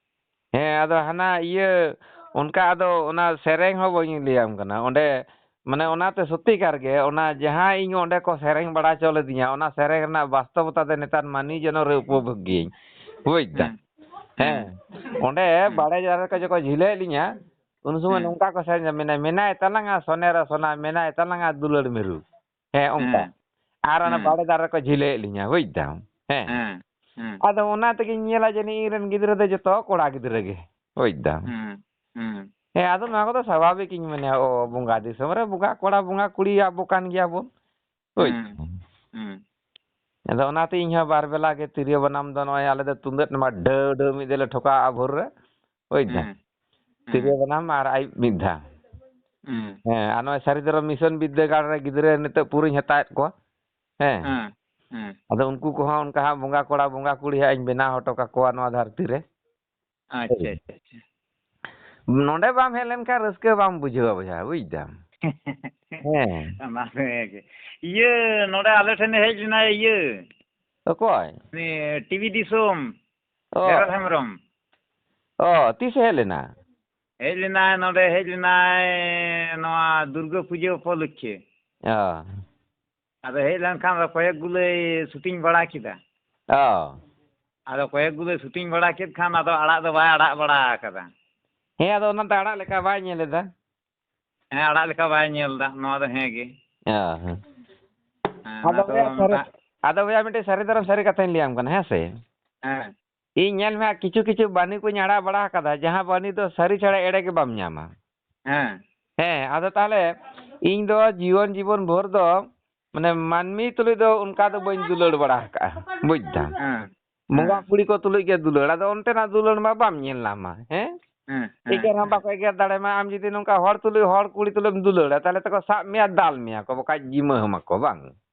ᱦᱮᱸ, ᱟᱫᱚ ᱦᱟᱱᱟ ᱤᱭᱟᱹ, ᱚᱱᱠᱟ ᱟᱫᱚ ᱚᱱᱟ ᱥᱮᱨᱮᱧ ᱦᱚᱸ ᱵᱟᱹᱧ ᱞᱟᱹᱭᱟᱢ ᱠᱟᱱᱟ᱾ ᱚᱸᱰᱮ, ᱢᱟᱱᱮ, ᱚᱱᱟᱛᱮ ᱥᱚᱛᱤᱠᱟᱨ ᱜᱮ, ᱚᱱᱟ ᱡᱟᱦᱟᱸ ᱤᱧ ᱚᱸᱰᱮ ᱠᱚ ᱥᱮᱨᱮᱧ ᱵᱟᱲᱟ ᱦᱚᱪᱚ ᱞᱤᱫᱤᱧᱟ, ᱚᱱᱟ ᱥᱮᱨᱮᱧ ᱨᱮᱱᱟᱜ ᱵᱟᱥᱛᱚᱵᱚᱛᱟ ᱫᱚ ᱱᱮᱛᱟᱨ ᱢᱟᱹᱱᱢᱤ ᱡᱚᱱᱚᱢ ᱨᱮ ᱩᱯᱚᱵᱷᱳᱜᱽ ᱜᱤᱭᱟᱹᱧ, ᱵᱩᱡᱽ ᱫᱟᱢ? ᱦᱮᱸ᱾ ᱦᱮᱸ᱾ ᱦᱮᱸ᱾ ᱚᱸᱰᱮ ᱦᱮᱸ᱾ ᱵᱟᱲᱮ ᱫᱟᱨᱮ ᱨᱮᱠᱚ ᱡᱚᱠᱷᱚᱱ ᱡᱷᱤᱞᱟᱹᱭᱮᱫ ᱞᱤᱧᱟ, ᱩᱱ ᱥᱚᱢᱚᱭ ᱦᱮᱸ᱾ ᱱᱚᱝᱠᱟ ᱠᱚ ᱥᱮᱨᱮᱧᱟ, ᱢᱮᱱᱟᱭ, ᱢᱮᱱᱟᱭ ᱛᱟᱞᱟᱝᱟ ᱥᱚᱱᱮᱨᱟ ᱥᱚᱱᱟ, ᱢᱮᱱᱟᱭ ᱛᱟᱞᱟᱝᱟ ᱫᱩᱞᱟᱹᱲ ᱢᱤᱨᱩ᱾ ᱦᱮᱸ, ᱚᱱᱠᱟ᱾ ᱦᱮᱸ᱾ ᱟᱨ ᱚᱱᱟ ᱦᱮᱸ᱾ ᱵᱟᱲᱮ ᱫᱟᱨᱮ ᱨᱮᱠᱚ ᱡᱷᱤᱞᱟᱹᱭᱮᱫ ᱞᱤᱧᱟ, ᱵᱩᱡᱽ ᱫᱟᱢ? ᱦᱮᱸ᱾ ᱦᱮᱸ᱾ ᱦᱮᱸ᱾ ᱟᱫᱚ ᱚᱱᱟ ᱛᱮᱜᱤᱧ ᱧᱮᱞᱟ ᱡᱟᱹᱱᱤᱡ ᱤᱧ ᱨᱮᱱ ᱜᱤᱫᱽᱨᱟᱹ ᱫᱚ ᱡᱚᱛᱚ ᱠᱚᱲᱟ ᱜᱤᱫᱽᱨᱟᱹ ᱜᱮ, ᱵᱩᱡᱽ ᱫᱟᱢ? ᱦᱮᱸ᱾ ᱦᱮᱸ᱾ ᱦᱮᱸ, ᱟᱫᱚ ᱱᱚᱣᱟ ᱠᱚᱫᱚ ᱥᱟᱵᱷᱟᱵᱤᱠ ᱤᱧ ᱢᱚᱱᱮᱭᱟ᱾ ᱚ, ᱵᱚᱸᱜᱟ ᱫᱤᱥᱚᱢ ᱨᱮ ᱵᱚᱸᱜᱟ ᱠᱚᱲᱟ, ᱵᱚᱸᱜᱟ ᱠᱩᱲᱤ ᱟᱵᱚ ᱠᱟᱱ ᱜᱮᱭᱟ ᱵᱚᱱ᱾ ᱦᱳᱭ᱾ ᱦᱮᱸ᱾ ᱦᱮᱸ᱾ ᱟᱫᱚ ᱚᱱᱟᱛᱮ ᱤᱧ ᱦᱚᱸ ᱵᱟᱨ ᱵᱮᱞᱟ ᱜᱮ ᱛᱤᱨᱭᱳ ᱵᱟᱱᱟᱢ ᱫᱚ ᱱᱚᱜᱼᱚᱭ ᱟᱞᱮ ᱫᱚ ᱛᱩᱢᱫᱟᱹᱜ ᱴᱟᱢᱟᱠ ᱰᱷᱟᱹᱣ ᱰᱷᱟᱹᱣ ᱢᱤᱫ ᱫᱷᱟᱣ ᱞᱮ ᱴᱷᱚᱠᱟᱜᱼᱟ ᱵᱷᱳᱨ ᱨᱮ᱾ ᱦᱳᱭ ᱫᱟ᱾ ᱦᱮᱸ᱾ ᱦᱮᱸ᱾ ᱛᱤᱨᱭᱳ ᱵᱟᱱᱟᱢ ᱟᱨ ᱟᱹᱭᱩᱵ ᱢᱤᱫ ᱫᱷᱟᱣ᱾ ᱦᱮᱸ᱾ ᱦᱮᱸ, ᱟᱨ ᱱᱚᱜᱼᱚᱭ ᱥᱟᱹᱨᱤ ᱫᱷᱚᱨᱚᱢ ᱢᱤᱥᱚᱱ ᱵᱤᱫᱽᱫᱟᱹᱜᱟᱲ ᱨᱮ ᱜᱤᱫᱽᱨᱟᱹ ᱱᱤᱛᱚᱜ ᱯᱩᱨᱟᱹᱧ ᱦᱟᱛᱟᱣᱮᱫ ᱠᱚᱣᱟ᱾ ᱦᱮᱸ᱾ ᱦᱮᱸ᱾ ᱦᱮᱸ᱾ ᱟᱫᱚ ᱩᱱᱠᱩ ᱠᱚᱦᱚᱸ ᱚᱱᱠᱟ ᱦᱟᱸᱜ ᱵᱚᱸᱜᱟ ᱠᱚᱲᱟ, ᱵᱚᱸᱜᱟ ᱠᱩᱲᱤ ᱦᱟᱸᱜ ᱤᱧ ᱵᱮᱱᱟᱣ ᱦᱚᱴᱚ ᱠᱟᱠᱚᱣᱟ ᱱᱚᱣᱟ ᱫᱷᱟᱹᱨᱛᱤ ᱨᱮ᱾ ᱟᱪᱪᱷᱟ, ᱦᱳᱭ᱾ ᱟᱪᱪᱷᱟ, ᱟᱪᱪᱷᱟ᱾ ᱱᱚᱰᱮ ᱵᱟᱢ ᱦᱮᱡ ᱞᱮᱱᱠᱷᱟᱱ ᱨᱟᱹᱥᱠᱟᱹ ᱵᱟᱢ ᱵᱩᱡᱷᱟᱹᱣᱟ ᱵᱚᱭᱦᱟ, ᱵᱩᱡᱽ ᱫᱟᱢ᱾ ᱦᱮᱸ᱾ ᱚᱱᱟ ᱫᱚ ᱦᱮᱸ ᱜᱮ᱾ ᱤᱭᱟᱹ, ᱱᱚᱰᱮ ᱟᱞᱮ ᱴᱷᱮᱱᱮ ᱦᱮᱡ ᱞᱮᱱᱟᱭ ᱤᱭᱟᱹ, ᱚᱠᱚᱭ? ᱩᱱᱤ ᱴᱤᱵᱷᱤ ᱫᱤᱥᱚᱢ, ᱚ᱾ ᱦᱮᱨᱚᱛ ᱦᱮᱢᱵᱨᱚᱢ᱾ ᱚ, ᱛᱤᱥᱮ ᱦᱮᱡ ᱞᱮᱱᱟ? ᱦᱮᱡ ᱞᱮᱱᱟᱭ, ᱱᱚᱰᱮ ᱦᱮᱡ ᱞᱮᱱᱟᱭ ᱱᱚᱣᱟ ᱫᱩᱨᱜᱟᱹ ᱯᱩᱡᱟᱹ ᱩᱯᱚᱞᱚᱠᱠᱷᱮ᱾ ᱚ᱾ ᱟᱫᱚ ᱦᱮᱡ ᱞᱮᱱᱠᱷᱟᱱ ᱫᱚ ᱠᱚᱭᱮᱠ ᱜᱩᱞᱟᱹᱭ ᱥᱩᱴᱤᱝ ᱵᱟᱲᱟ ᱠᱮᱫᱟ᱾ ᱚ᱾ ᱟᱫᱚ ᱠᱚᱭᱮᱠ ᱜᱩᱞᱟᱹᱭ ᱥᱩᱴᱤᱝ ᱵᱟᱲᱟ ᱠᱮᱫ ᱠᱷᱟᱱ ᱟᱫᱚ ᱟᱲᱟᱜ ᱫᱚ ᱵᱟᱭ ᱟᱲᱟᱜ ᱵᱟᱲᱟ ᱟᱠᱟᱫᱟ᱾ ᱦᱮᱸ, ᱟᱫᱚ ᱚᱱᱟᱛᱮ ᱟᱲᱟᱜ ᱞᱮᱠᱟ ᱵᱟᱭ ᱧᱮᱞ ᱮᱫᱟ᱾ ᱦᱮᱸ, ᱟᱲᱟᱜ ᱞᱮᱠᱟ ᱵᱟᱭ ᱧᱮᱞ ᱮᱫᱟ, ᱱᱚᱣᱟ ᱫᱚ ᱦᱮᱸ ᱜᱮ᱾ ᱚ, ᱦᱮᱸ᱾ ᱦᱮᱸ, ᱟᱫᱚ ᱚᱱᱟ ᱫᱚ ᱵᱚᱭᱦᱟ ᱥᱟᱹᱨᱤ, ᱢᱮᱛᱟᱜ ᱟᱫᱚ ᱵᱚᱭᱦᱟ ᱢᱤᱫᱴᱮᱡ ᱥᱟᱹᱨᱤ ᱫᱷᱚᱨᱚᱢ ᱥᱟᱹᱨᱤ ᱠᱟᱛᱷᱟᱧ ᱞᱟᱹᱭᱟᱢ ᱠᱟᱱᱟ, ᱦᱮᱸ ᱥᱮ? ᱦᱮᱸ᱾ ᱤᱧ ᱧᱮᱞ ᱢᱮ ᱦᱟᱸᱜ, ᱠᱤᱪᱷᱩ ᱠᱤᱪᱷᱩ ᱵᱟᱹᱱᱤ ᱠᱚᱧ ᱟᱲᱟᱜ ᱵᱟᱲᱟ ᱟᱠᱟᱫᱟ, ᱡᱟᱦᱟᱸ ᱵᱟᱹᱱᱤ ᱫᱚ ᱥᱟᱹᱨᱤ ᱪᱷᱟᱲᱟ ᱮᱲᱮ ᱜᱮ ᱵᱟᱢ ᱧᱟᱢᱟ᱾ ᱦᱮᱸ᱾ ᱦᱮᱸ, ᱟᱫᱚ ᱛᱟᱦᱞᱮ ᱤᱧ ᱫᱚ ᱡᱤᱭᱚᱱ ᱡᱤᱵᱚᱱ ᱵᱷᱳᱨ ᱫᱚ, ᱢᱟᱱᱮ, ᱢᱟᱹᱱᱢᱤ ᱛᱩᱞᱩᱡ ᱫᱚ ᱚᱱᱠᱟ ᱫᱚ ᱵᱟᱹᱧ ᱫᱩᱞᱟᱹᱲ ᱵᱟᱲᱟ ᱟᱠᱟᱫᱼᱟ, ᱵᱩᱡᱽ ᱫᱟᱢ᱾ ᱦᱮᱸ᱾ ᱵᱚᱸᱜᱟ ᱦᱮᱸ᱾ ᱠᱩᱲᱤ ᱠᱚ ᱛᱩᱞᱩᱡ ᱜᱮ ᱫᱩᱞᱟᱹᱲ, ᱟᱫᱚ ᱚᱱᱛᱮᱱᱟᱜ ᱫᱩᱞᱟᱹᱲ ᱢᱟ ᱵᱟᱢ ᱧᱮᱞ ᱧᱟᱢᱟ, ᱦᱮᱸ? ᱦᱮᱸ, ᱦᱮᱸ, ᱮᱜᱮᱨ ᱦᱚᱸ ᱦᱮᱸ᱾ ᱵᱟᱠᱚ ᱮᱜᱮᱨ ᱫᱟᱲᱮᱭᱟᱢᱟ᱾ ᱟᱢ ᱡᱩᱫᱤ ᱱᱚᱝᱠᱟ ᱦᱚᱲ ᱛᱩᱞᱩᱡ, ᱦᱚᱲ ᱠᱩᱲᱤ ᱛᱩᱞᱩᱡ ᱮᱢ ᱫᱩᱞᱟᱹᱲᱟ, ᱛᱟᱦᱞᱮ ᱛᱚᱠᱚ ᱥᱟᱵ ᱢᱮᱭᱟ, ᱫᱟᱞ ᱢᱮᱭᱟ ᱠᱚ, ᱵᱟᱠᱷᱟᱡ ᱡᱤᱢᱟᱹ ᱦᱚᱢᱟ ᱠᱚ, ᱵᱟᱝ?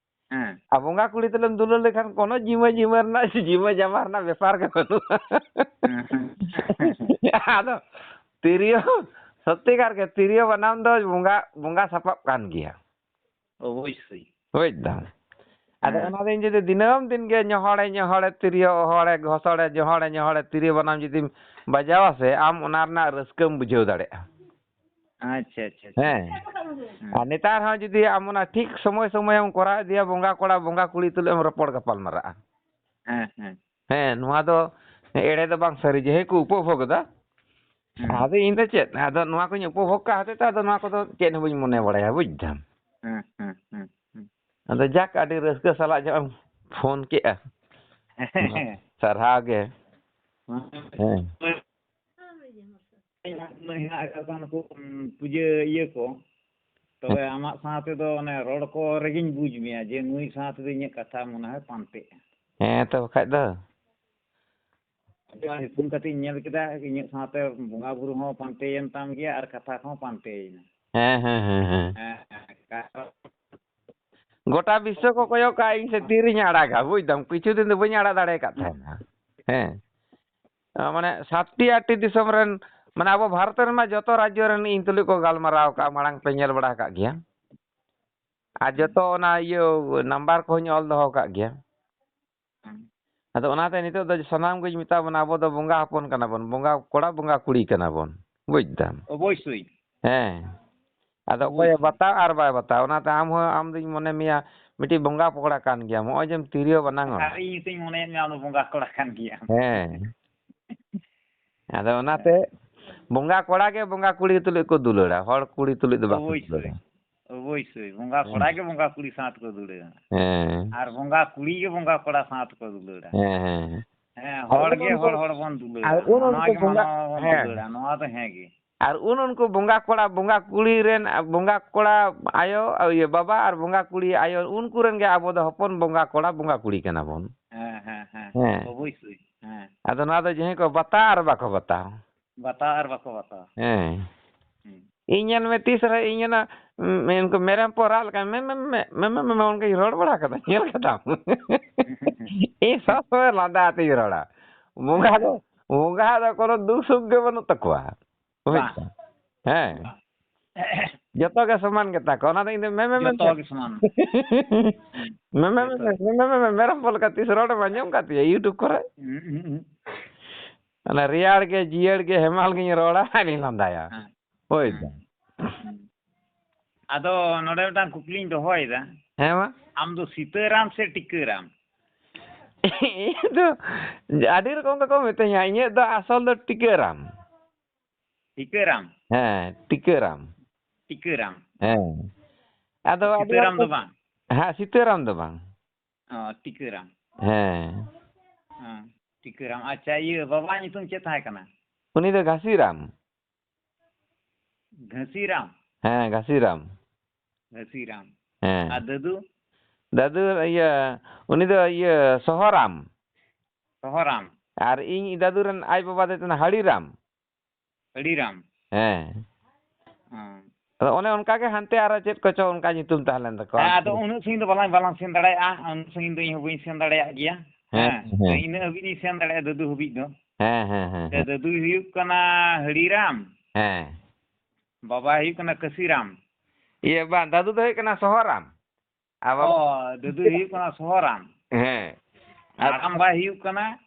ᱦᱮᱸ᱾ ᱟᱨ ᱵᱚᱸᱜᱟ ᱠᱩᱲᱤ ᱛᱩᱞᱩᱡ ᱮᱢ ᱫᱩᱞᱟᱹᱲ ᱞᱮᱠᱷᱟᱱ ᱠᱳᱱᱳ ᱡᱤᱢᱟᱹ, ᱡᱤᱢᱟᱹ ᱨᱮᱱᱟᱜ, ᱡᱤᱢᱟᱹ ᱡᱟᱢᱟ ᱨᱮᱱᱟᱜ ᱵᱮᱯᱟᱨ ᱜᱮ ᱵᱟᱹᱱᱩᱜᱼᱟ᱾ ᱦᱮᱸ, ᱦᱮᱸ᱾ ᱟᱫᱚ ᱛᱤᱨᱭᱳ, ᱥᱚᱛᱛᱤᱠᱟᱨ ᱜᱮ ᱛᱤᱨᱭᱳ ᱵᱟᱱᱟᱢ ᱫᱚ ᱵᱚᱸᱜᱟ, ᱵᱚᱸᱜᱟ ᱥᱟᱯᱟᱵ ᱠᱟᱱ ᱜᱮᱭᱟ᱾ ᱚᱵᱚᱥᱥᱳᱭ᱾ ᱵᱩᱡᱽ ᱫᱟᱢ? ᱟᱫᱚ ᱦᱮᱸ᱾ ᱚᱱᱟ ᱫᱚ ᱤᱧ ᱡᱩᱫᱤ ᱫᱤᱱᱟᱹᱢ ᱫᱤᱱ ᱜᱮ ᱧᱚᱦᱚᱲᱮ ᱧᱚᱦᱚᱲᱮ ᱛᱤᱨᱭᱳ ᱚᱦᱚᱲᱮ ᱜᱷᱚᱥᱚᱲᱮ ᱧᱚᱦᱚᱲᱮ ᱧᱚᱦᱚᱲᱮ ᱛᱤᱨᱭᱳ ᱵᱟᱱᱟᱢ ᱡᱩᱫᱤᱢ ᱵᱟᱡᱟᱣᱟ ᱥᱮ, ᱟᱢ ᱚᱱᱟ ᱨᱮᱱᱟᱜ ᱨᱟᱹᱥᱠᱟᱹᱢ ᱵᱩᱡᱷᱟᱹᱣ ᱫᱟᱲᱮᱭᱟᱜᱼᱟ᱾ ᱟᱪᱪᱷᱟ, ᱟᱪᱪᱷᱟ, ᱟᱪᱪᱷᱟ᱾ ᱦᱮᱸ᱾ ᱟᱨ ᱱᱮᱛᱟᱨ ᱦᱚᱸ ᱡᱩᱫᱤ ᱟᱢ ᱚᱱᱟ ᱴᱷᱤᱠ ᱥᱚᱢᱚᱭ ᱥᱚᱢᱚᱭᱮᱢ ᱠᱚᱨᱟᱣ ᱤᱫᱤᱭᱟ, ᱵᱚᱸᱜᱟ ᱠᱚᱲᱟ ᱵᱚᱸᱜᱟ ᱠᱩᱲᱤ ᱛᱩᱞᱩᱡ ᱮᱢ ᱨᱚᱯᱚᱲ ᱜᱟᱯᱟᱞ ᱢᱟᱨᱟᱜᱼᱟ᱾ ᱦᱮᱸ, ᱦᱮᱸ᱾ ᱦᱮᱸ, ᱱᱚᱣᱟ ᱫᱚ ᱮᱲᱮ ᱫᱚ ᱵᱟᱝ ᱥᱟᱹᱨᱤ, ᱡᱮᱦᱮ ᱠᱚ ᱩᱯᱚᱵᱷᱳᱜᱽ ᱮᱫᱟ᱾ ᱦᱮᱸ᱾ ᱟᱫᱚ ᱤᱧ ᱫᱚ ᱪᱮᱫ, ᱟᱫᱚ ᱱᱚᱣᱟ ᱠᱚᱧ ᱩᱯᱚᱵᱷᱳᱜᱽ ᱠᱟᱜ ᱦᱚᱛᱮᱡ ᱛᱮ ᱟᱫᱚ ᱱᱚᱣᱟ ᱠᱚᱫᱚ ᱪᱮᱫ ᱦᱚᱸ ᱵᱟᱹᱧ ᱢᱚᱱᱮ ᱵᱟᱲᱟᱭᱟ, ᱵᱩᱡᱽ ᱫᱟᱢ᱾ ᱦᱮᱸ, ᱦᱮᱸ, ᱦᱮᱸ, ᱦᱮᱸ᱾ ᱟᱫᱚ ᱡᱟᱠ, ᱟᱹᱰᱤ ᱨᱟᱹᱥᱠᱟᱹ ᱥᱟᱞᱟᱜ ᱡᱮ ᱟᱢ ᱯᱷᱳᱱ ᱠᱮᱜᱼᱟ᱾ ᱥᱟᱨᱦᱟᱣ ᱜᱮ᱾ ᱦᱮᱸ᱾ ᱩᱱᱟᱹᱜ ᱦᱮᱱᱟᱜ ᱟᱠᱟᱫ ᱠᱚᱣᱟ ᱱᱩᱠᱩ, ᱩᱸ, ᱯᱩᱡᱟᱹ ᱤᱭᱟᱹ ᱠᱚ᱾ ᱛᱚᱵᱮ ᱟᱢᱟᱜ ᱥᱟᱶ ᱛᱮᱫᱚ ᱚᱱᱮ ᱨᱚᱲ ᱠᱚ ᱨᱮᱜᱮᱧ ᱵᱩᱡᱽ ᱢᱮᱭᱟ ᱡᱮ ᱱᱩᱭ ᱥᱟᱶ ᱛᱮᱫᱚ ᱤᱧᱟᱹᱜ ᱠᱟᱛᱷᱟ ᱢᱚᱱᱮ ᱦᱚᱭ ᱯᱟᱱᱛᱮᱜᱼᱟ᱾ ᱦᱮᱸ ᱛᱚ, ᱵᱟᱠᱷᱟᱡ ᱫᱚ᱾ ᱟᱫᱚ ᱧᱩᱛᱩᱢ ᱠᱟᱛᱮ ᱤᱧ ᱧᱮᱞ ᱠᱮᱫᱟ, ᱤᱧᱟᱹᱜ ᱥᱟᱶᱛᱮ ᱵᱚᱸᱜᱟ ᱵᱩᱨᱩ ᱦᱚᱸ ᱯᱟᱱᱛᱮᱭᱮᱱ ᱛᱟᱢ ᱜᱮᱭᱟ ᱟᱨ ᱠᱟᱛᱷᱟ ᱠᱚᱦᱚᱸ ᱯᱟᱱᱛᱮᱭᱮᱱᱟ᱾ ᱦᱮᱸ, ᱦᱮᱸ, ᱦᱮᱸ, ᱦᱮᱸ᱾ ᱦᱮᱸ, ᱠᱟᱨᱚᱱ ᱜᱚᱴᱟ ᱵᱤᱥᱥᱚ ᱠᱚ ᱠᱚᱭᱚᱜ ᱠᱟᱜᱼᱟ ᱤᱧ ᱥᱮ ᱛᱤᱨᱤᱧ ᱟᱲᱟᱜᱟ, ᱵᱩᱡᱽ ᱫᱟᱢ, ᱠᱤᱪᱷᱩ ᱫᱤᱱ ᱫᱚ ᱵᱟᱹᱧ ᱟᱲᱟᱜ ᱫᱟᱲᱮ ᱟᱠᱟᱫ ᱛᱟᱦᱮᱱᱟ᱾ ᱦᱮᱸ᱾ ᱟ, ᱢᱟᱱᱮ ᱥᱟᱛᱴᱤ ᱟᱴᱴᱤ ᱫᱤᱥᱚᱢ ᱨᱮᱱ, ᱢᱟᱱᱮ ᱟᱵᱚ ᱵᱷᱟᱨᱚᱛ ᱨᱮᱱ ᱢᱟ ᱡᱚᱛᱚ ᱨᱟᱡᱽᱡᱚ ᱨᱮᱱ ᱤᱧ ᱛᱩᱞᱩᱡ ᱠᱚ ᱜᱟᱞᱢᱟᱨᱟᱣ ᱠᱟᱜᱼᱟ, ᱢᱟᱲᱟᱝ ᱯᱮ ᱧᱮᱞ ᱵᱟᱲᱟ ᱟᱠᱟᱫ ᱜᱮᱭᱟ᱾ ᱟᱨ ᱡᱚᱛᱚ ᱚᱱᱟ ᱤᱭᱟᱹ ᱱᱟᱢᱵᱟᱨ ᱠᱚᱦᱚᱸᱧ ᱚᱞ ᱫᱚᱦᱚ ᱠᱟᱜ ᱜᱮᱭᱟ᱾ ᱟᱫᱚ ᱚᱱᱟᱛᱮ ᱱᱤᱛᱚᱜ ᱫᱚ ᱥᱟᱱᱟᱢ ᱜᱤᱧ ᱢᱮᱛᱟ ᱵᱚᱱᱟ, ᱟᱵᱚ ᱫᱚ ᱵᱚᱸᱜᱟ ᱦᱚᱯᱚᱱ ᱠᱟᱱᱟ ᱵᱚᱱ, ᱵᱚᱸᱜᱟ ᱠᱚᱲᱟ, ᱵᱚᱸᱜᱟ ᱠᱩᱲᱤ ᱠᱟᱱᱟ ᱵᱚᱱ, ᱵᱩᱡᱽ ᱫᱟᱢ? ᱚᱵᱚᱥᱥᱳᱭ᱾ ᱦᱮᱸ᱾ ᱟᱫᱚ ᱚᱵᱚᱥᱥᱳᱭ᱾ ᱚᱠᱚᱭᱮ ᱵᱟᱛᱟᱣ ᱟᱨ ᱵᱟᱭ ᱵᱟᱛᱟᱣ, ᱚᱱᱟᱛᱮ ᱟᱢ ᱦᱚᱸ, ᱟᱢ ᱫᱩᱧ ᱢᱚᱱᱮ ᱢᱮᱭᱟ ᱢᱤᱫᱴᱤᱡ ᱵᱚᱸᱜᱟ ᱯᱚᱠᱲᱟ ᱠᱟᱱ ᱜᱮᱭᱟᱢ, ᱱᱚᱜᱼᱚᱭ ᱡᱮᱢ ᱛᱤᱨᱭᱳ ᱵᱟᱱᱟᱝ ᱚᱜ᱾ ᱟᱨ ᱤᱧ ᱦᱚᱸᱛᱚᱧ ᱢᱚᱱᱮᱭᱮᱫ ᱢᱮᱭᱟ ᱟᱢ ᱫᱚ ᱵᱚᱸᱜᱟ ᱠᱚᱲᱟ ᱠᱟᱱ ᱜᱮᱭᱟᱢ᱾ ᱦᱮᱸ᱾ ᱟᱫᱚ ᱚᱱᱟᱛᱮ ᱵᱚᱸᱜᱟ ᱠᱚᱲᱟ ᱜᱮ ᱵᱚᱸᱜᱟ ᱠᱩᱲᱤ ᱛᱩᱞᱩᱡ ᱠᱚ ᱫᱩᱞᱟᱹᱲᱟ, ᱦᱚᱲ ᱠᱩᱲᱤ ᱛᱩᱞᱩᱡ ᱫᱚ ᱵᱟᱠᱚ ᱚᱵᱚᱥᱥᱳᱭ᱾ ᱫᱩᱞᱟᱹᱲᱟ᱾ ᱚᱵᱚᱥᱥᱳᱭ᱾ ᱵᱚᱸᱜᱟ ᱦᱮᱸ᱾ ᱠᱚᱲᱟ ᱜᱮ ᱵᱚᱸᱜᱟ ᱠᱩᱲᱤ ᱥᱟᱶ ᱛᱮᱠᱚ ᱫᱩᱞᱟᱹᱲᱟ᱾ ᱦᱮᱸ᱾ ᱟᱨ ᱵᱚᱸᱜᱟ ᱠᱩᱲᱤ ᱜᱮ ᱵᱚᱸᱜᱟ ᱠᱚᱲᱟ ᱥᱟᱶ ᱛᱮᱠᱚ ᱫᱩᱞᱟᱹᱲᱟ᱾ ᱦᱮᱸ, ᱦᱮᱸ᱾ ᱦᱮᱸ, ᱟᱨ ᱦᱚᱲ ᱩᱱ ᱜᱮ ᱩᱱᱠᱩ, ᱦᱚᱲ, ᱦᱚᱲ ᱵᱚᱱ ᱫᱩᱞᱟᱹᱲᱟ᱾ ᱟᱨ ᱩᱱ ᱢᱟᱱᱟᱣ ᱩᱱᱠᱩ ᱜᱮ ᱵᱚᱸᱜᱟ, ᱢᱟᱱᱟᱣ ᱵᱚᱱ ᱦᱮᱸ᱾ ᱫᱩᱞᱟᱹᱲᱟ᱾ ᱱᱚᱣᱟ ᱫᱚ ᱦᱮᱸ ᱜᱮ᱾ ᱟᱨ ᱩᱱ ᱩᱱᱠᱩ ᱵᱚᱸᱜᱟ ᱠᱚᱲᱟ, ᱵᱚᱸᱜᱟ ᱠᱩᱲᱤ ᱨᱮᱱ, ᱵᱚᱸᱜᱟ ᱠᱚᱲᱟ ᱟᱭᱳ, ᱤᱭᱟᱹ, ᱵᱟᱵᱟ ᱟᱨ ᱵᱚᱸᱜᱟ ᱠᱩᱲᱤ ᱟᱭᱳ, ᱩᱱᱠᱩ ᱨᱮᱱ ᱜᱮ ᱟᱵᱚ ᱫᱚ ᱦᱚᱯᱚᱱ ᱵᱚᱸᱜᱟ ᱠᱚᱲᱟ, ᱵᱚᱸᱜᱟ ᱠᱩᱲᱤ ᱠᱟᱱᱟ ᱵᱚᱱ᱾ ᱦᱮᱸ, ᱦᱮᱸ, ᱦᱮᱸ᱾ ᱦᱮᱸ᱾ ᱚᱵᱚᱥᱥᱳᱭ᱾ ᱦᱮᱸ᱾ ᱟᱫᱚ ᱱᱚᱣᱟ ᱫᱚ ᱡᱟᱦᱟᱸᱭ ᱠᱚ ᱵᱟᱛᱟᱣ ᱟᱨ ᱵᱟᱠᱚ ᱵᱟᱛᱟᱣ᱾ ᱵᱟᱛᱟᱣ ᱟᱨ ᱵᱟᱠᱚ ᱵᱟᱛᱟᱣᱟ᱾ ᱦᱮᱸ᱾ ᱦᱩᱸ᱾ ᱤᱧ ᱧᱮᱞ ᱢᱮ, ᱛᱤᱥ ᱨᱮ ᱤᱧ ᱚᱱᱟ, ᱩᱸ, ᱩᱱᱠᱩ ᱢᱮᱨᱚᱢ ᱯᱚ ᱨᱟᱜ ᱞᱮᱠᱟ, ᱢᱮ, ᱢᱮ, ᱢᱮ, ᱚᱱᱠᱟᱧ ᱨᱚᱲ ᱵᱟᱲᱟ ᱠᱟᱫᱟ, ᱧᱮᱞ ᱠᱟᱫᱟᱢ? ᱤᱧ ᱥᱚᱵ ᱥᱚᱢᱚᱭ ᱞᱟᱸᱫᱟ ᱟᱛᱮᱧ ᱨᱚᱲᱟ᱾ ᱵᱚᱸᱜᱟ ᱫᱚ, ᱵᱚᱸᱜᱟ ᱫᱚ ᱠᱳᱱᱳ ᱫᱩᱠ ᱥᱩᱠ ᱜᱮ ᱵᱟᱹᱱᱩᱜ ᱛᱟᱠᱚᱣᱟ᱾ ᱵᱩᱡᱽ ᱵᱟᱝ᱾ ᱫᱟᱢ? ᱦᱮᱸ᱾ ᱵᱟᱝ᱾ ᱡᱚᱛᱚ ᱜᱮ ᱥᱚᱢᱟᱱ ᱜᱮᱛᱟ ᱠᱚ᱾ ᱚᱱᱟ ᱫᱚ ᱤᱧ ᱫᱚ ᱢᱮ, ᱢᱮ, ᱢᱮ, ᱡᱚᱛᱚ ᱢᱮ᱾ ᱜᱮ ᱥᱚᱢᱟᱱ᱾ ᱢᱮ, ᱢᱮ, ᱢᱮ, ᱡᱚᱛᱚ᱾ ᱢᱮ, ᱢᱮ, ᱢᱮ, ᱢᱮ, ᱢᱮᱨᱚᱢ ᱵᱚᱞ ᱞᱮᱠᱟ ᱛᱤᱥ ᱨᱚᱲ ᱮᱢ ᱟᱸᱡᱚᱢ ᱠᱟᱫ ᱛᱤᱧᱟ YouTube ᱠᱚᱨᱮ? ᱦᱩᱸ, ᱦᱩᱸ, ᱦᱩᱸ᱾ ᱚᱱᱟ ᱨᱮᱭᱟᱲ ᱜᱮ, ᱡᱤᱭᱟᱹᱲ ᱜᱮ, ᱦᱮᱢᱟᱞ ᱜᱤᱧ ᱨᱚᱲᱟ, ᱟᱨᱤᱧ ᱞᱟᱸᱫᱟᱭᱟ᱾ ᱦᱮᱸ᱾ ᱦᱳᱭ ᱦᱮᱸ᱾ ᱫᱚ᱾ ᱦᱩᱸ᱾ ᱟᱫᱚ ᱱᱚᱰᱮ ᱢᱤᱫᱴᱟᱝ ᱠᱩᱠᱞᱤᱧ ᱫᱚᱦᱚᱭᱮᱫᱟ᱾ ᱦᱮᱸ ᱢᱟ᱾ ᱟᱢ ᱫᱚ ᱥᱤᱛᱟᱹᱨᱟᱢ ᱥᱮ ᱴᱤᱠᱟᱹᱨᱟᱢ? ᱤᱧ ᱫᱚ ᱟᱹᱰᱤ ᱨᱚᱠᱚᱢ ᱜᱮᱠᱚ ᱢᱤᱛᱟᱹᱧᱟ, ᱤᱧᱟᱹᱜ ᱫᱚ ᱟᱥᱚᱞ ᱫᱚ ᱴᱤᱠᱟᱹᱨᱟᱢ᱾ ᱴᱤᱠᱟᱹᱨᱟᱢ? ᱦᱮᱸ, ᱴᱤᱠᱟᱹᱨᱟᱢ᱾ ᱴᱤᱠᱟᱹᱨᱟᱢ? ᱦᱮᱸ᱾ ᱟᱫᱚ ᱟᱹᱰᱤ ᱦᱚᱲ ᱥᱤᱛᱟᱹᱨᱟᱢ ᱠᱚ ᱫᱚ ᱵᱟᱝ? ᱦᱮᱸ, ᱥᱤᱛᱟᱹᱨᱟᱢ ᱫᱚ ᱵᱟᱝ᱾ ᱚ, ᱴᱤᱠᱟᱹᱨᱟᱢ᱾ ᱦᱮᱸ᱾ ᱦᱮᱸ, ᱴᱤᱠᱟᱹᱨᱟᱢ᱾ ᱟᱪᱪᱷᱟ, ᱤᱭᱟᱹ, ᱵᱟᱵᱟ ᱧᱩᱛᱩᱢ ᱪᱮᱫ ᱛᱟᱦᱮᱸ ᱠᱟᱱᱟ? ᱩᱱᱤ ᱫᱚ ᱜᱷᱟᱥᱤᱨᱟᱢ᱾ ᱜᱷᱟᱹᱥᱤᱨᱟᱢ? ᱦᱮᱸ, ᱜᱷᱟᱥᱤᱨᱟᱢ᱾ ᱜᱷᱟᱹᱥᱤᱨᱟᱢ᱾ ᱦᱮᱸ᱾ ᱟᱨ ᱫᱟᱹᱫᱩ? ᱫᱟᱹᱫᱩ, ᱤᱭᱟᱹ, ᱩᱱᱤ ᱫᱚ, ᱤᱭᱟᱹ, ᱥᱚᱦᱚᱨᱟᱢ᱾ ᱥᱚᱦᱚᱨᱟᱢ᱾ ᱟᱨ ᱤᱧ ᱫᱟᱹᱫᱩ ᱨᱮᱱ ᱟᱡ ᱵᱟᱵᱟ ᱫᱚ ᱦᱩᱭᱩᱜ ᱠᱟᱱᱟ ᱦᱟᱹᱲᱤᱨᱟᱢ᱾ ᱦᱟᱹᱲᱤᱨᱟᱢ᱾ ᱦᱮᱸ᱾ ᱦᱮᱸ᱾ ᱟᱫᱚ ᱚᱱᱮ ᱚᱱᱠᱟ ᱜᱮ ᱦᱟᱱᱛᱮ ᱟᱨᱚ ᱪᱮᱫ ᱠᱚᱪᱚ ᱚᱱᱠᱟ ᱧᱩᱛᱩᱢ ᱛᱟᱦᱮᱸ ᱞᱮᱱ ᱛᱟᱠᱚᱣᱟ᱾ ᱦᱮᱸ, ᱟᱫᱚ ᱩᱱᱟᱹᱜ ᱥᱟᱺᱜᱤᱧ ᱫᱚ ᱵᱟᱞᱟᱝ, ᱵᱟᱞᱟᱝ ᱥᱮᱱ ᱫᱟᱲᱮᱭᱟᱜᱼᱟ, ᱩᱱᱟᱹᱜ ᱥᱟᱺᱜᱤᱧ ᱫᱚ ᱤᱧ ᱦᱚᱸ ᱵᱟᱹᱧ ᱥᱮᱱ ᱫᱟᱲᱮᱭᱟᱜ ᱜᱮᱭᱟ᱾ ᱦᱮᱸ, ᱦᱮᱸ᱾ ᱦᱮᱸ, ᱤᱱᱟᱹᱜ ᱦᱟᱹᱵᱤᱡ ᱤᱧ ᱥᱮᱱ ᱫᱟᱲᱮᱭᱟᱜᱼᱟ, ᱫᱟᱹᱫᱩ ᱦᱟᱹᱵᱤᱡ ᱫᱚ᱾ ᱦᱮᱸ, ᱦᱮᱸ, ᱦᱮᱸ, ᱦᱮᱸ᱾ ᱫᱟᱹᱫᱩᱭ ᱦᱩᱭᱩᱜ ᱠᱟᱱᱟ ᱦᱟᱹᱲᱤᱨᱟᱢ᱾ ᱦᱮᱸ᱾ ᱵᱟᱵᱟᱭ ᱦᱩᱭᱩᱜ ᱠᱟᱱᱟ ᱠᱟᱹᱥᱤᱨᱟᱢ᱾ ᱤᱭᱟᱹ, ᱵᱟᱝ, ᱫᱟᱹᱫᱩ ᱫᱚ ᱦᱩᱭᱩᱜ ᱠᱟᱱᱟ ᱥᱚᱦᱚᱨᱟᱢ᱾ ᱟᱨ ᱵᱟᱵᱟ ᱚ, ᱫᱟᱹᱫᱩᱭ ᱦᱩᱭᱩᱜ ᱠᱟᱱᱟ ᱥᱚᱦᱚᱨᱟᱢ᱾ ᱦᱮᱸ᱾ ᱟᱨ ᱦᱟᱲᱟᱢ ᱵᱟᱭ ᱦᱩᱭᱩᱜ ᱠᱟᱱᱟ?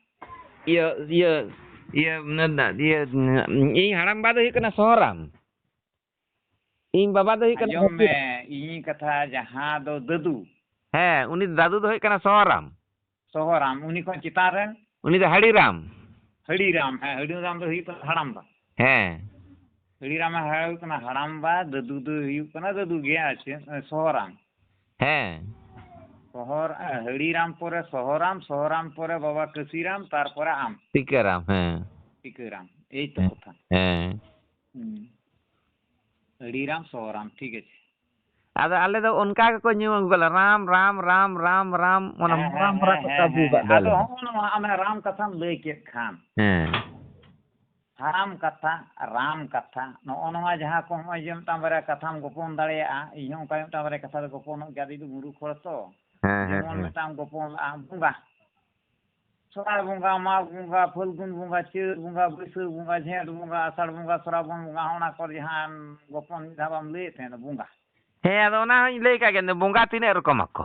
ᱤᱭᱟᱹ, ᱤᱭᱟᱹ, ᱤᱭᱟᱹ, ᱤᱭᱟᱹ, ᱤᱧ ᱦᱟᱲᱟᱢ ᱵᱟ ᱫᱚ ᱦᱩᱭᱩᱜ ᱠᱟᱱᱟ ᱥᱚᱦᱚᱨᱟᱢ᱾ ᱤᱧ ᱵᱟᱵᱟ ᱫᱚ ᱦᱩᱭᱩᱜ ᱠᱟᱱᱟ ᱟᱸᱡᱚᱢ ᱢᱮ, ᱦᱟᱹᱛᱤᱨᱟᱢ᱾ ᱤᱧᱤᱧ ᱠᱟᱛᱷᱟ ᱡᱟᱦᱟᱸ ᱫᱚ ᱫᱟᱹᱫᱩ᱾ ᱦᱮᱸ, ᱩᱱᱤ ᱫᱟᱫᱩ ᱫᱚ ᱦᱩᱭᱩᱜ ᱠᱟᱱᱟ ᱥᱚᱦᱚᱨᱟᱢ᱾ ᱥᱚᱦᱚᱨᱟᱢ, ᱩᱱᱤ ᱠᱷᱚᱱ ᱪᱮᱛᱟᱱ ᱨᱮᱱ? ᱩᱱᱤ ᱫᱚ ᱦᱟᱹᱲᱤᱨᱟᱢ᱾ ᱦᱟᱹᱲᱤᱨᱟᱢ, ᱦᱮᱸ, ᱦᱟᱹᱲᱤᱨᱟᱢ ᱫᱚ ᱦᱩᱭᱩᱜ ᱠᱟᱱᱟ ᱦᱟᱲᱟᱢ ᱵᱟ᱾ ᱦᱮᱸ᱾ ᱦᱟᱹᱲᱤᱨᱟᱢ ᱦᱩᱭᱩᱜ ᱠᱟᱱᱟ ᱦᱟᱲᱟᱢ ᱵᱟ, ᱫᱟᱹᱫᱩ ᱫᱚ ᱦᱩᱭᱩᱜ ᱠᱟᱱᱟ ᱫᱟᱹᱫᱩ ᱜᱮ, ᱟᱨ ᱪᱮᱫ, ᱥᱚᱦᱚᱨᱟᱢ᱾ ᱦᱮᱸ᱾ ᱥᱚᱦᱚᱨ, ᱦᱟᱹᱲᱤᱨᱟᱢ ᱯᱚᱨᱮ ᱥᱚᱦᱚᱨᱟᱢ, ᱥᱚᱦᱚᱨᱟᱢ ᱯᱚᱨᱮ ᱵᱟᱵᱟ ᱠᱟᱹᱥᱤᱨᱟᱢ, ᱛᱟᱨᱯᱚᱨᱮ ᱟᱢ᱾ ᱴᱤᱠᱟᱹᱨᱟᱢ, ᱦᱮᱸ᱾ ᱴᱤᱠᱟᱹᱨᱟᱢ, ᱮᱭ ᱛᱚ ᱦᱮᱸ, ᱠᱟᱛᱷᱟ᱾ ᱦᱮᱸ᱾ ᱦᱩᱸ᱾ ᱦᱟᱹᱲᱤᱨᱟᱢ, ᱥᱚᱦᱚᱨᱟᱢ, ᱴᱷᱤᱠ ᱟᱪᱷᱮ᱾ ᱟᱫᱚ ᱟᱞᱮ ᱫᱚ ᱚᱱᱠᱟ ᱜᱮᱠᱚ ᱧᱩᱢ ᱟᱹᱜᱩ ᱠᱟᱜ ᱞᱮ, ᱨᱟᱢ, ᱨᱟᱢ, ᱨᱟᱢ, ᱨᱟᱢ, ᱨᱟᱢ, ᱚᱱᱟ ᱦᱮᱸ, ᱦᱮᱸ, ᱢᱟᱨᱟᱝ ᱢᱟᱨᱟᱝ ᱦᱮᱸ, ᱠᱚ ᱦᱮᱸ, ᱟᱹᱜᱩ ᱦᱮᱸ᱾ ᱠᱟᱜ ᱫᱚ ᱟᱫᱚ ᱟᱞᱮ ᱦᱚᱸ᱾ ᱦᱚᱸᱜᱼᱚ ᱱᱚᱣᱟ ᱟᱢᱮ ᱨᱟᱢ ᱠᱟᱛᱷᱟᱢ ᱞᱟᱹᱭ ᱠᱮᱫ ᱠᱷᱟᱱ, ᱦᱮᱸ᱾ ᱦᱟᱲᱟᱢ ᱠᱟᱛᱷᱟ, ᱨᱟᱢ ᱠᱟᱛᱷᱟ, ᱱᱚᱜᱼᱚ ᱱᱚᱣᱟ ᱡᱟᱦᱟᱸ ᱠᱚ ᱦᱚᱸᱜᱼᱚᱭ ᱡᱮ ᱢᱤᱫᱴᱟᱝ ᱵᱟᱨᱭᱟ ᱠᱟᱛᱷᱟᱢ ᱜᱚᱯᱚᱱ ᱫᱟᱲᱮᱭᱟᱜᱼᱟ, ᱤᱧ ᱦᱚᱸ ᱚᱱᱠᱟ ᱢᱤᱫᱴᱟᱝ ᱵᱟᱨᱭᱟ ᱠᱟᱛᱷᱟ ᱫᱚ ᱜᱚᱯᱚᱱᱚᱜ ᱜᱮᱭᱟ, ᱟᱫᱚ ᱤᱧ ᱫᱚ ᱢᱩᱨᱩᱠᱷ ᱦᱚᱲ ᱛᱚ᱾ ᱦᱮᱸ, ᱦᱮᱸ, ᱡᱮᱢᱚᱱ ᱦᱮᱸ᱾ ᱢᱤᱫᱴᱟᱝ ᱜᱚᱯᱚᱱ ᱞᱟᱜᱼᱟ, ᱵᱚᱸᱜᱟ᱾ ᱥᱚᱨᱦᱟᱭ ᱵᱚᱸᱜᱟ, ᱢᱟᱜᱽ ᱵᱚᱸᱜᱟ, ᱯᱷᱟᱹᱞᱜᱩᱱ ᱵᱚᱸᱜᱟ, ᱪᱟᱹᱛ ᱵᱚᱸᱜᱟ, ᱵᱟᱹᱭᱥᱟᱹᱠᱷ ᱵᱚᱸᱜᱟ, ᱡᱷᱮᱸᱴ ᱵᱚᱸᱜᱟ, ᱟᱥᱟᱲ ᱵᱚᱸᱜᱟ, ᱥᱨᱟᱵᱚᱱ ᱵᱚᱸᱜᱟ, ᱚᱱᱟ ᱠᱚ ᱡᱟᱦᱟᱸ ᱜᱚᱯᱚᱱ ᱢᱤᱫ ᱫᱷᱟᱣ ᱵᱟᱢ ᱞᱟᱹᱭᱮᱫ ᱛᱟᱦᱮᱸᱫ ᱵᱚᱸᱜᱟ᱾ ᱦᱮᱸ, ᱟᱫᱚ ᱚᱱᱟ ᱦᱚᱸᱧ ᱞᱟᱹᱭ ᱠᱟᱜ ᱜᱮ, ᱵᱚᱸᱜᱟ ᱛᱤᱱᱟᱹᱜ ᱨᱚᱠᱚᱢ ᱟᱠᱚ?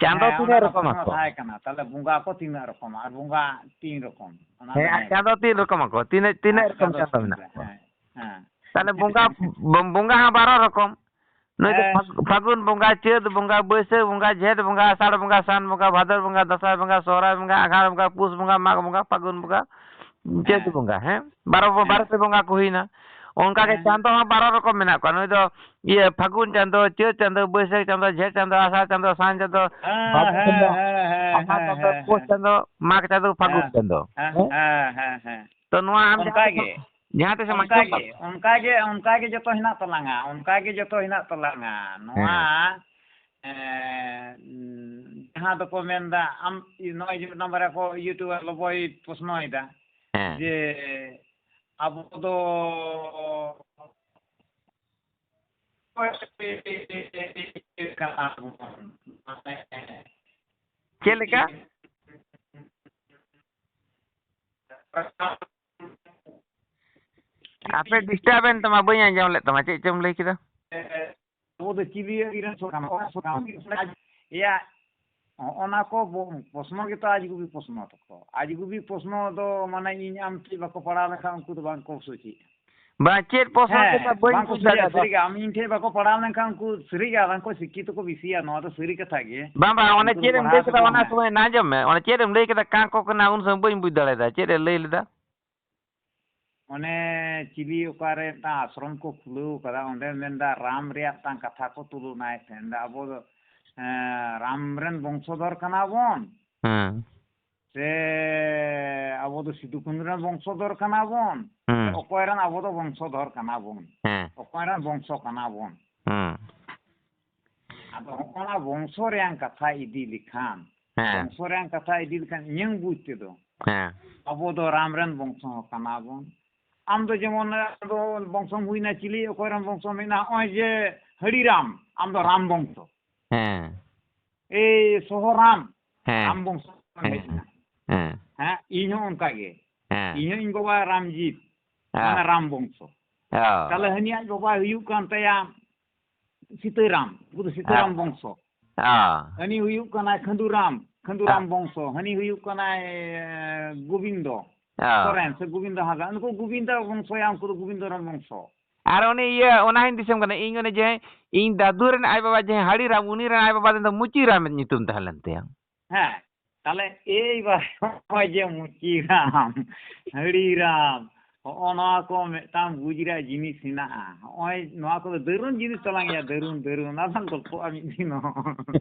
ᱪᱟᱸᱫᱚ ᱦᱮᱸ, ᱛᱤᱱᱟᱹᱜ ᱚᱱᱟ ᱨᱚᱠᱚᱢ ᱠᱟᱛᱷᱟ ᱟᱠᱚ? ᱛᱟᱦᱮᱸ ᱠᱟᱱᱟ᱾ ᱛᱟᱦᱞᱮ ᱵᱚᱸᱜᱟ ᱠᱚ ᱛᱤᱱᱟᱹᱜ ᱨᱚᱠᱚᱢ ᱟᱨ ᱵᱚᱸᱜᱟ ᱛᱤᱱ ᱨᱚᱠᱚᱢ? ᱚᱱᱟ ᱦᱮᱸ, ᱫᱚ ᱟᱨ ᱦᱮᱸ᱾ ᱪᱟᱸᱫᱚ ᱛᱤᱱ ᱨᱚᱠᱚᱢ ᱟᱠᱚ? ᱛᱤᱱᱟᱹᱜ, ᱛᱤᱱᱟᱹᱜ ᱦᱮᱸ, ᱨᱚᱠᱚᱢ ᱪᱟᱸᱫᱚ ᱪᱟᱸᱫᱚ ᱛᱤᱱ ᱢᱮᱱᱟᱜ ᱨᱚᱠᱚᱢ? ᱠᱚᱣᱟ? ᱦᱮᱸ, ᱦᱮᱸ᱾ ᱛᱟᱦᱞᱮ ᱵᱚᱸᱜᱟ, ᱵᱚᱸ-, ᱵᱚᱸᱜᱟ ᱦᱚᱸ ᱵᱟᱨᱚ ᱨᱚᱠᱚᱢ᱾ ᱱᱩᱭ ᱫᱚ ᱦᱮᱸ᱾ ᱯᱷᱟᱜ-, ᱯᱷᱟᱹᱜᱩᱱ ᱵᱚᱸᱜᱟ, ᱪᱟᱹᱛ ᱵᱚᱸᱜᱟ, ᱵᱟᱹᱭᱥᱟᱹᱠᱷ ᱵᱚᱸᱜᱟ, ᱡᱷᱮᱸᱴ ᱵᱚᱸᱜᱟ, ᱟᱥᱟᱲ ᱵᱚᱸᱜᱟ, ᱥᱟᱱ ᱵᱚᱸᱜᱟ, ᱵᱷᱟᱫᱚᱨ ᱵᱚᱸᱜᱟ, ᱫᱟᱸᱥᱟᱭ ᱵᱚᱸᱜᱟ, ᱥᱚᱦᱨᱟᱭ ᱵᱚᱸᱜᱟ, ᱟᱸᱜᱷᱟᱲ ᱵᱚᱸᱜᱟ, ᱯᱩᱥ ᱵᱚᱸᱜᱟ, ᱢᱟᱜᱽ ᱵᱚᱸᱜᱟ, ᱯᱷᱟᱹᱜᱩᱱ ᱵᱚᱸᱜᱟ, ᱪᱟᱹᱛ ᱦᱮᱸ᱾ ᱵᱚᱸᱜᱟ, ᱦᱮᱸ? ᱵᱟᱨᱚ ᱵᱚ-, ᱦᱮᱸ᱾ ᱵᱟᱨᱚ ᱴᱤ ᱵᱚᱸᱜᱟ ᱠᱚ ᱦᱩᱭᱱᱟ᱾ ᱚᱱᱠᱟ ᱜᱮ ᱦᱮᱸ᱾ ᱪᱟᱸᱫᱚ ᱦᱚᱸ ᱵᱟᱨᱚ ᱨᱚᱠᱚᱢ ᱢᱮᱱᱟᱜ ᱠᱚᱣᱟ᱾ ᱱᱩᱭ ᱫᱚ ᱤᱭᱟᱹ ᱯᱷᱟᱹᱜᱩᱱ ᱪᱟᱸᱫᱚ, ᱪᱟᱹᱛ ᱪᱟᱸᱫᱚ, ᱵᱟᱹᱭᱥᱟᱹᱠᱷ ᱪᱟᱸᱫᱚ, ᱡᱷᱮᱸᱴ ᱪᱟᱸᱫᱚ, ᱟᱥᱟᱲ ᱪᱟᱸᱫᱚ, ᱥᱟᱱ ᱪᱟᱸᱫᱚ, ᱦᱮᱸ, ᱵᱷᱟᱫᱚᱨ ᱦᱮᱸ, ᱪᱟᱸᱫᱚ, ᱦᱮᱸ, ᱦᱮᱸ, ᱟᱥᱟᱲ ᱦᱮᱸ, ᱪᱟᱸᱫᱚ, ᱦᱮᱸ, ᱯᱩᱥ ᱦᱮᱸ᱾ ᱪᱟᱸᱫᱚ, ᱢᱟᱜᱽ ᱪᱟᱸᱫᱚ, ᱯᱷᱟᱹᱜᱩᱱ ᱦᱮᱸ, ᱪᱟᱸᱫᱚ᱾ ᱦᱮᱸ, ᱦᱮᱸ? ᱦᱮᱸ, ᱦᱮᱸ, ᱦᱮᱸ᱾ ᱛᱚ ᱱᱚᱣᱟ ᱟᱢ ᱚᱱᱠᱟ ᱡᱟᱦᱟᱸ ᱜᱮ, ᱛᱤᱥ-, ᱡᱟᱦᱟᱸ ᱛᱤᱥᱮᱢ ᱚᱱᱠᱟ ᱟᱸᱡᱚᱢ ᱜᱮ, ᱠᱟᱜ ᱚᱱᱠᱟ ᱜᱮ, ᱚᱱᱠᱟ ᱜᱮ ᱡᱚᱛᱚ ᱦᱮᱱᱟᱜ ᱛᱟᱞᱟᱝᱟ, ᱚᱱᱠᱟ ᱜᱮ ᱡᱚᱛᱚ ᱦᱮᱱᱟᱜ ᱛᱟᱞᱟᱝᱟ᱾ ᱱᱚᱣᱟ, ᱦᱮᱸ᱾ ᱮᱸ, ᱡᱟᱦᱟᱸ ᱫᱚᱠᱚ ᱢᱮᱱᱫᱟ, ᱟᱢ ᱱᱚᱜᱼᱚᱭ ᱡᱮ ᱢᱤᱫ ᱱᱟᱢᱵᱟᱨ ᱨᱮ ᱠᱚ ᱤᱭᱩᱴᱩᱵᱟᱨ ᱞᱚᱵᱚᱭ ᱯᱨᱚᱥᱱᱚᱭᱮᱫᱟ ᱦᱮᱸ᱾ ᱡᱮ ᱟᱵᱚ ᱫᱚ ᱪᱮᱫ ᱞᱮᱠᱟ? ᱟᱯᱮ ᱰᱤᱥᱴᱟᱵ ᱮᱱ ᱛᱟᱢᱟ, ᱵᱟᱹᱧ ᱟᱸᱡᱚᱢ ᱞᱮᱫ ᱛᱟᱢᱟ, ᱪᱮᱫ ᱪᱚᱢ ᱞᱟᱹᱭ ᱠᱮᱫᱟ? ᱟᱵᱚ ᱫᱚ ᱪᱤᱞᱤ ᱟᱹᱰᱤ ᱨᱮᱱ ᱥᱚᱨᱠᱟᱨ ᱠᱟᱱᱟ? ᱚᱠᱟ ᱥᱚᱨᱠᱟᱨ? ᱮᱭᱟ, ᱦᱚᱸᱜᱼᱚ ᱱᱟ ᱠᱚ ᱵᱚ-, ᱯᱨᱚᱥᱱᱚ ᱜᱮᱛᱚ ᱟᱡᱜᱩᱵᱤ ᱯᱨᱚᱥᱱᱚ ᱛᱟᱠᱚ᱾ ᱟᱡᱜᱩᱵᱤ ᱯᱨᱚᱥᱱᱚ ᱫᱚ ᱢᱟᱱᱮ ᱤᱧ ᱟᱢ ᱴᱷᱮᱡ ᱵᱟᱠᱚ ᱯᱟᱲᱟᱣ ᱞᱮᱠᱷᱟᱱ ᱩᱱᱠᱩ ᱫᱚ ᱵᱟᱝ ᱠᱚ ᱥᱚᱪᱮᱜᱼᱟ᱾ ᱵᱟᱝ, ᱪᱮᱫ ᱯᱨᱚᱥᱱᱚ ᱦᱮᱸ, ᱠᱟᱱᱟ ᱵᱟᱹᱧ ᱵᱟᱝ ᱠᱚ ᱵᱩᱡᱽ ᱥᱚᱪᱮᱜᱼᱟ, ᱫᱟᱲᱮᱭᱟᱫᱟ᱾ ᱥᱟᱹᱨᱤᱜᱮ᱾ ᱟᱢ ᱤᱧ ᱴᱷᱮᱡ ᱵᱟᱠᱚ ᱯᱟᱲᱟᱣ ᱞᱮᱱᱠᱷᱟᱱ ᱩᱱᱠᱩ ᱥᱟᱹᱨᱤᱜᱮ ᱟᱨ ᱩᱱᱠᱩ ᱥᱤᱠᱠᱷᱤᱛᱚ ᱠᱚ ᱵᱮᱥᱤᱭᱟ, ᱱᱚᱣᱟ ᱫᱚ ᱥᱟᱹᱨᱤ ᱠᱟᱛᱷᱟ ᱜᱮ᱾ ᱵᱟᱝ, ᱵᱟᱝ, ᱚᱱᱮ ᱩᱱᱠᱩ ᱫᱚ ᱪᱮᱫ ᱮᱢ ᱯᱟᱲᱦᱟᱣ ᱞᱟᱹᱭ ᱠᱮᱫᱟ ᱛᱮᱠᱚ ᱚᱱᱟ ᱦᱮᱸ᱾ ᱥᱚᱢᱚᱭ ᱚᱱᱟ ᱟᱸᱡᱚᱢ ᱢᱮ, ᱚᱱᱮ ᱪᱮᱫ ᱮᱢ ᱞᱟᱹᱭ ᱠᱮᱫᱟ ᱠᱟᱸ ᱠᱚ ᱠᱟᱱᱟ ᱩᱱ ᱥᱚᱢᱚᱭ ᱵᱟᱹᱧ ᱵᱩᱡᱽ ᱫᱟᱲᱮᱭᱟᱫᱟ, ᱪᱮᱫ ᱮ ᱞᱟᱹᱭ ᱞᱮᱫᱟ? ᱚᱱᱮ ᱪᱤᱞᱤ ᱚᱠᱟᱨᱮ ᱢᱤᱫᱴᱟᱝ ᱟᱥᱨᱚᱢ ᱠᱚ ᱠᱷᱩᱞᱟᱹᱣ ᱠᱟᱫᱟ, ᱚᱸᱰᱮ ᱢᱮᱱᱫᱟ ᱨᱟᱢ ᱨᱮᱭᱟᱜ ᱢᱤᱫᱴᱟᱝ ᱠᱟᱛᱷᱟ ᱠᱚ ᱛᱩᱞᱚᱱᱟᱭᱮᱫ ᱛᱟᱦᱮᱸ, ᱢᱮᱱᱫᱟ ᱟᱵᱚ ᱫᱚ, ᱮᱸ, ᱨᱟᱢ ᱨᱮᱱ ᱵᱚᱝᱥᱚᱫᱷᱚᱨ ᱠᱟᱱᱟ ᱵᱚᱱ᱾ ᱦᱮᱸ᱾ ᱥᱮ ᱟᱵᱚ ᱫᱚ ᱥᱤᱫᱩ ᱠᱟᱹᱱᱦᱩ ᱨᱮᱱ ᱵᱚᱝᱥᱚᱫᱷᱚᱨ ᱠᱟᱱᱟ ᱵᱚᱱ? ᱦᱮᱸ᱾ ᱚᱠᱚᱭ ᱨᱮᱱ ᱟᱵᱚ ᱫᱚ ᱵᱚᱝᱥᱚᱫᱷᱚᱨ ᱠᱟᱱᱟ ᱵᱚᱱ? ᱦᱮᱸ᱾ ᱚᱠᱚᱭ ᱨᱮᱱ ᱵᱚᱝᱥᱚ ᱠᱟᱱᱟ ᱵᱚᱱ? ᱦᱮᱸ᱾ ᱟᱫᱚ ᱦᱚᱸᱜᱼᱚᱱᱟ ᱵᱚᱝᱥᱚ ᱨᱮᱭᱟᱝ ᱠᱟᱛᱷᱟ ᱤᱫᱤ ᱞᱮᱠᱷᱟᱱ, ᱦᱮᱸ᱾ ᱵᱚᱝᱥᱚ ᱨᱮᱭᱟᱝ ᱠᱟᱛᱷᱟ ᱤᱫᱤ ᱞᱮᱠᱷᱟᱱ ᱤᱧᱟᱹᱝ ᱵᱩᱡᱽ ᱛᱮᱫᱚ, ᱦᱮᱸ᱾ ᱟᱵᱚ ᱫᱚ ᱨᱟᱢ ᱨᱮᱱ ᱵᱚᱝᱥᱚ ᱦᱚᱸ ᱠᱟᱱᱟ ᱵᱚᱱ᱾ ᱟᱢ ᱫᱚ ᱡᱮᱢᱚᱱ, ᱟᱫᱚ ᱵᱚᱝᱥᱚᱢ ᱦᱩᱭᱱᱟ ᱪᱤᱞᱤ, ᱚᱠᱚᱭ ᱨᱮᱱ ᱵᱚᱝᱥᱚᱢ ᱦᱩᱭᱱᱟ? ᱱᱚᱜᱼᱚᱭ ᱡᱮ ᱦᱟᱹᱲᱤ ᱨᱟᱢ, ᱟᱢ ᱫᱚ ᱨᱟᱢ ᱵᱚᱝᱥᱚ᱾ ᱦᱮᱸ᱾ ᱮᱭ ᱥᱚᱦᱚ ᱨᱟᱢ, ᱦᱮᱸ᱾ ᱨᱟᱢ ᱵᱚᱝᱥᱚ ᱦᱮᱸ᱾ ᱦᱮᱡ ᱮᱱᱟ᱾ ᱦᱮᱸ᱾ ᱦᱮᱸ, ᱤᱧ ᱦᱚᱸ ᱚᱱᱠᱟ ᱜᱮ᱾ ᱦᱮᱸ᱾ ᱤᱧ ᱦᱚᱸ ᱤᱧ ᱵᱟᱵᱟ ᱨᱟᱢᱡᱤᱛ, ᱦᱮᱸ᱾ ᱢᱟᱱᱮ ᱨᱟᱢ ᱵᱚᱝᱥᱚ᱾ ᱦᱮᱸ᱾ ᱛᱟᱦᱞᱮ ᱦᱟᱹᱱᱤ ᱟᱡ ᱵᱟᱵᱟᱭ ᱦᱩᱭᱩᱜ ᱠᱟᱱ ᱛᱟᱭᱟ ᱥᱤᱛᱟᱹᱨᱟᱢ, ᱩᱱᱠᱩ ᱫᱚ ᱥᱤᱛᱟᱹᱨᱟᱢ ᱦᱮᱸ᱾ ᱵᱚᱝᱥᱚ᱾ ᱦᱮᱸ᱾ ᱦᱟᱹᱱᱤ ᱦᱩᱭᱩᱜ ᱠᱟᱱᱟᱭ ᱠᱷᱟᱹᱫᱩᱨᱟᱢ, ᱠᱷᱟᱹᱫᱩᱨᱟᱢ ᱦᱮᱸ᱾ ᱵᱚᱝᱥᱚ᱾ ᱦᱟᱹᱱᱤ ᱦᱩᱭᱩᱜ ᱠᱟᱱᱟᱭ, ᱮ, ᱜᱳᱵᱤᱱᱫᱚ ᱦᱮᱸ᱾ ᱥᱚᱨᱮᱱ ᱥᱮ ᱜᱳᱵᱤᱱᱫᱚ ᱦᱟᱸᱥᱫᱟ᱾ ᱩᱱᱠᱩ ᱜᱳᱵᱤᱱᱫᱚ ᱵᱚᱝᱥᱚᱭᱟ, ᱩᱱᱠᱩ ᱫᱚ ᱜᱳᱵᱤᱱᱫᱚ ᱨᱮᱱ ᱵᱚᱝᱥᱚ᱾ ᱟᱨ ᱩᱱᱤ ᱤᱭᱟᱹ, ᱚᱱᱟ ᱦᱚᱸᱧ ᱫᱤᱥᱟᱹᱢ ᱠᱟᱱᱟ, ᱤᱧ ᱚᱱᱮ ᱡᱮ, ᱤᱧ ᱫᱟᱫᱩ ᱨᱮᱱ ᱟᱡ ᱵᱟᱵᱟ ᱡᱟᱦᱟᱸᱭ ᱦᱟᱹᱲᱤᱨᱟᱢ, ᱩᱱᱤ ᱨᱮᱱ ᱟᱡ ᱵᱟᱵᱟ ᱫᱚ ᱢᱩᱪᱤᱨᱟᱢ ᱧᱩᱛᱩᱢ ᱛᱟᱦᱮᱸ ᱞᱮᱱ ᱛᱟᱭᱟ᱾ ᱦᱮᱸ, ᱛᱟᱦᱞᱮ ᱮᱭ ᱵᱟᱵᱟ, ᱱᱚᱜᱼᱚᱭ ᱡᱮ ᱢᱩᱪᱤᱨᱟᱢ, ᱦᱟᱹᱲᱤᱨᱟᱢ, ᱦᱚᱸᱜᱼᱚ ᱱᱚᱣᱟ ᱠᱚ ᱢᱤᱫᱴᱟᱝ ᱵᱩᱡᱽ ᱨᱮᱭᱟᱜ ᱡᱤᱱᱤᱥ ᱦᱮᱱᱟᱜᱼᱟ᱾ ᱦᱚᱸᱜᱼᱚᱭ ᱱᱚᱣᱟ ᱠᱚᱫᱚ ᱫᱟᱹᱨᱩᱱ ᱡᱤᱱᱤᱥ ᱛᱟᱞᱟᱝ ᱜᱮᱭᱟ, ᱫᱟᱹᱨᱩᱱ, ᱫᱟᱹᱨᱩᱱ, ᱚᱱᱟ ᱫᱚᱞᱟᱝ ᱜᱚᱞᱯᱚᱜᱼᱟ ᱢᱤᱫ ᱫᱤᱱ ᱦᱚᱸ᱾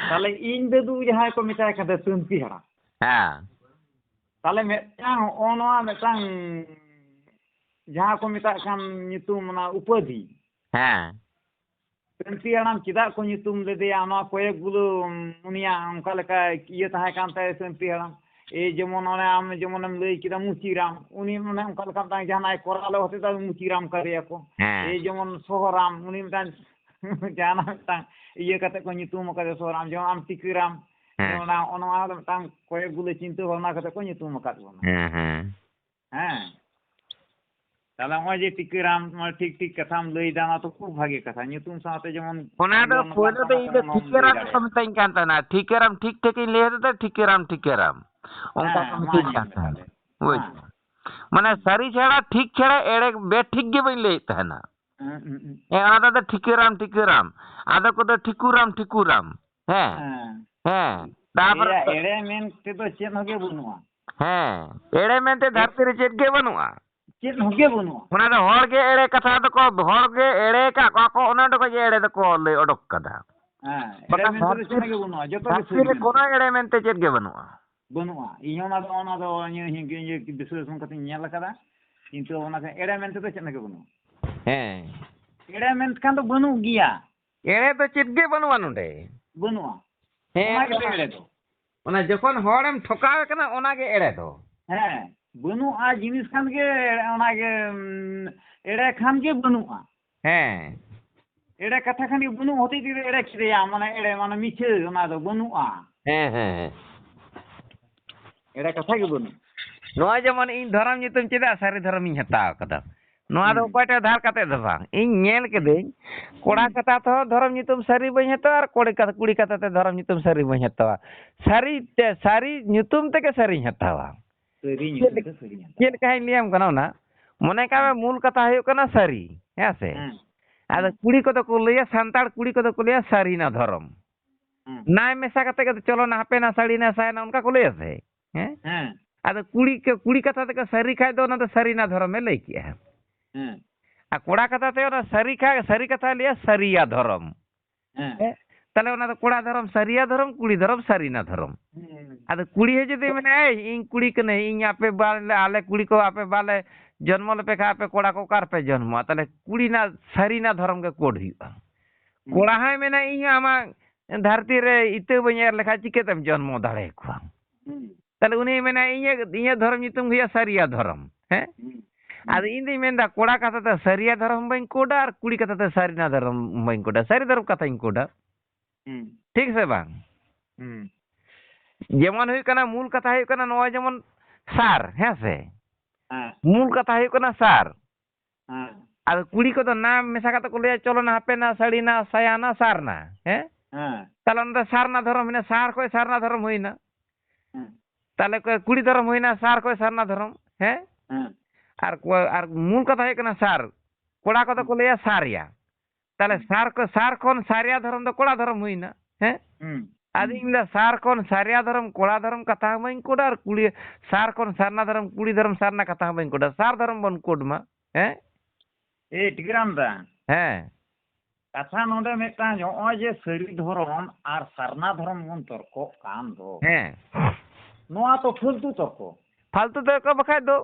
ᱛᱟᱦᱞᱮ ᱤᱧ ᱫᱟᱫᱩ ᱡᱟᱦᱟᱸᱭ ᱠᱚ ᱢᱮᱛᱟᱭ ᱠᱟᱱ ᱛᱟᱦᱮᱸ ᱥᱟᱹᱱᱛᱤ ᱦᱟᱲᱟᱢ, ᱦᱮᱸ᱾ ᱛᱟᱦᱞᱮ ᱢᱤᱫᱴᱟᱝ ᱦᱚᱸᱜᱼᱚ ᱱᱚᱣᱟ ᱢᱤᱫᱴᱟᱝ ᱡᱟᱦᱟᱸ ᱠᱚ ᱢᱮᱛᱟᱜ ᱠᱟᱱ ᱧᱩᱛᱩᱢ, ᱚᱱᱟ ᱩᱯᱟᱹᱫᱷᱤ᱾ ᱦᱮᱸ᱾ ᱥᱟᱹᱱᱛᱤ ᱦᱟᱲᱟᱢ ᱪᱮᱫᱟᱜ ᱠᱚ ᱧᱩᱛᱩᱢ ᱞᱮᱫᱮᱭᱟ? ᱱᱚᱣᱟ ᱠᱚᱭᱮᱠ ᱜᱩᱞᱳ, ᱩᱢ, ᱩᱱᱤᱭᱟᱜ ᱚᱱᱠᱟ ᱞᱮᱠᱟ ᱤᱭᱟᱹ ᱛᱟᱦᱮᱸ ᱠᱟᱱ ᱛᱟᱭᱟ ᱥᱟᱹᱱᱛᱤ ᱦᱟᱲᱟᱢ᱾ ᱮᱭ ᱡᱮᱢᱚᱱ ᱚᱱᱮ ᱟᱢ ᱡᱮᱢᱚᱱᱮᱢ ᱞᱟᱹᱭ ᱠᱮᱫᱟ ᱢᱩᱪᱤᱨᱟᱢ, ᱩᱱᱤ ᱢᱟᱱᱮ ᱚᱱᱠᱟ ᱞᱮᱠᱟ ᱢᱤᱫᱴᱟᱝ ᱡᱟᱦᱟᱱᱟᱜ ᱮ ᱠᱚᱨᱟᱣ ᱞᱮ ᱦᱚᱛᱮ ᱛᱮ ᱢᱩᱪᱤᱨᱟᱢ ᱠᱟᱫᱮᱭᱟᱠᱚ᱾ ᱦᱮᱸ᱾ ᱮᱭ ᱡᱮᱢᱚᱱ ᱥᱚᱦᱚᱨᱟᱢ, ᱩᱱᱤ ᱢᱤᱫᱴᱟᱝ ᱡᱟᱦᱟᱱᱟᱜ ᱢᱤᱫᱴᱟᱝ ᱤᱭᱟᱹ ᱠᱟᱛᱮ ᱠᱚ ᱧᱩᱛᱩᱢ ᱟᱠᱟᱫᱮᱭᱟ ᱥᱚᱦᱚᱨᱟᱢ, ᱡᱮᱢᱚᱱ ᱟᱢ ᱴᱤᱠᱟᱹᱨᱟᱢ᱾ ᱦᱮᱸ᱾ ᱡᱮᱢᱚᱱ ᱚᱱᱟ, ᱚᱱᱟ ᱢᱤᱫᱴᱟᱝ ᱠᱚᱭᱮᱠ ᱜᱩᱞᱳ ᱪᱤᱱᱛᱟᱹ ᱵᱷᱟᱵᱽᱱᱟ ᱠᱟᱛᱮ ᱠᱚ ᱧᱩᱛᱩᱢ ᱟᱠᱟᱫ ᱵᱚᱱᱟ᱾ ᱦᱮᱸ, ᱦᱮᱸ᱾ ᱦᱮᱸ᱾ ᱛᱟᱦᱞᱮ ᱱᱚᱜᱼᱚᱭ ᱡᱮ ᱴᱤᱠᱟᱹᱨᱟᱢ, ᱱᱚᱣᱟ ᱴᱷᱤᱠ ᱴᱷᱤᱠ ᱠᱟᱛᱷᱟᱢ ᱞᱟᱹᱭ ᱫᱟ, ᱚᱱᱟ ᱛᱚ ᱠᱷᱩᱵ ᱵᱷᱟᱜᱮ ᱠᱟᱛᱷᱟ᱾ ᱧᱩᱛᱩᱢ ᱥᱟᱶᱛᱮ ᱡᱮᱢᱚᱱ ᱚᱱᱟ ᱫᱚ ᱠᱷᱚᱸᱰᱚᱱ ᱯᱳᱭᱞᱳ ᱫᱚ ᱠᱟᱱᱟ, ᱤᱧ ᱫᱚ ᱚᱱᱟᱢ ᱞᱟᱹᱭ ᱴᱷᱤᱠᱟᱹᱨᱟᱢ ᱜᱮᱠᱚ ᱫᱟᱲᱮᱭᱟᱜᱼᱟ᱾ ᱢᱤᱛᱟᱹᱧ ᱠᱟᱱ ᱛᱟᱦᱮᱱᱟ᱾ ᱴᱷᱤᱠᱟᱹᱨᱟᱢ ᱴᱷᱤᱠ ᱴᱷᱟᱠ ᱤᱧ ᱞᱟᱹᱭ ᱦᱚᱛᱮᱫ ᱛᱮ ᱴᱷᱤᱠᱟᱹᱨᱟᱢ, ᱴᱷᱤᱠᱟᱹᱨᱟᱢ᱾ ᱚᱱᱠᱟ ᱠᱚ ᱦᱮᱸ, ᱢᱟ ᱢᱤᱛᱟᱹᱧ ᱧᱮᱞ ᱠᱟᱱ ᱢᱮ ᱛᱟᱦᱮᱱᱟ᱾ ᱛᱟᱦᱞᱮ᱾ ᱵᱩᱡᱽ? ᱦᱮᱸ᱾ ᱢᱟᱱᱮ ᱥᱟᱹᱨᱤ ᱪᱷᱟᱲᱟ ᱴᱷᱤᱠ ᱪᱷᱟᱲᱟ ᱮᱲᱮ ᱵᱮᱴᱷᱤᱠ ᱜᱮ ᱵᱟᱹᱧ ᱞᱟᱹᱭᱮᱫ ᱛᱟᱦᱮᱱᱟ᱾ ᱦᱮᱸ, ᱦᱮᱸ, ᱦᱮᱸ᱾ ᱦᱮᱸ, ᱚᱱᱟ ᱫᱚ ᱴᱷᱤᱠᱟᱹᱨᱟᱢ, ᱴᱷᱤᱠᱟᱹᱨᱟᱢ᱾ ᱟᱫᱚ ᱠᱚᱫᱚ ᱴᱷᱤᱠᱩᱨᱟᱢ, ᱴᱷᱤᱠᱩᱨᱟᱢ᱾ ᱦᱮᱸ᱾ ᱦᱮᱸ᱾ ᱦᱮᱸ᱾ ᱛᱟᱯᱚᱨᱮ ᱮᱭᱟ, ᱮᱲᱮ ᱢᱮᱱ ᱛᱮᱫᱚ ᱪᱮᱫ ᱦᱚᱸ ᱜᱮ ᱵᱟᱹᱱᱩᱜᱼᱟ᱾ ᱦᱮᱸ᱾ ᱮᱲᱮ ᱢᱮᱱᱛᱮ ᱪᱮᱫ? ᱫᱷᱟᱹᱨᱛᱤ ᱨᱮ ᱪᱮᱫ ᱜᱮ ᱵᱟᱹᱱᱩᱜᱼᱟ᱾ ᱪᱮᱫ ᱦᱚᱸ ᱜᱮ ᱵᱟᱹᱱᱩᱜᱼᱟ᱾ ᱚᱱᱟ ᱫᱚ ᱦᱚᱲ ᱜᱮ ᱮᱲᱮ ᱠᱟᱛᱷᱟ ᱫᱚᱠᱚ, ᱦᱚᱲ ᱜᱮ ᱮᱲᱮ ᱟᱠᱟᱫ ᱠᱚᱣᱟ ᱠᱚ, ᱚᱱᱟ ᱚᱸᱰᱮ ᱠᱷᱚᱡ ᱜᱮ ᱮᱲᱮ ᱫᱚᱠᱚ ᱞᱟᱹᱭ ᱚᱰᱚᱠ ᱠᱟᱫᱟ᱾ ᱦᱮᱸ, ᱮᱲᱮ ᱵᱟᱠᱷᱟᱱ ᱢᱮᱱᱛᱮ ᱫᱚ ᱫᱷᱟᱹᱨᱛᱤ ᱪᱮᱫ ᱨᱮ, ᱦᱚᱸ ᱜᱮ ᱵᱟᱹᱱᱩᱜᱼᱟ, ᱡᱚᱛᱚ ᱜᱮ ᱫᱷᱟᱹᱨᱛᱤ ᱥᱟᱹᱨᱤ ᱨᱮ ᱠᱟᱱᱟ᱾ ᱠᱳᱱᱳ ᱮᱲᱮ ᱢᱮᱱᱛᱮ ᱪᱮᱫ ᱜᱮ ᱵᱟᱹᱱᱩᱜᱼᱟ᱾ ᱵᱟᱹᱱᱩᱜᱼᱟ᱾ ᱤᱧ ᱦᱚᱸ ᱚᱱᱟ ᱫᱚ, ᱚᱱᱟ ᱫᱚ ᱤᱧ, ᱤᱧ, ᱤᱧ ᱵᱤᱥᱞᱮᱥᱚᱱ ᱠᱟᱛᱮᱧ ᱧᱮᱞ ᱟᱠᱟᱫᱟ, ᱠᱤᱱᱛᱩ ᱚᱱᱟ ᱠᱚ ᱮᱲᱮ ᱢᱮᱱᱛᱮ ᱫᱚ ᱪᱮᱫ ᱦᱚᱸ ᱜᱮ ᱵᱟᱹᱱᱩᱜᱼᱟ᱾ ᱦᱮᱸ᱾ ᱮᱲᱮ ᱢᱮᱱᱛᱮ ᱠᱷᱟᱱ ᱫᱚ ᱵᱟᱹᱱᱩᱜ ᱜᱮᱭᱟ᱾ ᱮᱲᱮ ᱫᱚ ᱪᱮᱫ ᱜᱮ ᱵᱟᱹᱱᱩᱜᱼᱟ ᱱᱚᱰᱮ᱾ ᱵᱟᱹᱱᱩᱜᱼᱟ᱾ ᱦᱮᱸ, ᱚᱱᱟ ᱜᱮᱛᱚ ᱚᱱᱟ, ᱮᱲᱮ ᱫᱚ᱾ ᱚᱱᱟ ᱡᱚᱠᱷᱚᱱ ᱦᱚᱲᱮᱢ ᱴᱷᱚᱠᱟᱣ ᱮ ᱠᱟᱱᱟ, ᱚᱱᱟ ᱜᱮ ᱮᱲᱮ ᱫᱚ᱾ ᱦᱮᱸ, ᱵᱟᱹᱱᱩᱜᱼᱟ ᱡᱤᱱᱤᱥ ᱠᱷᱟᱱ ᱜᱮ ᱚᱱᱟ ᱜᱮ, ᱩᱸ, ᱮᱲᱮ ᱠᱷᱟᱱ ᱜᱮ ᱵᱟᱹᱱᱩᱜᱼᱟ᱾ ᱦᱮᱸ᱾ ᱮᱲᱮ ᱠᱟᱛᱷᱟ ᱠᱷᱟᱱ ᱜᱮ ᱵᱟᱹᱱᱩᱜ ᱦᱚᱛᱮᱡ ᱛᱮ ᱮᱲᱮ ᱠᱮᱫᱮᱭᱟ, ᱢᱟᱱᱮ ᱮᱲᱮ, ᱢᱟᱱᱮ ᱢᱤᱪᱷᱟᱹ, ᱚᱱᱟ ᱫᱚ ᱵᱟᱹᱱᱩᱜᱼᱟ᱾ ᱦᱮᱸ, ᱦᱮᱸ, ᱦᱮᱸ᱾ ᱮᱲᱮ ᱠᱟᱛᱷᱟ ᱜᱮ ᱵᱟᱹᱱᱩᱜ᱾ ᱱᱚᱣᱟ ᱡᱮᱢᱚᱱ ᱤᱧ ᱫᱷᱚᱨᱚᱢ ᱧᱩᱛᱩᱢ ᱪᱮᱫᱟᱜ ᱥᱟᱹᱨᱤ ᱫᱷᱚᱨᱚᱢᱤᱧ ᱦᱟᱛᱟᱣ ᱠᱟᱫᱟ? ᱱᱚᱣᱟ ᱫᱚ ᱚᱠᱚᱭ ᱴᱷᱮᱱ ᱫᱷᱟᱨ ᱠᱟᱛᱮ ᱫᱚ ᱵᱟᱝ᱾ ᱤᱧ ᱧᱮᱞ ᱠᱮᱫᱟᱹᱧ, ᱠᱚᱲᱟ ᱠᱟᱛᱷᱟ ᱛᱮᱦᱚᱸ ᱫᱷᱚᱨᱚᱢ ᱧᱩᱛᱩᱢ ᱥᱟᱹᱨᱤ ᱵᱟᱹᱧ ᱦᱟᱛᱟᱣᱟ ᱟᱨ ᱠᱩᱲᱤ ᱠᱟᱛᱷᱟ, ᱠᱩᱲᱤ ᱠᱟᱛᱷᱟ ᱛᱮ ᱫᱷᱚᱨᱚᱢ ᱧᱩᱛᱩᱢ ᱥᱟᱹᱨᱤ ᱵᱟᱹᱧ ᱦᱟᱛᱟᱣᱟ᱾ ᱥᱟᱹᱨᱤ ᱛᱮ, ᱥᱟᱹᱨᱤ ᱧᱩᱛᱩᱢ ᱛᱮᱜᱮ ᱥᱟᱹᱨᱤᱧ ᱦᱟᱛᱟᱣᱟ᱾ ᱥᱟᱹᱨᱤ ᱧᱩᱛᱩᱢ ᱛᱮ ᱥᱟᱹᱨᱤᱧ ᱦᱟᱛᱟᱣᱟ᱾ ᱪᱮᱫ ᱞᱮᱠᱟᱧ ᱞᱟᱹᱭᱟᱢ ᱠᱟᱱᱟ ᱚᱱᱟ? ᱢᱚᱱᱮ ᱠᱟᱜ ᱢᱮ, ᱢᱩᱞ ᱠᱟᱛᱷᱟ ᱦᱩᱭᱩᱜ ᱠᱟᱱᱟ ᱥᱟᱹᱨᱤ, ᱦᱮᱸ ᱥᱮ? ᱟᱫᱚ ᱠᱩᱲᱤ ᱠᱚᱫᱚ ᱠᱚ ᱞᱟᱹᱭᱟ, ᱥᱟᱱᱛᱟᱲ ᱠᱩᱲᱤ ᱠᱚᱫᱚ ᱠᱚ ᱞᱟᱹᱭᱟ ᱥᱟᱹᱨᱤᱱᱟ ᱫᱷᱚᱨᱚᱢ᱾ ᱱᱟᱭ ᱢᱮᱥᱟ ᱠᱟᱛᱮ ᱜᱮ ᱪᱚᱞᱚ ᱱᱟ, ᱦᱟᱯᱮ ᱱᱟ, ᱥᱟᱹᱲᱤ ᱱᱟ, ᱥᱟᱭ ᱱᱟ, ᱚᱱᱠᱟ ᱠᱚ ᱞᱟᱹᱭᱟ ᱥᱮ? ᱦᱮᱸ? ᱟᱫᱚ ᱠᱩᱲᱤ ᱠᱚ, ᱠᱩᱲᱤ ᱠᱟᱛᱷᱟ ᱛᱮᱠᱚ ᱥᱟᱹᱨᱤ ᱠᱷᱟᱡ ᱫᱚ ᱚᱱᱟ ᱫᱚ ᱥᱟᱹᱨᱤᱱᱟ ᱫᱷᱚᱨᱚᱢᱮ ᱞᱟᱹᱭ ᱠᱮᱜᱼᱟ᱾ ᱟᱨ ᱠᱚᱲᱟ ᱠᱟᱛᱷᱟ ᱛᱮ ᱚᱱᱟ ᱥᱟᱹᱨᱤ ᱠᱷᱟᱡ, ᱥᱟᱹᱨᱤ ᱠᱟᱛᱷᱟᱭ ᱞᱟᱹᱭᱟ ᱥᱟᱹᱨᱤᱭᱟ ᱫᱷᱚᱨᱚᱢ᱾ ᱦᱮᱸ᱾ ᱦᱮᱸ? ᱛᱟᱦᱞᱮ ᱚᱱᱟ ᱫᱚ ᱠᱚᱲᱟ ᱫᱷᱚᱨᱚᱢ ᱥᱟᱹᱨᱤᱭᱟ ᱫᱷᱚᱨᱚᱢ, ᱠᱩᱲᱤ ᱫᱷᱚᱨᱚᱢ ᱥᱟᱹᱨᱤᱱᱟ ᱫᱷᱚᱨᱚᱢ᱾ ᱟᱫᱚ ᱠᱩᱲᱤ ᱦᱚᱸ ᱡᱩᱫᱤ ᱢᱮᱱᱟ, "ᱮᱭ, ᱤᱧ ᱠᱩᱲᱤ ᱠᱟᱹᱱᱟᱹᱧ, ᱤᱧ ᱟᱯᱮ ᱵᱟᱞᱮ, ᱟᱞᱮ ᱠᱩᱲᱤ ᱠᱚ ᱟᱯᱮ ᱵᱟᱞᱮ ᱡᱚᱱᱢᱚ ᱞᱮᱯᱮ ᱠᱷᱟᱡ ᱟᱯᱮ ᱠᱚᱲᱟ ᱠᱚ ᱚᱠᱟ ᱨᱮᱯᱮ ᱡᱚᱱᱢᱚᱜᱼᱟ?" ᱛᱟᱦᱞᱮ ᱠᱩᱲᱤ ᱨᱮᱱᱟᱜ ᱥᱟᱹᱨᱤᱱᱟ ᱫᱷᱚᱨᱚᱢ ᱜᱮ ᱠᱳᱰ ᱦᱩᱭᱩᱜᱼᱟ᱾ ᱠᱚᱲᱟ ᱦᱚᱸᱭ ᱢᱮᱱᱟ, "ᱤᱧ ᱦᱚᱸ ᱟᱢᱟᱜ ᱫᱷᱟᱹᱨᱛᱤ ᱨᱮ ᱤᱛᱟᱹ ᱵᱟᱹᱧ ᱮᱨ ᱞᱮᱠᱷᱟᱡ ᱪᱤᱠᱟᱹᱛᱮᱢ ᱡᱚᱱᱢᱚ ᱫᱟᱲᱮᱭᱟᱠᱚᱣᱟ?" ᱛᱟᱦᱞᱮ ᱩᱱᱤ ᱢᱮᱱᱟ, "ᱤᱧᱟᱹᱜ, ᱤᱧᱟᱹᱜ ᱫᱷᱚᱨᱚᱢ ᱧᱩᱛᱩᱢ ᱦᱩᱭᱩᱜᱼᱟ ᱥᱟᱹᱨᱤᱭᱟ ᱫᱷᱚᱨᱚᱢ᱾" ᱦᱮᱸ? ᱟᱫᱚ ᱤᱧ ᱫᱩᱧ ᱢᱮᱱᱫᱟ, ᱠᱚᱲᱟ ᱠᱟᱛᱷᱟ ᱛᱮ ᱥᱟᱹᱨᱤᱭᱟ ᱫᱷᱚᱨᱚᱢ ᱵᱟᱹᱧ ᱠᱳᱰᱟ ᱟᱨ ᱠᱩᱲᱤ ᱠᱟᱛᱷᱟ ᱛᱮ ᱥᱟᱹᱨᱤᱱᱟ ᱫᱷᱚᱨᱚᱢ ᱵᱟᱹᱧ ᱠᱳᱰᱟ, ᱥᱟᱹᱨᱤ ᱫᱷᱚᱨᱚᱢ ᱠᱟᱛᱷᱟᱧ ᱠᱳᱰᱟ᱾ ᱴᱷᱤᱠ ᱥᱮ ᱵᱟᱝ? ᱡᱮᱢᱚᱱ ᱦᱩᱭᱩᱜ ᱠᱟᱱᱟ, ᱢᱩᱞ ᱠᱟᱛᱷᱟ ᱦᱩᱭᱩᱜ ᱠᱟᱱᱟ ᱱᱚᱜᱼᱚᱭ ᱡᱮᱢᱚᱱ ᱥᱟᱨ, ᱦᱮᱸ ᱥᱮ? ᱢᱩᱞ ᱠᱟᱛᱷᱟ ᱦᱩᱭᱩᱜ ᱠᱟᱱᱟ ᱥᱟᱨ᱾ ᱟᱫᱚ ᱠᱩᱲᱤ ᱠᱚᱫᱚ ᱱᱟ ᱢᱮᱥᱟ ᱠᱟᱛᱮ ᱠᱚ ᱞᱟᱹᱭᱟ, "ᱪᱚᱞᱚ ᱱᱟ, ᱦᱟᱯᱮ ᱱᱟ, ᱥᱟᱹᱲᱤ ᱱᱟ, ᱥᱟᱭᱟ ᱱᱟ, ᱥᱟᱨ ᱱᱟ᱾" ᱦᱮᱸ? ᱛᱟᱦᱞᱮ ᱚᱱᱟ ᱫᱚ ᱥᱟᱨᱱᱟ ᱫᱷᱚᱨᱚᱢ ᱦᱩᱭᱱᱟ, ᱥᱟᱨ ᱠᱷᱚᱡ ᱥᱟᱨᱱᱟ ᱫᱷᱚᱨᱚᱢ ᱦᱩᱭᱱᱟ᱾ ᱛᱟᱦᱞᱮ ᱠᱚ-, ᱠᱩᱲᱤ ᱫᱷᱚᱨᱚᱢ ᱦᱩᱭᱱᱟ, ᱥᱟᱨ ᱠᱷᱚᱡ ᱥᱟᱨᱱᱟ ᱫᱷᱚᱨᱚᱢ᱾ ᱦᱮᱸ? ᱟᱨ ᱠᱚ-, ᱟᱨ ᱢᱩᱞ ᱠᱟᱛᱷᱟ ᱦᱩᱭᱩᱜ ᱠᱟᱱᱟ ᱥᱟᱨ᱾ ᱠᱚᱲᱟ ᱠᱚᱫᱚ ᱠᱚ ᱞᱟᱹᱭᱟ ᱥᱟᱨᱭᱟ᱾ ᱛᱟᱦᱞᱮ ᱥᱟᱨ ᱠᱚ-, ᱥᱟᱨ ᱠᱷᱚᱱ ᱥᱟᱨᱭᱟ ᱫᱷᱚᱨᱚᱢ ᱫᱚ ᱠᱚᱲᱟ ᱫᱷᱚᱨᱚᱢ ᱦᱩᱭᱱᱟ᱾ ᱦᱮᱸ? ᱟᱫᱚ ᱤᱧ ᱫᱚ ᱥᱟᱨ ᱠᱷᱚᱱ ᱥᱟᱨᱭᱟ ᱫᱷᱚᱨᱚᱢ ᱠᱚᱲᱟ ᱫᱷᱚᱨᱚᱢ ᱠᱟᱛᱷᱟ ᱦᱚᱸ ᱵᱟᱹᱧ ᱠᱳᱰᱟ, ᱟᱨ ᱠᱩᱲᱤ, ᱥᱟᱨ ᱠᱷᱚᱱ ᱥᱟᱨᱱᱟ ᱫᱷᱚᱨᱚᱢ ᱠᱩᱲᱤ ᱫᱷᱚᱨᱚᱢ ᱥᱟᱨᱱᱟ ᱠᱟᱛᱷᱟ ᱦᱚᱸ ᱵᱟᱹᱧ ᱠᱳᱰᱟ᱾ ᱥᱟᱨ ᱫᱷᱚᱨᱚᱢ ᱵᱚᱱ ᱠᱳᱰ ᱢᱟ᱾ ᱦᱮᱸ? ᱮ ᱴᱤᱠᱨᱟᱢ ᱫᱟ, ᱦᱮᱸ᱾ ᱠᱟᱛᱷᱟ ᱱᱚᱰᱮ ᱢᱤᱫᱴᱟᱝ, ᱱᱚᱜᱼᱚᱭ ᱡᱮ ᱥᱟᱹᱨᱤ ᱫᱷᱚᱨᱚᱢ ᱟᱨ ᱥᱟᱨᱱᱟ ᱫᱷᱚᱨᱚᱢ ᱵᱚᱱ ᱛᱚᱨᱠᱚᱜ ᱠᱟᱱ ᱫᱚ, ᱦᱮᱸ᱾ ᱱᱚᱣᱟ ᱛᱚ ᱯᱷᱟᱹᱞᱛᱩ ᱛᱚᱨᱠᱚ᱾ ᱯᱷᱟᱹᱞᱛᱩ ᱛᱚᱨᱠᱚ ᱵᱟᱠᱷᱟᱡ ᱫᱚ᱾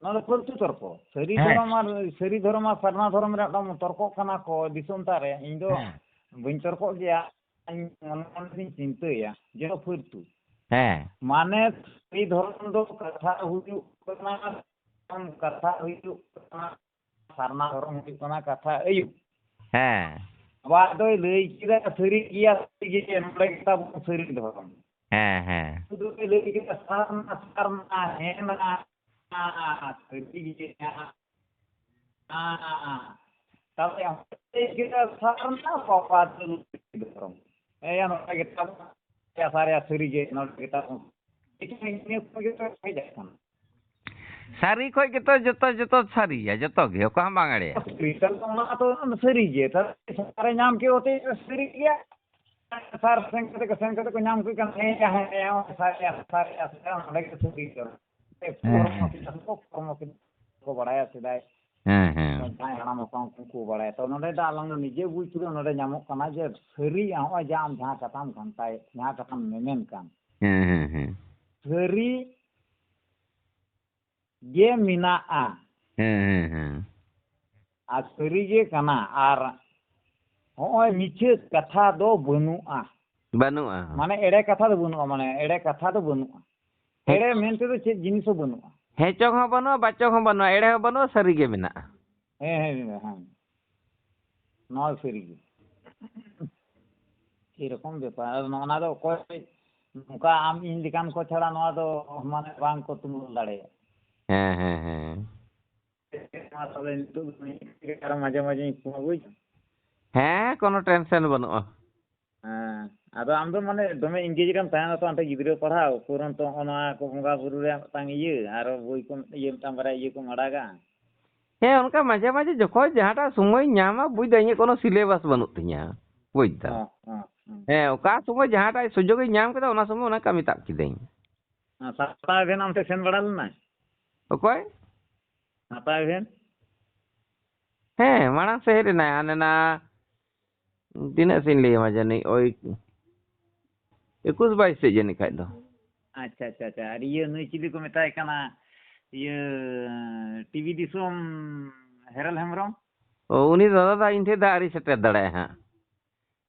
ᱱᱚᱣᱟ ᱫᱚ ᱯᱷᱟᱹᱞᱛᱩ ᱛᱚᱨᱠᱚ᱾ ᱥᱟᱹᱨᱤ ᱦᱮᱸ᱾ ᱫᱷᱚᱨᱚᱢ ᱟᱨ, ᱥᱟᱹᱨᱤ ᱫᱷᱚᱨᱚᱢ ᱟᱨ ᱥᱟᱨᱱᱟ ᱫᱷᱚᱨᱚᱢ ᱨᱮ ᱢᱤᱫᱴᱟᱝ ᱛᱚᱨᱠᱚᱜ ᱠᱟᱱᱟ ᱠᱚ ᱫᱤᱥᱚᱢ ᱴᱟᱜ ᱨᱮ᱾ ᱤᱧ ᱫᱚ ᱦᱮᱸ᱾ ᱵᱟᱹᱧ ᱛᱚᱨᱠᱚᱜ ᱜᱮᱭᱟ᱾ ᱤᱧ ᱢᱚᱱᱮ ᱢᱚᱱᱮ ᱛᱤᱧ ᱪᱤᱱᱛᱟᱹᱭᱟ ᱡᱮ ᱯᱷᱟᱹᱞᱛᱩ᱾ ᱦᱮᱸ᱾ ᱢᱟᱱᱮ ᱥᱟᱹᱨᱤ ᱫᱷᱚᱨᱚᱢ ᱫᱚ ᱠᱟᱛᱷᱟ ᱦᱩᱭᱩᱜ ᱠᱟᱱᱟ, ᱠᱟᱛᱷᱟ ᱦᱩᱭᱩᱜ ᱠᱟᱱᱟ, ᱥᱟᱨᱱᱟ ᱫᱷᱚᱨᱚᱢ ᱦᱩᱭᱩᱜ ᱠᱟᱱᱟ ᱠᱟᱛᱷᱟ ᱟᱹᱭᱩᱵ᱾ ᱦᱮᱸ᱾ ᱟᱵᱟᱨ ᱫᱚᱭ ᱞᱟᱹᱭ ᱠᱮᱫᱟ, ᱥᱟᱹᱨᱤ ᱜᱮᱭᱟ, ᱥᱟᱹᱨᱤ ᱜᱮ, ᱱᱚᱰᱮ ᱜᱮ ᱛᱟᱵᱚᱱ ᱥᱟᱹᱨᱤ ᱫᱷᱚᱨᱚᱢ᱾ ᱦᱮᱸ, ᱦᱮᱸ᱾ ᱥᱩᱫᱷᱩ ᱯᱮ ᱞᱟᱹᱭ ᱠᱮᱫᱟ ᱥᱟᱨᱱᱟ, ᱥᱟᱨᱱᱟ, ᱦᱮᱸ ᱢᱮᱱᱟᱜᱼᱟ, ᱥᱟᱹᱨᱤ ᱜᱮ ᱢᱮᱱᱟᱜᱼᱟ᱾ ᱛᱟᱦᱞᱮ ᱚᱱᱠᱟ ᱞᱟᱹᱭ ᱠᱮᱫᱟ ᱥᱟᱨᱱᱟ, ᱵᱟᱵᱟ ᱫᱚ ᱫᱷᱚᱨᱚᱢ᱾ ᱦᱮᱸ, ᱱᱚᱰᱮ ᱜᱮ ᱛᱟᱵᱚᱱ᱾ ᱥᱟᱹᱨᱤ ᱜᱮ ᱱᱚᱰᱮ ᱜᱮ ᱛᱟᱵᱚᱱ᱾ ᱱᱤᱭᱟᱹ ᱠᱚ ᱜᱮ ᱦᱮᱡ ᱟᱠᱟᱱᱟ᱾ ᱥᱟᱹᱨᱤ ᱠᱷᱚᱡ ᱜᱮᱛᱚ ᱡᱚᱛᱚ, ᱡᱚᱛᱚ ᱥᱟᱹᱨᱤᱭᱟ, ᱡᱚᱛᱚ ᱜᱮ, ᱚᱠᱟ ᱦᱚᱸ ᱵᱟᱝ ᱮᱲᱮᱭᱟ᱾ ᱥᱟᱹᱨᱤ ᱠᱷᱟᱱ ᱫᱚ ᱚᱱᱟ ᱫᱚ ᱥᱟᱹᱨᱤ ᱜᱮ᱾ ᱛᱟᱦᱞᱮ ᱥᱟᱨᱮ ᱧᱟᱢ ᱠᱮᱫ ᱚᱛᱮ ᱥᱟᱹᱨᱤ ᱜᱮᱭᱟ᱾ ᱥᱟᱨ ᱥᱮᱱ ᱠᱟᱛᱮ ᱠᱚ, ᱥᱮᱱ ᱠᱟᱛᱮ ᱠᱚ ᱧᱟᱢ ᱠᱮᱫ ᱠᱷᱟᱱ, ᱦᱮᱸ, ᱦᱮᱸ, ᱦᱮᱸ, ᱥᱟᱨ, ᱥᱟᱨ, ᱥᱟᱨ, ᱚᱸᱰᱮ ᱜᱮ ᱥᱟᱹᱨᱤ ᱠᱟᱱᱟ᱾ ᱦᱮᱸ, ᱦᱮᱸ᱾ ᱠᱚᱨᱢᱚ ᱠᱤᱱ ᱠᱚ ᱵᱟᱲᱟᱭᱟ ᱥᱮᱫᱟᱭ᱾ ᱦᱮᱸ, ᱦᱮᱸ᱾ ᱡᱟᱦᱟᱸᱭ ᱦᱟᱲᱟᱢ ᱦᱟᱯᱲᱟᱢ ᱠᱚ ᱵᱟᱲᱟᱭᱟ᱾ ᱛᱚ ᱱᱚᱰᱮ ᱫᱚ ᱟᱞᱟᱝ ᱫᱚ ᱱᱤᱡᱮ ᱵᱩᱡᱽ ᱯᱩᱨᱟᱹᱣ ᱱᱚᱰᱮ ᱧᱟᱢᱚᱜ ᱠᱟᱱᱟ ᱡᱮ ᱥᱟᱹᱨᱤ ᱱᱚᱜᱼᱚᱭ ᱡᱮ ᱟᱢ ᱡᱟᱦᱟᱸ ᱠᱟᱛᱷᱟᱢ ᱜᱷᱟᱱᱴᱟᱭᱮᱫ, ᱡᱟᱦᱟᱸ ᱠᱟᱛᱷᱟᱢ ᱢᱮᱢᱮᱱ ᱠᱟᱱ᱾ ᱦᱮᱸ, ᱦᱮᱸ, ᱦᱮᱸ᱾ ᱥᱟᱹᱨᱤ ᱜᱮ ᱢᱮᱱᱟᱜᱼᱟ᱾ ᱦᱮᱸ, ᱦᱮᱸ, ᱦᱮᱸ᱾ ᱟᱨ ᱥᱟᱹᱨᱤ ᱜᱮ ᱠᱟᱱᱟ᱾ ᱟᱨ ᱦᱚᱸᱜᱼᱚᱭ ᱢᱤᱪᱷᱟᱹ ᱠᱟᱛᱷᱟ ᱫᱚ ᱵᱟᱹᱱᱩᱜᱼᱟ᱾ ᱵᱟᱹᱱᱩᱜᱼᱟ᱾ ᱢᱟᱱᱮ ᱮᱲᱮ ᱠᱟᱛᱷᱟ ᱫᱚ ᱵᱟᱹᱱᱩᱜᱼᱟ, ᱢᱟᱱᱮ ᱮᱲᱮ ᱠᱟᱛᱷᱟ ᱫᱚ ᱵᱟᱹᱱᱩᱜᱼᱟ᱾ ᱦᱮᱸ᱾ ᱮᱲᱮ ᱢᱮᱱᱛᱮ ᱫᱚ ᱪᱮᱫ ᱡᱤᱱᱤᱥ ᱦᱚᱸ ᱵᱟᱹᱱᱩᱜᱼᱟ᱾ ᱦᱮᱸ ᱪᱚᱝ ᱦᱚᱸ ᱵᱟᱹᱱᱩᱜᱼᱟ, ᱵᱟᱪᱚᱝ ᱦᱚᱸ ᱵᱟᱹᱱᱩᱜᱼᱟ, ᱮᱲᱮ ᱦᱚᱸ ᱵᱟᱹᱱᱩᱜᱼᱟ, ᱥᱟᱹᱨᱤ ᱜᱮ ᱢᱮᱱᱟᱜᱼᱟ᱾ ᱦᱮᱸ, ᱦᱮᱸ, ᱦᱮᱸ, ᱦᱮᱸ᱾ ᱱᱚᱣᱟ ᱫᱚ ᱥᱟᱹᱨᱤ ᱜᱮ᱾ ᱮᱨᱚᱠᱚᱢ ᱵᱮᱯᱟᱨ᱾ ᱟᱫᱚ ᱱᱚᱜᱼᱚ ᱱᱟ ᱫᱚ ᱚᱠᱚᱭ ᱱᱚᱝᱠᱟ ᱟᱢ ᱤᱧ ᱞᱮᱠᱟᱱ ᱠᱚ ᱪᱷᱟᱲᱟ ᱱᱚᱣᱟ ᱫᱚ ᱢᱟᱱᱮ ᱵᱟᱝ ᱠᱚ ᱛᱩᱢᱟᱹᱞ ᱫᱟᱲᱮᱭᱟᱜᱼᱟ᱾ ᱦᱮᱸ, ᱦᱮᱸ, ᱦᱮᱸ᱾ ᱢᱟ ᱛᱚᱵᱮ ᱱᱤᱛᱚᱜ ᱫᱚ ᱟᱨᱚ ᱢᱟᱡᱷᱮ ᱢᱟᱡᱷᱮᱧ ᱯᱷᱳᱱᱟ, ᱵᱩᱡᱽ? ᱦᱮᱸ, ᱠᱳᱱᱳ tension ᱵᱟᱹᱱᱩᱜᱼᱟ᱾ ᱦᱮᱸ, ᱟᱫᱚ ᱟᱢ ᱫᱚ ᱢᱟᱱᱮ ᱫᱚᱢᱮ engage ᱨᱮᱢ ᱛᱟᱦᱮᱱᱟ ᱛᱚ, ᱚᱱᱛᱮ ᱜᱤᱫᱽᱨᱟᱹ ᱯᱟᱲᱦᱟᱣ, ᱩᱯᱚᱨᱚᱱᱛᱚ ᱱᱚᱜᱼᱚ ᱱᱚᱣᱟ ᱠᱚ ᱵᱚᱸᱜᱟ ᱵᱩᱨᱩ ᱨᱮᱭᱟᱜ ᱢᱤᱫᱴᱟᱝ ᱤᱭᱟᱹ, ᱟᱨᱚ ᱵᱳᱭ ᱠᱚ ᱤᱭᱟᱹ ᱢᱤᱫᱴᱟᱝ ᱵᱟᱨᱭᱟ ᱤᱭᱟᱹ ᱠᱚᱢ ᱟᱲᱟᱜᱟ᱾ ᱦᱮᱸ, ᱚᱱᱠᱟ ᱢᱟᱡᱷᱮ ᱢᱟᱡᱷᱮ ᱡᱚᱠᱷᱚᱱ ᱡᱟᱦᱟᱸᱴᱟᱜ ᱥᱚᱢᱚᱭ ᱧᱟᱢᱟ, ᱵᱩᱡᱽ ᱫᱟ ᱤᱧᱟᱹᱜ ᱠᱳᱱᱳ syllabus ᱵᱟᱹᱱᱩᱜ ᱛᱤᱧᱟ, ᱵᱩᱡᱽ ᱫᱟ᱾ ᱦᱚᱸ, ᱦᱚᱸ, ᱦᱚᱸ᱾ ᱦᱮᱸ, ᱚᱠᱟ ᱥᱚᱢᱚᱭ ᱡᱟᱦᱟᱸᱴᱟᱜ ᱥᱩᱡᱳᱜᱽ ᱤᱧ ᱧᱟᱢ ᱠᱮᱫᱟ, ᱚᱱᱟ ᱥᱚᱢᱚᱭ ᱚᱱᱟ ᱠᱟᱹᱢᱤ ᱛᱟᱵ ᱠᱤᱫᱟᱹᱧ᱾ ᱦᱮᱸ, ᱥᱟᱯᱲᱟᱣ ᱮᱵᱷᱮᱱ ᱚᱱᱛᱮ ᱥᱮᱱ ᱵᱟᱲᱟ ᱞᱮᱱᱟᱭ? ᱚᱠᱚᱭ? ᱥᱟᱯᱲᱟᱣ ᱮᱵᱷᱮᱱ? ᱦᱮᱸ, ᱢᱟᱲᱟᱝ ᱥᱮᱫ ᱦᱮᱡ ᱞᱮᱱᱟᱭ, ᱦᱟᱱᱮ ᱱᱟ ᱛᱤᱱᱟᱹᱜ ᱥᱮᱫ ᱤᱧ ᱞᱟᱹᱭ ᱟᱢᱟ ᱡᱟᱹᱱᱤᱡ, ᱳᱭ ᱮᱠᱩᱥ ᱵᱟᱭᱤᱥ ᱥᱮᱫ ᱡᱟᱹᱱᱤᱡ ᱠᱷᱟᱡ ᱫᱚ᱾ ᱟᱪᱪᱷᱟ, ᱟᱪᱪᱷᱟ, ᱟᱪᱪᱷᱟ᱾ ᱟᱨ ᱤᱭᱟᱹ ᱱᱩᱭ ᱪᱤᱞᱤ ᱠᱚ ᱢᱮᱛᱟᱭ ᱠᱟᱱᱟ, ᱤᱭᱟᱹ ᱴᱤᱵᱷᱤ ᱫᱤᱥᱚᱢ ᱦᱮᱨᱮᱞ ᱦᱮᱢᱵᱨᱚᱢ? ᱚ, ᱩᱱᱤ ᱫᱚ ᱫᱟᱫᱟ ᱤᱧ ᱴᱷᱮᱡ ᱫᱚ ᱟᱹᱣᱨᱤ ᱥᱮᱴᱮᱨ ᱫᱟᱲᱮᱭᱟᱜᱼᱟ ᱦᱟᱸᱜ᱾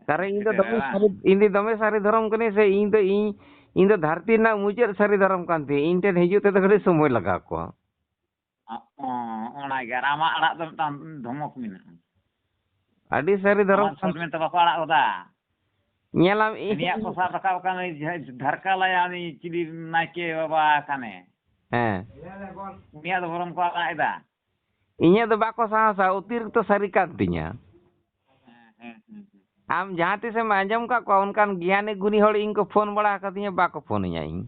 ᱠᱟᱨᱚᱱ ᱤᱧ ᱫᱚ ᱥᱮᱴᱮᱨᱟ ᱫᱚᱢᱮ ᱵᱟᱝ? ᱥᱟᱹᱨᱤ, ᱤᱧ ᱫᱚ ᱫᱚᱢᱮ ᱥᱟᱹᱨᱤ ᱫᱷᱚᱨᱚᱢ ᱠᱟᱹᱱᱟᱹᱧ ᱥᱮ, ᱤᱧ ᱫᱚ, ᱤᱧ, ᱤᱧ ᱫᱚ ᱫᱷᱟᱹᱨᱛᱤ ᱨᱮᱱᱟᱜ ᱢᱩᱪᱟᱹᱫ ᱥᱟᱹᱨᱤ ᱫᱷᱚᱨᱚᱢ ᱠᱟᱱ ᱛᱤᱧᱟᱹ, ᱤᱧ ᱴᱷᱮᱱ ᱦᱤᱡᱩᱜ ᱛᱮᱫᱚ ᱠᱟᱹᱴᱤᱡ ᱥᱚᱢᱚᱭ ᱞᱟᱜᱟᱣ ᱠᱚᱣᱟ᱾ ᱚ, ᱚᱱᱟᱜᱮ, ᱟᱨ ᱟᱢᱟᱜ ᱟᱲᱟᱜ ᱫᱚ ᱢᱤᱫᱴᱟᱝ ᱫᱷᱚᱢᱚᱠ ᱢᱮᱱᱟᱜᱼᱟ᱾ ᱟᱹᱰᱤ ᱥᱟᱹᱨᱤ ᱫᱷᱚᱨᱚᱢ ᱟᱢᱟᱜ ᱠᱟᱱ ᱥᱚᱴ ᱢᱮᱱᱛᱮ ᱵᱟᱠᱚ ᱟᱲᱟᱜ ᱜᱚᱫᱟ᱾ ᱧᱮᱞᱟᱢ ᱤᱧ ᱩᱱᱤᱭᱟᱜ ᱠᱚ ᱥᱟᱵ ᱨᱟᱠᱟᱵ ᱟᱠᱟᱱ ᱩᱱᱤ ᱡᱟᱦᱟᱸᱭ ᱰᱷᱟᱨᱠᱟ ᱞᱟᱭᱟ ᱩᱱᱤ ᱪᱤᱞᱤ ᱱᱟᱭᱠᱮ ᱵᱟᱵᱟ ᱠᱟᱱᱮ᱾ ᱦᱮᱸ᱾ ᱩᱱᱤᱭᱟᱜ ᱫᱚ ᱵᱚᱨᱚᱢ ᱠᱚ ᱟᱲᱟᱜ ᱮᱫᱟ᱾ ᱤᱧᱟᱹᱜ ᱫᱚ ᱵᱟᱠᱚ ᱥᱟᱦᱟᱣᱟ, ᱚᱛᱤᱨᱤᱠᱛᱚ ᱥᱟᱹᱨᱤ ᱠᱟᱱ ᱛᱤᱧᱟ᱾ ᱦᱮᱸ, ᱦᱮᱸ, ᱦᱮᱸ, ᱦᱮᱸ᱾ ᱟᱢ ᱡᱟᱦᱟᱸ ᱛᱤᱥᱮᱢ ᱟᱸᱡᱚᱢ ᱠᱟᱜ ᱠᱚᱣᱟ ᱚᱱᱠᱟᱱ ᱜᱮᱭᱟᱱᱤ ᱜᱩᱱᱤ ᱦᱚᱲ ᱤᱧ ᱠᱚ ᱯᱷᱳᱱ ᱵᱟᱲᱟ ᱟᱠᱟᱫᱤᱧᱟ, ᱵᱟᱠᱚ ᱯᱷᱳᱱᱤᱧᱟ ᱤᱧ᱾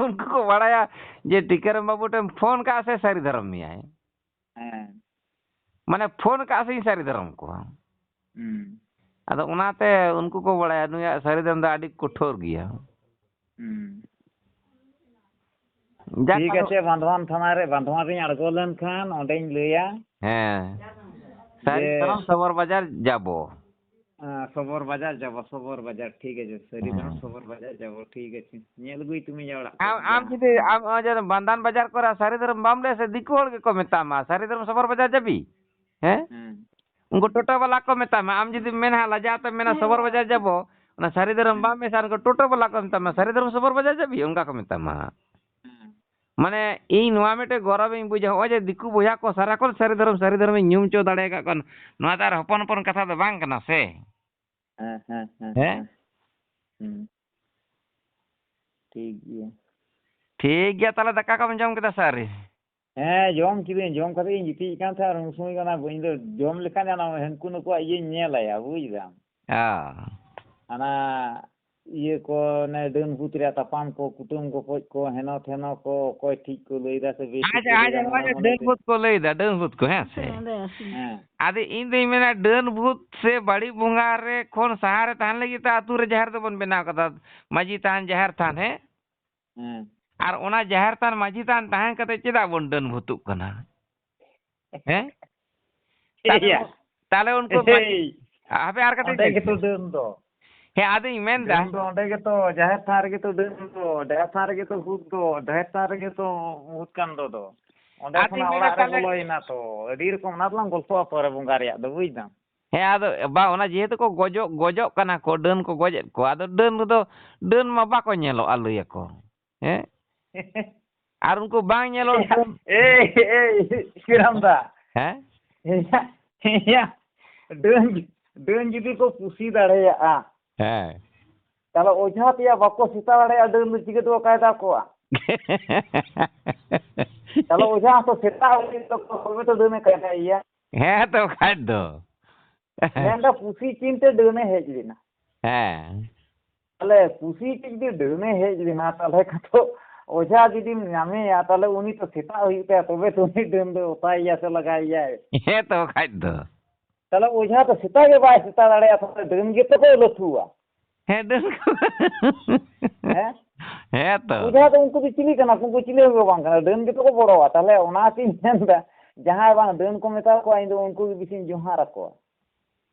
ᱩᱱᱠᱩ ᱠᱚ ᱵᱟᱲᱟᱭᱟ ᱡᱮ ᱴᱤᱠᱟᱹᱨᱟᱢ ᱵᱟᱹᱵᱩ ᱴᱷᱮᱱ ᱯᱷᱳᱱ ᱠᱟᱜᱼᱟ ᱥᱮ ᱥᱟᱹᱨᱤ ᱫᱷᱚᱨᱚᱢ ᱢᱮᱭᱟᱭ᱾ ᱦᱮᱸ᱾ ᱢᱟᱱᱮ ᱯᱷᱳᱱ ᱠᱟᱜᱼᱟ ᱥᱮ ᱥᱟᱹᱨᱤ ᱫᱷᱚᱨᱚᱢ ᱠᱚᱣᱟ᱾ ᱦᱩᱸ᱾ ᱟᱫᱚ ᱚᱱᱟᱛᱮ ᱩᱱᱠᱩ ᱠᱚ ᱵᱟᱲᱟᱭᱟ ᱱᱩᱭᱟᱜ ᱥᱟᱹᱨᱤ ᱫᱷᱚᱨᱚᱢ ᱫᱚ ᱟᱹᱰᱤ ᱠᱚᱴᱷᱳᱨ ᱜᱮᱭᱟ᱾ ᱦᱩᱸ᱾ ᱡᱟᱠ ᱴᱷᱤᱠ ᱟᱫᱚ ᱟᱪᱷᱮ, ᱵᱟᱸᱫᱷᱣᱟᱱ ᱛᱷᱟᱱᱟ ᱨᱮ, ᱵᱟᱸᱫᱷᱣᱟᱱ ᱨᱤᱧ ᱟᱬᱜᱚ ᱞᱮᱱᱠᱷᱟᱱ ᱚᱸᱰᱮᱧ ᱞᱟᱹᱭᱟ᱾ ᱦᱮᱸ, ᱥᱟᱹᱨᱤ ᱡᱮ ᱫᱷᱚᱨᱚᱢ ᱥᱚᱵᱚᱨ ᱵᱟᱡᱟᱨ ᱡᱟᱵᱚ᱾ ᱟᱸ, ᱥᱚᱵᱚᱨ ᱵᱟᱡᱟᱨ ᱡᱟᱵᱚ, ᱥᱚᱵᱚᱨ ᱵᱟᱡᱟᱨ, ᱴᱷᱤᱠ ᱟᱪᱷᱮ, ᱥᱟᱹᱨᱤ ᱫᱷᱚᱨᱚᱢ ᱦᱮᱸ᱾ ᱥᱚᱵᱚᱨ ᱵᱟᱡᱟᱨ ᱡᱟᱵᱚ, ᱴᱷᱤᱠ ᱟᱪᱷᱮ, ᱧᱮᱞ ᱟᱹᱜᱩᱭ ᱛᱩᱢᱟᱹᱧ ᱚᱲᱟᱜ ᱠᱚ᱾ ᱟᱢ ᱟᱢ ᱡᱩᱫᱤ ᱟᱢ ᱱᱚᱜᱼᱚᱭ ᱡᱮ ᱵᱟᱱᱫᱟᱱ ᱵᱟᱡᱟᱨ ᱠᱚᱨᱮ ᱥᱟᱹᱨᱤ ᱫᱷᱚᱨᱚᱢ ᱵᱟᱢ ᱞᱟᱹᱭᱟ ᱥᱮ, ᱫᱤᱠᱩ ᱦᱚᱲ ᱜᱮᱠᱚ ᱢᱮᱛᱟᱢᱟ ᱥᱟᱹᱨᱤ ᱫᱷᱚᱨᱚᱢ ᱥᱚᱵᱚᱨ ᱵᱟᱡᱟᱨ ᱡᱟᱵᱤ᱾ ᱦᱮᱸ? ᱦᱮᱸ᱾ ᱩᱱᱠᱩ ᱴᱳᱴᱳ ᱵᱟᱞᱟ ᱠᱚ ᱢᱮᱛᱟᱢᱟ, ᱟᱢ ᱡᱩᱫᱤᱢ ᱢᱮᱱᱟ ᱞᱟᱡᱟᱣ ᱛᱮᱢ ᱢᱮᱱᱟ ᱥᱚᱵᱚᱨ ᱵᱟᱡᱟᱨ ᱡᱟᱵᱚ, ᱚᱱᱟ ᱥᱟᱹᱨᱤ ᱫᱷᱚᱨᱚᱢ ᱦᱮᱸ᱾ ᱵᱟᱢ ᱢᱮᱥᱟ, ᱩᱱᱠᱩ ᱴᱳᱴᱳ ᱵᱟᱞᱟ ᱠᱚ ᱢᱮᱛᱟᱢᱟ ᱥᱟᱹᱨᱤ ᱫᱷᱚᱨᱚᱢ ᱥᱚᱵᱚᱨ ᱵᱟᱡᱟᱨ ᱡᱟᱵᱤ, ᱚᱱᱠᱟ ᱠᱚ ᱢᱮᱛᱟᱢᱟ᱾ ᱦᱮᱸ᱾ ᱢᱟᱱᱮ ᱤᱧ ᱱᱚᱣᱟ ᱢᱤᱫᱴᱮᱡ ᱜᱚᱨᱚᱵᱤᱧ ᱵᱩᱡᱟ, ᱱᱚᱜᱼᱚᱭ ᱡᱮ ᱫᱤᱠᱩ ᱵᱚᱭᱦᱟ ᱠᱚ ᱥᱟᱨᱟ ᱠᱷᱚᱱ ᱥᱟᱹᱨᱤ ᱫᱷᱚᱨᱚᱢ ᱥᱟᱹᱨᱤ ᱫᱷᱚᱨᱚᱢᱤᱧ ᱧᱩᱢ ᱦᱚᱪᱚ ᱫᱟᱲᱮ ᱟᱠᱟᱫ ᱠᱚᱣᱟ, ᱱᱚᱣᱟ ᱫᱚ ᱟᱨ ᱦᱚᱯᱚᱱ ᱦᱚᱯᱚᱱ ᱠᱟᱛᱷᱟ ᱫᱚ ᱵᱟᱝ ᱠᱟᱱᱟ ᱥᱮ᱾ ᱦᱮᱸ, ᱦᱮᱸ, ᱦᱮᱸ, ᱦᱮᱸ? ᱦᱮᱸ᱾ ᱦᱩᱸ᱾ ᱴᱷᱤᱠ ᱜᱮᱭᱟ᱾ ᱴᱷᱤᱠ ᱜᱮᱭᱟ, ᱛᱟᱦᱞᱮ ᱫᱟᱠᱟ ᱠᱚᱢ ᱡᱚᱢ ᱠᱮᱫᱟ ᱥᱮ ᱟᱹᱣᱨᱤ? ᱦᱮᱸ, ᱡᱚᱢ ᱠᱤᱫᱟᱹᱧ, ᱡᱚᱢ ᱠᱟᱛᱮ ᱤᱧ ᱜᱤᱛᱤᱡ ᱠᱟᱱ ᱛᱟᱦᱮᱸᱫ, ᱟᱨ ᱩᱱ ᱥᱚᱢᱚᱭ ᱜᱮ ᱚᱱᱟ ᱤᱧ ᱫᱚ ᱡᱚᱢ ᱞᱮᱠᱷᱟᱱ ᱚᱱᱟ ᱦᱟᱹᱱᱠᱩ ᱱᱩᱠᱩᱣᱟᱜ ᱤᱭᱟᱹᱧ ᱧᱮᱞ ᱟᱭᱟ, ᱵᱩᱡ ᱫᱟᱢ᱾ ᱚ᱾ ᱦᱟᱱᱟ ᱤᱭᱟᱹ ᱠᱚ, ᱚᱱᱮ ᱰᱟᱹᱱ ᱵᱷᱩᱛ ᱨᱮᱭᱟᱜ ᱛᱟᱯᱟᱢ ᱠᱚ, ᱠᱩᱴᱟᱹᱢ ᱜᱚᱯᱚᱡ ᱠᱚ, ᱦᱮᱱᱚ ᱛᱷᱮᱱᱚ ᱠᱚ, ᱚᱠᱚᱭ ᱴᱷᱤᱠ ᱠᱚ ᱞᱟᱹᱭ ᱫᱟ ᱥᱮ ᱵᱮᱴᱷᱤᱠ ᱟᱪᱪᱷᱟ, ᱠᱚ ᱞᱟᱹᱭ ᱟᱪᱪᱷᱟ, ᱫᱟ, ᱱᱚᱣᱟ ᱢᱚᱱᱮ ᱡᱮ ᱢᱚᱱᱮ ᱰᱟᱹᱱ ᱛᱮ᱾ ᱵᱷᱩᱛ ᱠᱚ ᱞᱟᱹᱭ ᱫᱟ, ᱰᱟᱹᱱ ᱵᱷᱩᱛ ᱠᱚ, ᱦᱮᱸ ᱥᱮ? ᱦᱮᱸ᱾ ᱟᱫᱚ ᱤᱧ ᱫᱩᱧ ᱢᱮᱱᱟ, ᱰᱟᱹᱱ ᱵᱷᱩᱛ ᱥᱮ ᱵᱟᱹᱲᱤᱡ ᱵᱚᱸᱜᱟ ᱨᱮ ᱠᱷᱚᱱ ᱥᱟᱦᱟ ᱨᱮ ᱛᱟᱦᱮᱱ ᱞᱟᱹᱜᱤᱫ ᱛᱮ ᱟᱹᱛᱩ ᱨᱮ ᱡᱟᱦᱮᱨ ᱫᱚᱵᱚᱱ ᱵᱮᱱᱟᱣ ᱠᱟᱫᱟ, ᱢᱟᱹᱡᱷᱤ ᱛᱷᱟᱱ, ᱡᱟᱦᱮᱨ ᱛᱷᱟᱱ, ᱦᱮᱸ? ᱦᱮᱸ᱾ ᱟᱨ ᱚᱱᱟ ᱡᱟᱦᱮᱨ ᱛᱷᱟᱱ, ᱢᱟᱹᱡᱷᱤ ᱛᱷᱟᱱ ᱛᱟᱦᱮᱸ ᱠᱟᱛᱮ ᱪᱮᱫᱟᱜ ᱵᱚᱱ ᱰᱟᱹᱱ ᱵᱷᱩᱛᱩᱜ ᱠᱟᱱᱟ? ᱦᱮᱸ? ᱛᱟᱦᱞᱮ, ᱮᱭᱟ᱾ ᱛᱟᱦᱞᱮ ᱩᱱᱠᱩ ᱮᱭ᱾ ᱦᱟᱯᱮ ᱟᱨ ᱠᱟᱹᱴᱤᱡ ᱚᱸᱰᱮ ᱞᱟᱹᱭ ᱜᱮᱛᱚ ᱞᱮᱜᱮ᱾ ᱰᱟᱹᱱ ᱫᱚ᱾ ᱦᱮᱸ, ᱟᱫᱚᱧ ᱢᱮᱱᱫᱟ᱾ ᱰᱟᱹᱱ ᱫᱚ ᱚᱸᱰᱮ ᱜᱮᱛᱚ, ᱡᱟᱦᱮᱨ ᱛᱷᱟᱱ ᱨᱮᱜᱮ ᱛᱚ ᱰᱟᱹᱱ ᱫᱚ, ᱡᱟᱦᱮᱨ ᱛᱷᱟᱱ ᱨᱮᱜᱮ ᱛᱚ ᱵᱷᱩᱛ ᱫᱚ, ᱡᱟᱦᱮᱨ ᱛᱷᱟᱱ ᱨᱮᱜᱮ ᱛᱚ ᱵᱷᱩᱛ ᱠᱟᱱ ᱫᱚ᱾ ᱚᱸᱰᱮ ᱟᱫᱚᱧ ᱠᱷᱚᱱᱟᱜ ᱢᱮᱱᱟ ᱚᱲᱟᱜ ᱨᱮ ᱛᱟᱦᱞᱮ ᱵᱚᱞᱚᱭᱮᱱᱟ ᱛᱚ᱾ ᱟᱹᱰᱤ ᱨᱚᱠᱚᱢ, ᱚᱱᱟ ᱫᱚᱞᱟᱝ ᱜᱚᱞᱯᱚᱜᱼᱟ ᱯᱚᱨᱮ ᱵᱚᱸᱜᱟ ᱨᱮᱭᱟᱜ ᱫᱚ, ᱵᱩᱡ ᱫᱟᱢ᱾ ᱦᱮᱸ, ᱟᱫᱚ ᱵᱟ, ᱚᱱᱟ ᱡᱮᱦᱮᱛᱩ ᱠᱚ ᱜᱚᱡᱚᱜ, ᱜᱚᱡᱚᱜ ᱠᱟᱱᱟ ᱠᱚ, ᱰᱟᱹᱱ ᱠᱚ ᱜᱚᱡᱮᱫ ᱠᱚᱣᱟ, ᱟᱫᱚ ᱰᱟᱹᱱ ᱨᱮᱫᱚ, ᱰᱟᱹᱱ ᱢᱟ ᱵᱟᱠᱚ ᱧᱮᱞᱚᱜᱼᱟ, ᱞᱟᱹᱭᱟᱠᱚ᱾ ᱦᱮᱸ? ᱟᱨ ᱩᱱᱠᱩ ᱵᱟᱝ ᱧᱮᱞᱚᱜ ᱰᱟᱹᱱ᱾ ᱮᱭ, ᱮᱭ, ᱥᱤᱨᱟᱢ ᱫᱟ᱾ ᱦᱮᱸ? ᱮᱭᱟ, ᱮᱭᱟ, ᱰᱟᱹᱱ, ᱰᱟᱹᱱ ᱡᱩᱫᱤ ᱠᱚ ᱯᱩᱥᱤ ᱫᱟᱲᱮᱭᱟᱜᱼᱟ, ᱦᱮᱸ᱾ ᱛᱟᱦᱞᱮ ᱚᱡᱷᱟ ᱛᱮᱭᱟᱜ ᱵᱟᱠᱚ ᱥᱮᱛᱟ ᱫᱟᱲᱮᱭᱟᱜᱼᱟ, ᱰᱟᱹᱱ ᱫᱚ ᱪᱤᱠᱟᱹ ᱛᱮᱠᱚ ᱠᱟᱭᱫᱟ ᱠᱚᱣᱟ? ᱛᱟᱦᱞᱮ ᱚᱡᱷᱟ ᱦᱚᱸᱛᱚ ᱥᱮᱛᱟ ᱦᱩᱭᱩᱜ ᱛᱟᱠᱚᱣᱟ, ᱛᱚᱵᱮ ᱛᱚ ᱰᱟᱹᱱᱮ ᱠᱟᱭᱫᱟᱭᱮᱭᱟ᱾ ᱦᱮᱸ ᱛᱚ, ᱠᱷᱟᱡ ᱫᱚ᱾ ᱢᱮᱱᱫᱟ ᱯᱩᱥᱤ ᱪᱤᱱᱛᱮ ᱰᱟᱹᱱᱮ ᱦᱮᱡ ᱞᱮᱱᱟ᱾ ᱦᱮᱸ᱾ ᱛᱟᱦᱞᱮ ᱯᱩᱥᱤ ᱪᱤᱱᱛᱮ ᱡᱩᱫᱤ ᱰᱟᱹᱱᱮ ᱦᱮᱡ ᱞᱮᱱᱟ, ᱛᱟᱦᱞᱮ ᱠᱷᱟᱱ ᱛᱚ ᱚᱡᱷᱟ ᱡᱩᱫᱤᱢ ᱧᱟᱢᱮᱭᱟ, ᱛᱟᱦᱞᱮ ᱩᱱᱤ ᱛᱚ ᱥᱮᱛᱟ ᱦᱩᱭᱩᱜ ᱛᱟᱭᱟ, ᱛᱚᱵᱮ ᱛᱚ ᱩᱱᱤ ᱰᱟᱹᱱ ᱫᱚ ᱚᱛᱟᱭᱮᱭᱟ ᱥᱮ ᱞᱟᱜᱟᱭᱮᱭᱟᱭ᱾ ᱦᱮᱸ ᱛᱚ, ᱠᱷᱟᱡ ᱫᱚ᱾ ᱛᱟᱦᱞᱮ ᱚᱡᱷᱟ ᱫᱚ ᱥᱮᱛᱟ ᱜᱮ ᱵᱟᱭ ᱥᱮᱛᱟ ᱫᱟᱲᱮᱭᱟᱜᱼᱟ, ᱛᱟᱦᱞᱮ ᱰᱟᱹᱱ ᱜᱮᱛᱚ ᱠᱚ ᱞᱟᱹᱴᱷᱩᱣᱟ᱾ ᱦᱮᱸ, ᱰᱟᱹᱱ ᱠᱚ᱾ ᱦᱮᱸ? ᱦᱮᱸ ᱛᱚ᱾ ᱚᱡᱷᱟ ᱫᱚ ᱩᱱᱠᱩ ᱫᱚ ᱪᱤᱞᱤ ᱠᱟᱱᱟ ᱠᱚ? ᱩᱱᱠᱩ ᱪᱤᱞᱤ ᱦᱚᱸ ᱵᱟᱝ ᱠᱟᱱᱟ, ᱰᱟᱹᱱ ᱜᱮᱛᱚ ᱠᱚ ᱵᱚᱲᱚᱣᱟ᱾ ᱛᱟᱦᱞᱮ ᱚᱱᱟᱛᱤᱧ ᱢᱮᱱᱫᱟ, ᱡᱟᱦᱟᱸᱭ ᱵᱟᱝ ᱰᱟᱹᱱ ᱠᱚ ᱢᱮᱛᱟ ᱠᱚᱣᱟ, ᱤᱧ ᱫᱚ ᱩᱱᱠᱩ ᱜᱮ ᱵᱮᱥᱤᱧ ᱡᱚᱦᱟᱨ ᱟᱠᱚᱣᱟ᱾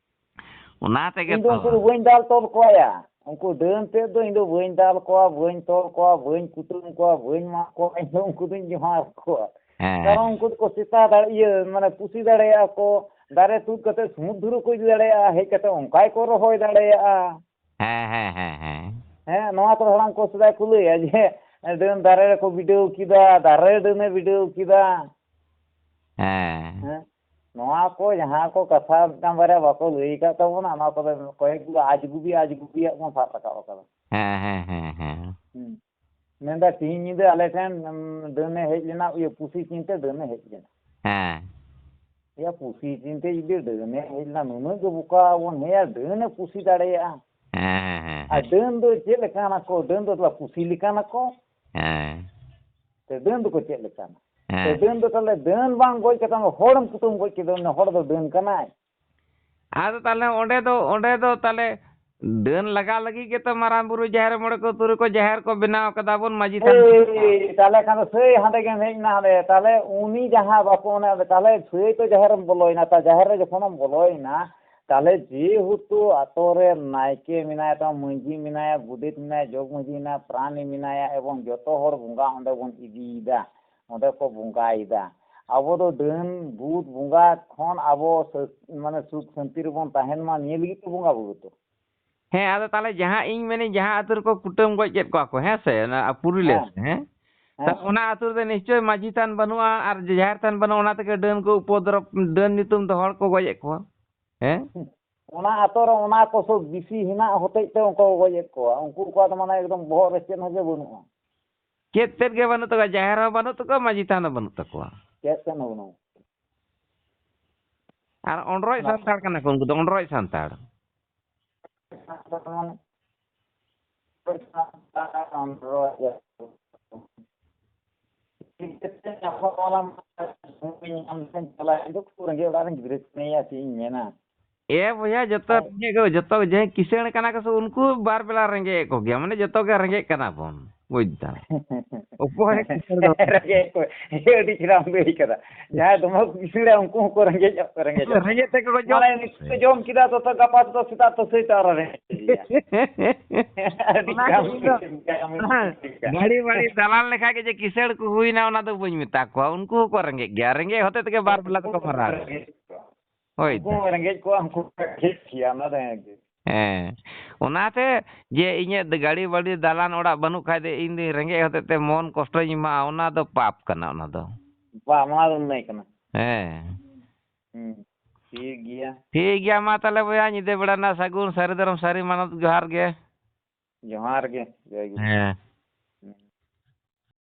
ᱚᱱᱟ ᱛᱮᱜᱮ ᱤᱧ ᱫᱚ ᱛᱚ᱾ ᱩᱱᱠᱩ ᱫᱚ ᱵᱟᱹᱧ ᱫᱟᱞ ᱛᱚᱞ ᱠᱚᱣᱟᱭᱟ᱾ ᱩᱱᱠᱩ ᱰᱟᱹᱱ ᱛᱮᱫ ᱫᱚ ᱤᱧ ᱫᱚ ᱵᱟᱹᱧ ᱫᱟᱞ ᱠᱚᱣᱟ, ᱵᱟᱹᱧ ᱛᱚᱞ ᱠᱚᱣᱟ, ᱵᱟᱹᱧ ᱠᱩᱴᱟᱹᱢ ᱠᱚᱣᱟ, ᱵᱟᱹᱧ ᱢᱟᱜ ᱠᱚᱣᱟ, ᱤᱧ ᱫᱚ ᱩᱱᱠᱩ ᱫᱚᱧ ᱡᱚᱦᱟᱨ ᱠᱚᱣᱟ᱾ ᱦᱮᱸ᱾ ᱠᱟᱨᱚᱱ ᱩᱱᱠᱩ ᱫᱚᱠᱚ ᱥᱮᱛᱟ ᱫᱟᱲᱮ-, ᱤᱭᱟᱹ, ᱢᱟᱱᱮ ᱯᱩᱥᱤ ᱫᱟᱲᱮᱭᱟᱜᱼᱟ ᱠᱚ, ᱫᱟᱨᱮ ᱛᱩᱫ ᱠᱟᱛᱮ ᱥᱩᱢᱩᱫᱨᱩ ᱠᱚ ᱤᱫᱤ ᱫᱟᱲᱮᱭᱟᱜᱼᱟ, ᱦᱮᱡ ᱠᱟᱛᱮ ᱚᱱᱠᱟ ᱜᱮᱠᱚ ᱨᱚᱦᱚᱭ ᱫᱟᱲᱮᱭᱟᱜᱼᱟ᱾ ᱦᱮᱸ, ᱦᱮᱸ, ᱦᱮᱸ, ᱦᱮᱸ᱾ ᱦᱮᱸ, ᱱᱚᱣᱟ ᱠᱚ ᱦᱟᱲᱟᱢ ᱠᱚ ᱥᱮᱫᱟᱭ ᱠᱚ ᱞᱟᱹᱭᱟ ᱡᱮ ᱰᱟᱹᱱ ᱫᱟᱨᱮ ᱨᱮᱠᱚ ᱵᱤᱰᱟᱹᱣ ᱠᱮᱫᱟ, ᱫᱟᱨᱮ ᱰᱟᱹᱱᱮ ᱵᱤᱰᱟᱹᱣ ᱠᱮᱫᱟ᱾ ᱦᱮᱸ᱾ ᱦᱮᱸ, ᱱᱚᱣᱟ ᱠᱚ ᱡᱟᱦᱟᱸ ᱠᱚ ᱠᱟᱛᱷᱟ ᱢᱤᱫᱴᱟᱝ ᱵᱟᱨᱭᱟ ᱵᱟᱠᱚ ᱞᱟᱹᱭ ᱟᱠᱟᱫ ᱛᱟᱵᱚᱱᱟ, ᱚᱱᱟ ᱠᱚᱫᱚ ᱠᱚᱭᱮᱠ ᱜᱩᱞᱳ ᱟᱡᱜᱩᱵᱤ, ᱟᱡᱜᱩᱵᱤᱭᱟᱜ ᱵᱚᱱ ᱥᱟᱵ ᱨᱟᱠᱟᱵ ᱟᱠᱟᱫᱟ᱾ ᱦᱮᱸ, ᱦᱮᱸ, ᱦᱮᱸ, ᱦᱮᱸ᱾ ᱦᱩᱸ᱾ ᱢᱮᱱᱫᱟ ᱛᱤᱦᱤᱧ ᱧᱤᱫᱟᱹ ᱟᱞᱮ ᱴᱷᱮᱱ, ᱩᱢ, ᱰᱟᱹᱱᱮ ᱦᱮᱡ ᱞᱮᱱᱟ, ᱤᱭᱟᱹ, ᱯᱩᱥᱤ ᱪᱤᱱᱛᱮ ᱰᱟᱹᱱᱮ ᱦᱮᱡ ᱞᱮᱱᱟ᱾ ᱦᱮᱸ᱾ ᱭᱟ, ᱯᱩᱥᱤ ᱪᱤᱱᱛᱮ ᱡᱩᱫᱤ ᱰᱟᱹᱱᱮ ᱦᱮᱡ ᱞᱮᱱᱟ, ᱱᱩᱱᱟᱹᱜ ᱜᱮ ᱵᱚᱠᱟ ᱵᱚᱱ ᱦᱮᱭᱟ, ᱰᱟᱹᱱᱮ ᱯᱩᱥᱤ ᱫᱟᱲᱮᱭᱟᱜᱼᱟ? ᱦᱮᱸ, ᱦᱮᱸ, ᱦᱮᱸ, ᱟᱨ ᱦᱮᱸ᱾ ᱰᱟᱹᱱ ᱫᱚ ᱪᱮᱫ ᱞᱮᱠᱟᱱᱟ ᱠᱚ? ᱰᱟᱹᱱ ᱫᱚ ᱛᱟᱦᱞᱮ ᱯᱩᱥᱤ ᱞᱮᱠᱟᱱᱟ ᱠᱚ? ᱦᱮᱸ᱾ ᱛᱮ ᱰᱟᱹᱱ ᱫᱚᱠᱚ ᱪᱮᱫ ᱞᱮᱠᱟᱱᱟ? ᱦᱮᱸ᱾ ᱛᱮ ᱰᱟᱹᱱ ᱫᱚ ᱛᱟᱦᱞᱮ ᱰᱟᱹᱱ ᱵᱟᱝ ᱜᱚᱡ ᱠᱟᱛᱮ ᱚᱱᱟ ᱦᱚᱲᱮᱢ ᱠᱩᱴᱟᱹᱢ ᱜᱚᱡ ᱠᱮᱫᱮ, ᱩᱱᱤ ᱦᱚᱲ ᱫᱚ ᱰᱟᱹᱱ ᱠᱟᱱᱟᱭ? ᱟᱫᱚ ᱛᱟᱦᱞᱮ ᱚᱸᱰᱮ ᱫᱚ, ᱚᱸᱰᱮ ᱫᱚ ᱛᱟᱦᱞᱮ ᱰᱟᱹᱱ ᱞᱟᱜᱟ ᱞᱟᱹᱜᱤᱫ ᱜᱮᱛᱚ ᱢᱟᱨᱟᱝ ᱵᱩᱨᱩ, ᱡᱟᱦᱮᱨ ᱢᱚᱬᱮ ᱠᱚ, ᱛᱩᱨᱩᱭ ᱠᱚ ᱡᱟᱦᱮᱨ ᱠᱚ ᱵᱮᱱᱟᱣ ᱠᱟᱫᱟ ᱵᱚᱱ, ᱢᱟᱹᱡᱷᱤ ᱛᱷᱟᱱ᱾ ᱮᱭ, ᱛᱟᱦᱞᱮ ᱠᱷᱟᱱ ᱫᱚ ᱥᱟᱹᱭ ᱦᱟᱸᱰᱮ ᱜᱮᱢ ᱦᱮᱡ ᱮᱱᱟ ᱦᱟᱸᱰᱮ᱾ ᱛᱟᱦᱞᱮ ᱩᱱᱤ ᱡᱟᱦᱟᱸ ᱵᱟᱠᱚ ᱚᱱᱟ, ᱛᱟᱦᱞᱮ ᱥᱟᱹᱭ ᱛᱚ ᱡᱟᱦᱮᱨᱮᱢ ᱵᱚᱞᱚᱭᱮᱱᱟ, ᱛᱟ ᱡᱟᱦᱮᱨ ᱨᱮ ᱡᱚᱠᱷᱚᱱᱮᱢ ᱵᱚᱞᱚᱭᱮᱱᱟ, ᱛᱟᱦᱞᱮ ᱡᱮᱦᱮᱛᱩ ᱟᱛᱳ ᱨᱮ ᱱᱟᱭᱠᱮ ᱢᱮᱱᱟᱭ ᱛᱟᱢᱟ, ᱢᱟᱹᱡᱷᱤ ᱢᱮᱱᱟᱭᱟ, ᱜᱚᱰᱮᱛ ᱢᱮᱱᱟᱭᱟ, ᱡᱚᱜᱽ ᱢᱟᱹᱡᱷᱤ ᱢᱮᱱᱟᱭᱟ, ᱯᱨᱟᱱᱤ ᱢᱮᱱᱟᱭᱟ, ᱮᱵᱚᱝ ᱡᱚᱛᱚ ᱦᱚᱲ ᱵᱚᱸᱜᱟ ᱚᱸᱰᱮ ᱵᱚᱱ ᱤᱫᱤᱭᱮᱫᱟ, ᱚᱸᱰᱮ ᱠᱚ ᱵᱚᱸᱜᱟᱭᱮᱫᱟ᱾ ᱟᱵᱚ ᱫᱚ ᱰᱟᱹᱱ ᱵᱷᱩᱛ ᱵᱚᱸᱜᱟ ᱠᱷᱚᱱ ᱟᱵᱚ ᱥᱟᱹ-, ᱢᱟᱱᱮ ᱥᱩᱠ ᱥᱟᱹᱱᱛᱤ ᱨᱮᱵᱚᱱ ᱛᱟᱦᱮᱱ ᱢᱟ, ᱱᱤᱭᱟᱹ ᱞᱟᱹᱜᱤᱫ ᱛᱮ ᱵᱚᱸᱜᱟ ᱵᱩᱨᱩ ᱫᱚ᱾ ᱦᱮᱸ, ᱟᱫᱚ ᱛᱟᱦᱞᱮ ᱡᱟᱦᱟᱸ ᱤᱧ ᱢᱮᱱᱟᱹᱧ, ᱡᱟᱦᱟᱸ ᱟᱹᱛᱩ ᱨᱮᱠᱚ ᱠᱩᱴᱟᱹᱢ ᱜᱚᱡ ᱠᱮᱫ ᱠᱚᱣᱟ ᱠᱚ, ᱦᱮᱸ ᱥᱮ, ᱚᱱᱟ ᱯᱩᱨᱩᱞᱤᱭᱟᱹ ᱦᱮᱸ᱾ ᱥᱮᱫ, ᱦᱮᱸ? ᱦᱮᱸ᱾ ᱛᱟᱦᱞᱮ ᱚᱱᱟ ᱟᱹᱛᱩ ᱨᱮᱫᱚ ᱱᱤᱥᱪᱳᱭ ᱢᱟᱹᱡᱷᱤ ᱛᱷᱟᱱ ᱵᱟᱹᱱᱩᱜᱼᱟ, ᱟᱨ ᱡᱟᱦᱮᱨ ᱛᱷᱟᱱ ᱵᱟᱹᱱᱩᱜᱼᱟ, ᱚᱱᱟ ᱛᱮᱜᱮ ᱰᱟᱹᱱ ᱠᱚ ᱩᱯᱚᱫᱨᱚᱵ, ᱰᱟᱹᱱ ᱧᱩᱛᱩᱢ ᱛᱮ ᱦᱚᱲ ᱠᱚ ᱜᱚᱡᱮᱫ ᱠᱚᱣᱟ᱾ ᱦᱮᱸ? ᱦᱩᱸ᱾ ᱚᱱᱟ ᱟᱛᱳ ᱨᱮ ᱚᱱᱟ ᱠᱚ ᱥᱚᱵ ᱵᱤᱥᱤ ᱦᱮᱱᱟᱜ ᱦᱚᱛᱮᱡ ᱛᱮ ᱩᱱᱠᱩ ᱠᱚ ᱜᱚᱡᱮᱫ ᱠᱚᱣᱟ᱾ ᱩᱱᱠᱩ ᱠᱚᱣᱟᱜ ᱫᱚ ᱢᱟᱱᱮ ᱮᱠᱫᱚᱢ ᱵᱚᱦᱚᱜ ᱨᱮ ᱪᱮᱫ ᱦᱚᱸ ᱡᱮ ᱵᱟᱹᱱᱩᱜᱼᱟ᱾ ᱪᱮᱫ ᱛᱮᱫ ᱜᱮ ᱵᱟᱹᱱᱩᱜ ᱛᱟᱠᱚᱣᱟ, ᱡᱟᱦᱮᱨ ᱦᱚᱸ ᱵᱟᱹᱱᱩᱜ ᱛᱟᱠᱚᱣᱟ, ᱢᱟᱹᱡᱷᱤ ᱛᱷᱟᱱ ᱦᱚᱸ ᱵᱟᱹᱱᱩᱜ ᱛᱟᱠᱚᱣᱟ᱾ ᱪᱮᱫ ᱛᱮᱫ ᱦᱚᱸ ᱵᱟᱹᱱᱩᱜ᱾ ᱟᱨ ᱚᱸᱰᱨᱚᱡ ᱚᱱᱟ ᱥᱟᱱᱛᱟᱲ ᱠᱟᱱᱟ ᱠᱚ ᱩᱱᱠᱩ ᱫᱚ, ᱚᱸᱰᱨᱚᱡ ᱥᱟᱱᱛᱟᱲ᱾ ᱨᱮᱸᱜᱮᱡ ᱚᱲᱟᱜ ᱨᱮᱱ ᱜᱤᱫᱽᱨᱟᱹ ᱠᱟᱱᱟᱭᱟ, ᱪᱮᱫ ᱤᱧ ᱢᱮᱱᱟ᱾ ᱮ ᱵᱚᱭᱦᱟ, ᱡᱚᱛᱚ ᱦᱮᱸ᱾ ᱨᱮᱸᱜᱮᱡ ᱠᱚ, ᱡᱚᱛᱚ ᱡᱟᱦᱟᱸᱭ ᱠᱤᱥᱟᱹᱬ ᱠᱟᱱᱟ ᱠᱚ ᱥᱮ, ᱩᱱᱠᱩ ᱵᱟᱨ ᱵᱮᱞᱟ ᱨᱮᱸᱜᱮᱡ ᱮᱫ ᱠᱚᱜᱮᱭᱟ, ᱢᱟᱱᱮ ᱡᱚᱛᱚ ᱜᱮ ᱨᱮᱸᱜᱮᱡ ᱠᱟᱱᱟ ᱵᱚᱱ, ᱵᱩᱡᱽ ᱫᱟᱢ᱾ ᱚᱠᱚᱭ ᱠᱤᱥᱟᱹᱬ ᱫᱚ ᱨᱮᱸᱜᱮᱡ ᱠᱚ, ᱤᱭᱟᱹ ᱟᱹᱰᱤ ᱪᱮᱦᱨᱟᱢ ᱞᱟᱹᱭ ᱠᱟᱫᱟ᱾ ᱡᱟᱦᱟᱸᱭ ᱫᱚᱢᱮ ᱠᱚ ᱠᱤᱥᱟᱹᱬᱟ, ᱩᱱᱠᱩ ᱦᱚᱸᱠᱚ ᱨᱮᱸᱜᱮᱡᱚᱜ, ᱨᱮᱸᱜᱮᱡᱚᱜ᱾ ᱨᱮᱸᱜᱮᱡ ᱛᱮᱜᱮ ᱠᱚ ᱡᱚᱢ᱾ ᱢᱟᱱᱮ, ᱱᱤᱛᱚᱜ ᱠᱚ ᱡᱚᱢ ᱠᱮᱫᱟ, ᱛᱚ, ᱛᱚ, ᱜᱟᱯᱟ ᱛᱮᱫᱚ ᱥᱮᱛᱟᱜ ᱛᱚ ᱥᱮᱭ ᱛᱚ ᱟᱨᱚ ᱨᱮᱸᱜᱮᱡ ᱜᱮᱭᱟ᱾ ᱟᱹᱰᱤ ᱚᱱᱟ ᱠᱟᱢ ᱜᱮ ᱤᱧ ᱫᱚ, ᱜᱟᱹᱲᱤ ᱵᱟᱹᱲᱤ ᱫᱟᱞᱟᱞ ᱞᱮᱠᱷᱟ ᱜᱮ ᱡᱮ ᱠᱤᱥᱟᱹᱬ ᱠᱚ ᱦᱩᱭᱱᱟ, ᱚᱱᱟ ᱫᱚ ᱵᱟᱹᱧ ᱢᱮᱛᱟ ᱠᱚᱣᱟ᱾ ᱩᱱᱠᱩ ᱦᱚᱸᱠᱚ ᱨᱮᱸᱜᱮᱡ ᱜᱮᱭᱟ, ᱨᱮᱸᱜᱮᱡ ᱦᱚᱛᱮ ᱛᱮᱜᱮ ᱵᱟᱨ ᱵᱮᱞᱟ ᱫᱚᱠᱚ ᱢᱟᱨᱟᱣ᱾ ᱦᱳᱭ᱾ ᱩᱱᱠᱩ ᱦᱚᱸ ᱨᱮᱸᱜᱮᱡ ᱠᱚᱣᱟ, ᱩᱱᱠᱩ ᱦᱚᱸ ᱨᱮᱸᱜᱮᱡ ᱜᱮᱭᱟ, ᱚᱱᱟ ᱫᱚ ᱦᱮᱸ ᱜᱮ᱾ ᱦᱮᱸ, ᱚᱱᱟᱛᱮ ᱡᱮ ᱤᱧᱟᱹᱜ ᱫᱚ ᱜᱟᱹᱲᱤ ᱵᱟᱹᱲᱤ ᱫᱟᱞᱟᱱ ᱚᱲᱟᱜ ᱵᱟᱹᱱᱩᱜ ᱠᱷᱟᱡ ᱫᱚ ᱤᱧ ᱫᱚ ᱨᱮᱸᱜᱮᱡ ᱦᱚᱛᱮᱡ ᱛᱮ ᱢᱚᱱ ᱠᱚᱥᱴᱚᱧ ᱮᱢᱟᱜᱼᱟ, ᱚᱱᱟ ᱫᱚ ᱯᱟᱯ ᱠᱟᱱᱟ, ᱚᱱᱟ ᱫᱚ᱾ ᱵᱟᱝ, ᱚᱱᱟ ᱫᱚ ᱚᱱᱱᱟᱭ ᱠᱟᱱᱟ᱾ ᱦᱮᱸ᱾ ᱦᱩᱸ, ᱴᱷᱤᱠ ᱜᱮᱭᱟ᱾ ᱴᱷᱤᱠ ᱜᱮᱭᱟ, ᱢᱟ ᱛᱟᱦᱞᱮ ᱵᱚᱭᱦᱟ, ᱧᱤᱫᱟᱹ ᱵᱮᱲᱟ ᱨᱮᱱᱟᱜ ᱥᱟᱹᱜᱩᱱ ᱥᱟᱹᱨᱤ ᱫᱷᱚᱨᱚᱢ ᱥᱟᱹᱨᱤ ᱢᱟᱱᱚᱛ ᱡᱚᱦᱟᱨ ᱜᱮ᱾ ᱡᱚᱦᱟᱨ ᱜᱮ, ᱡᱚᱭ ᱜᱩᱨᱩ᱾ ᱦᱮᱸ᱾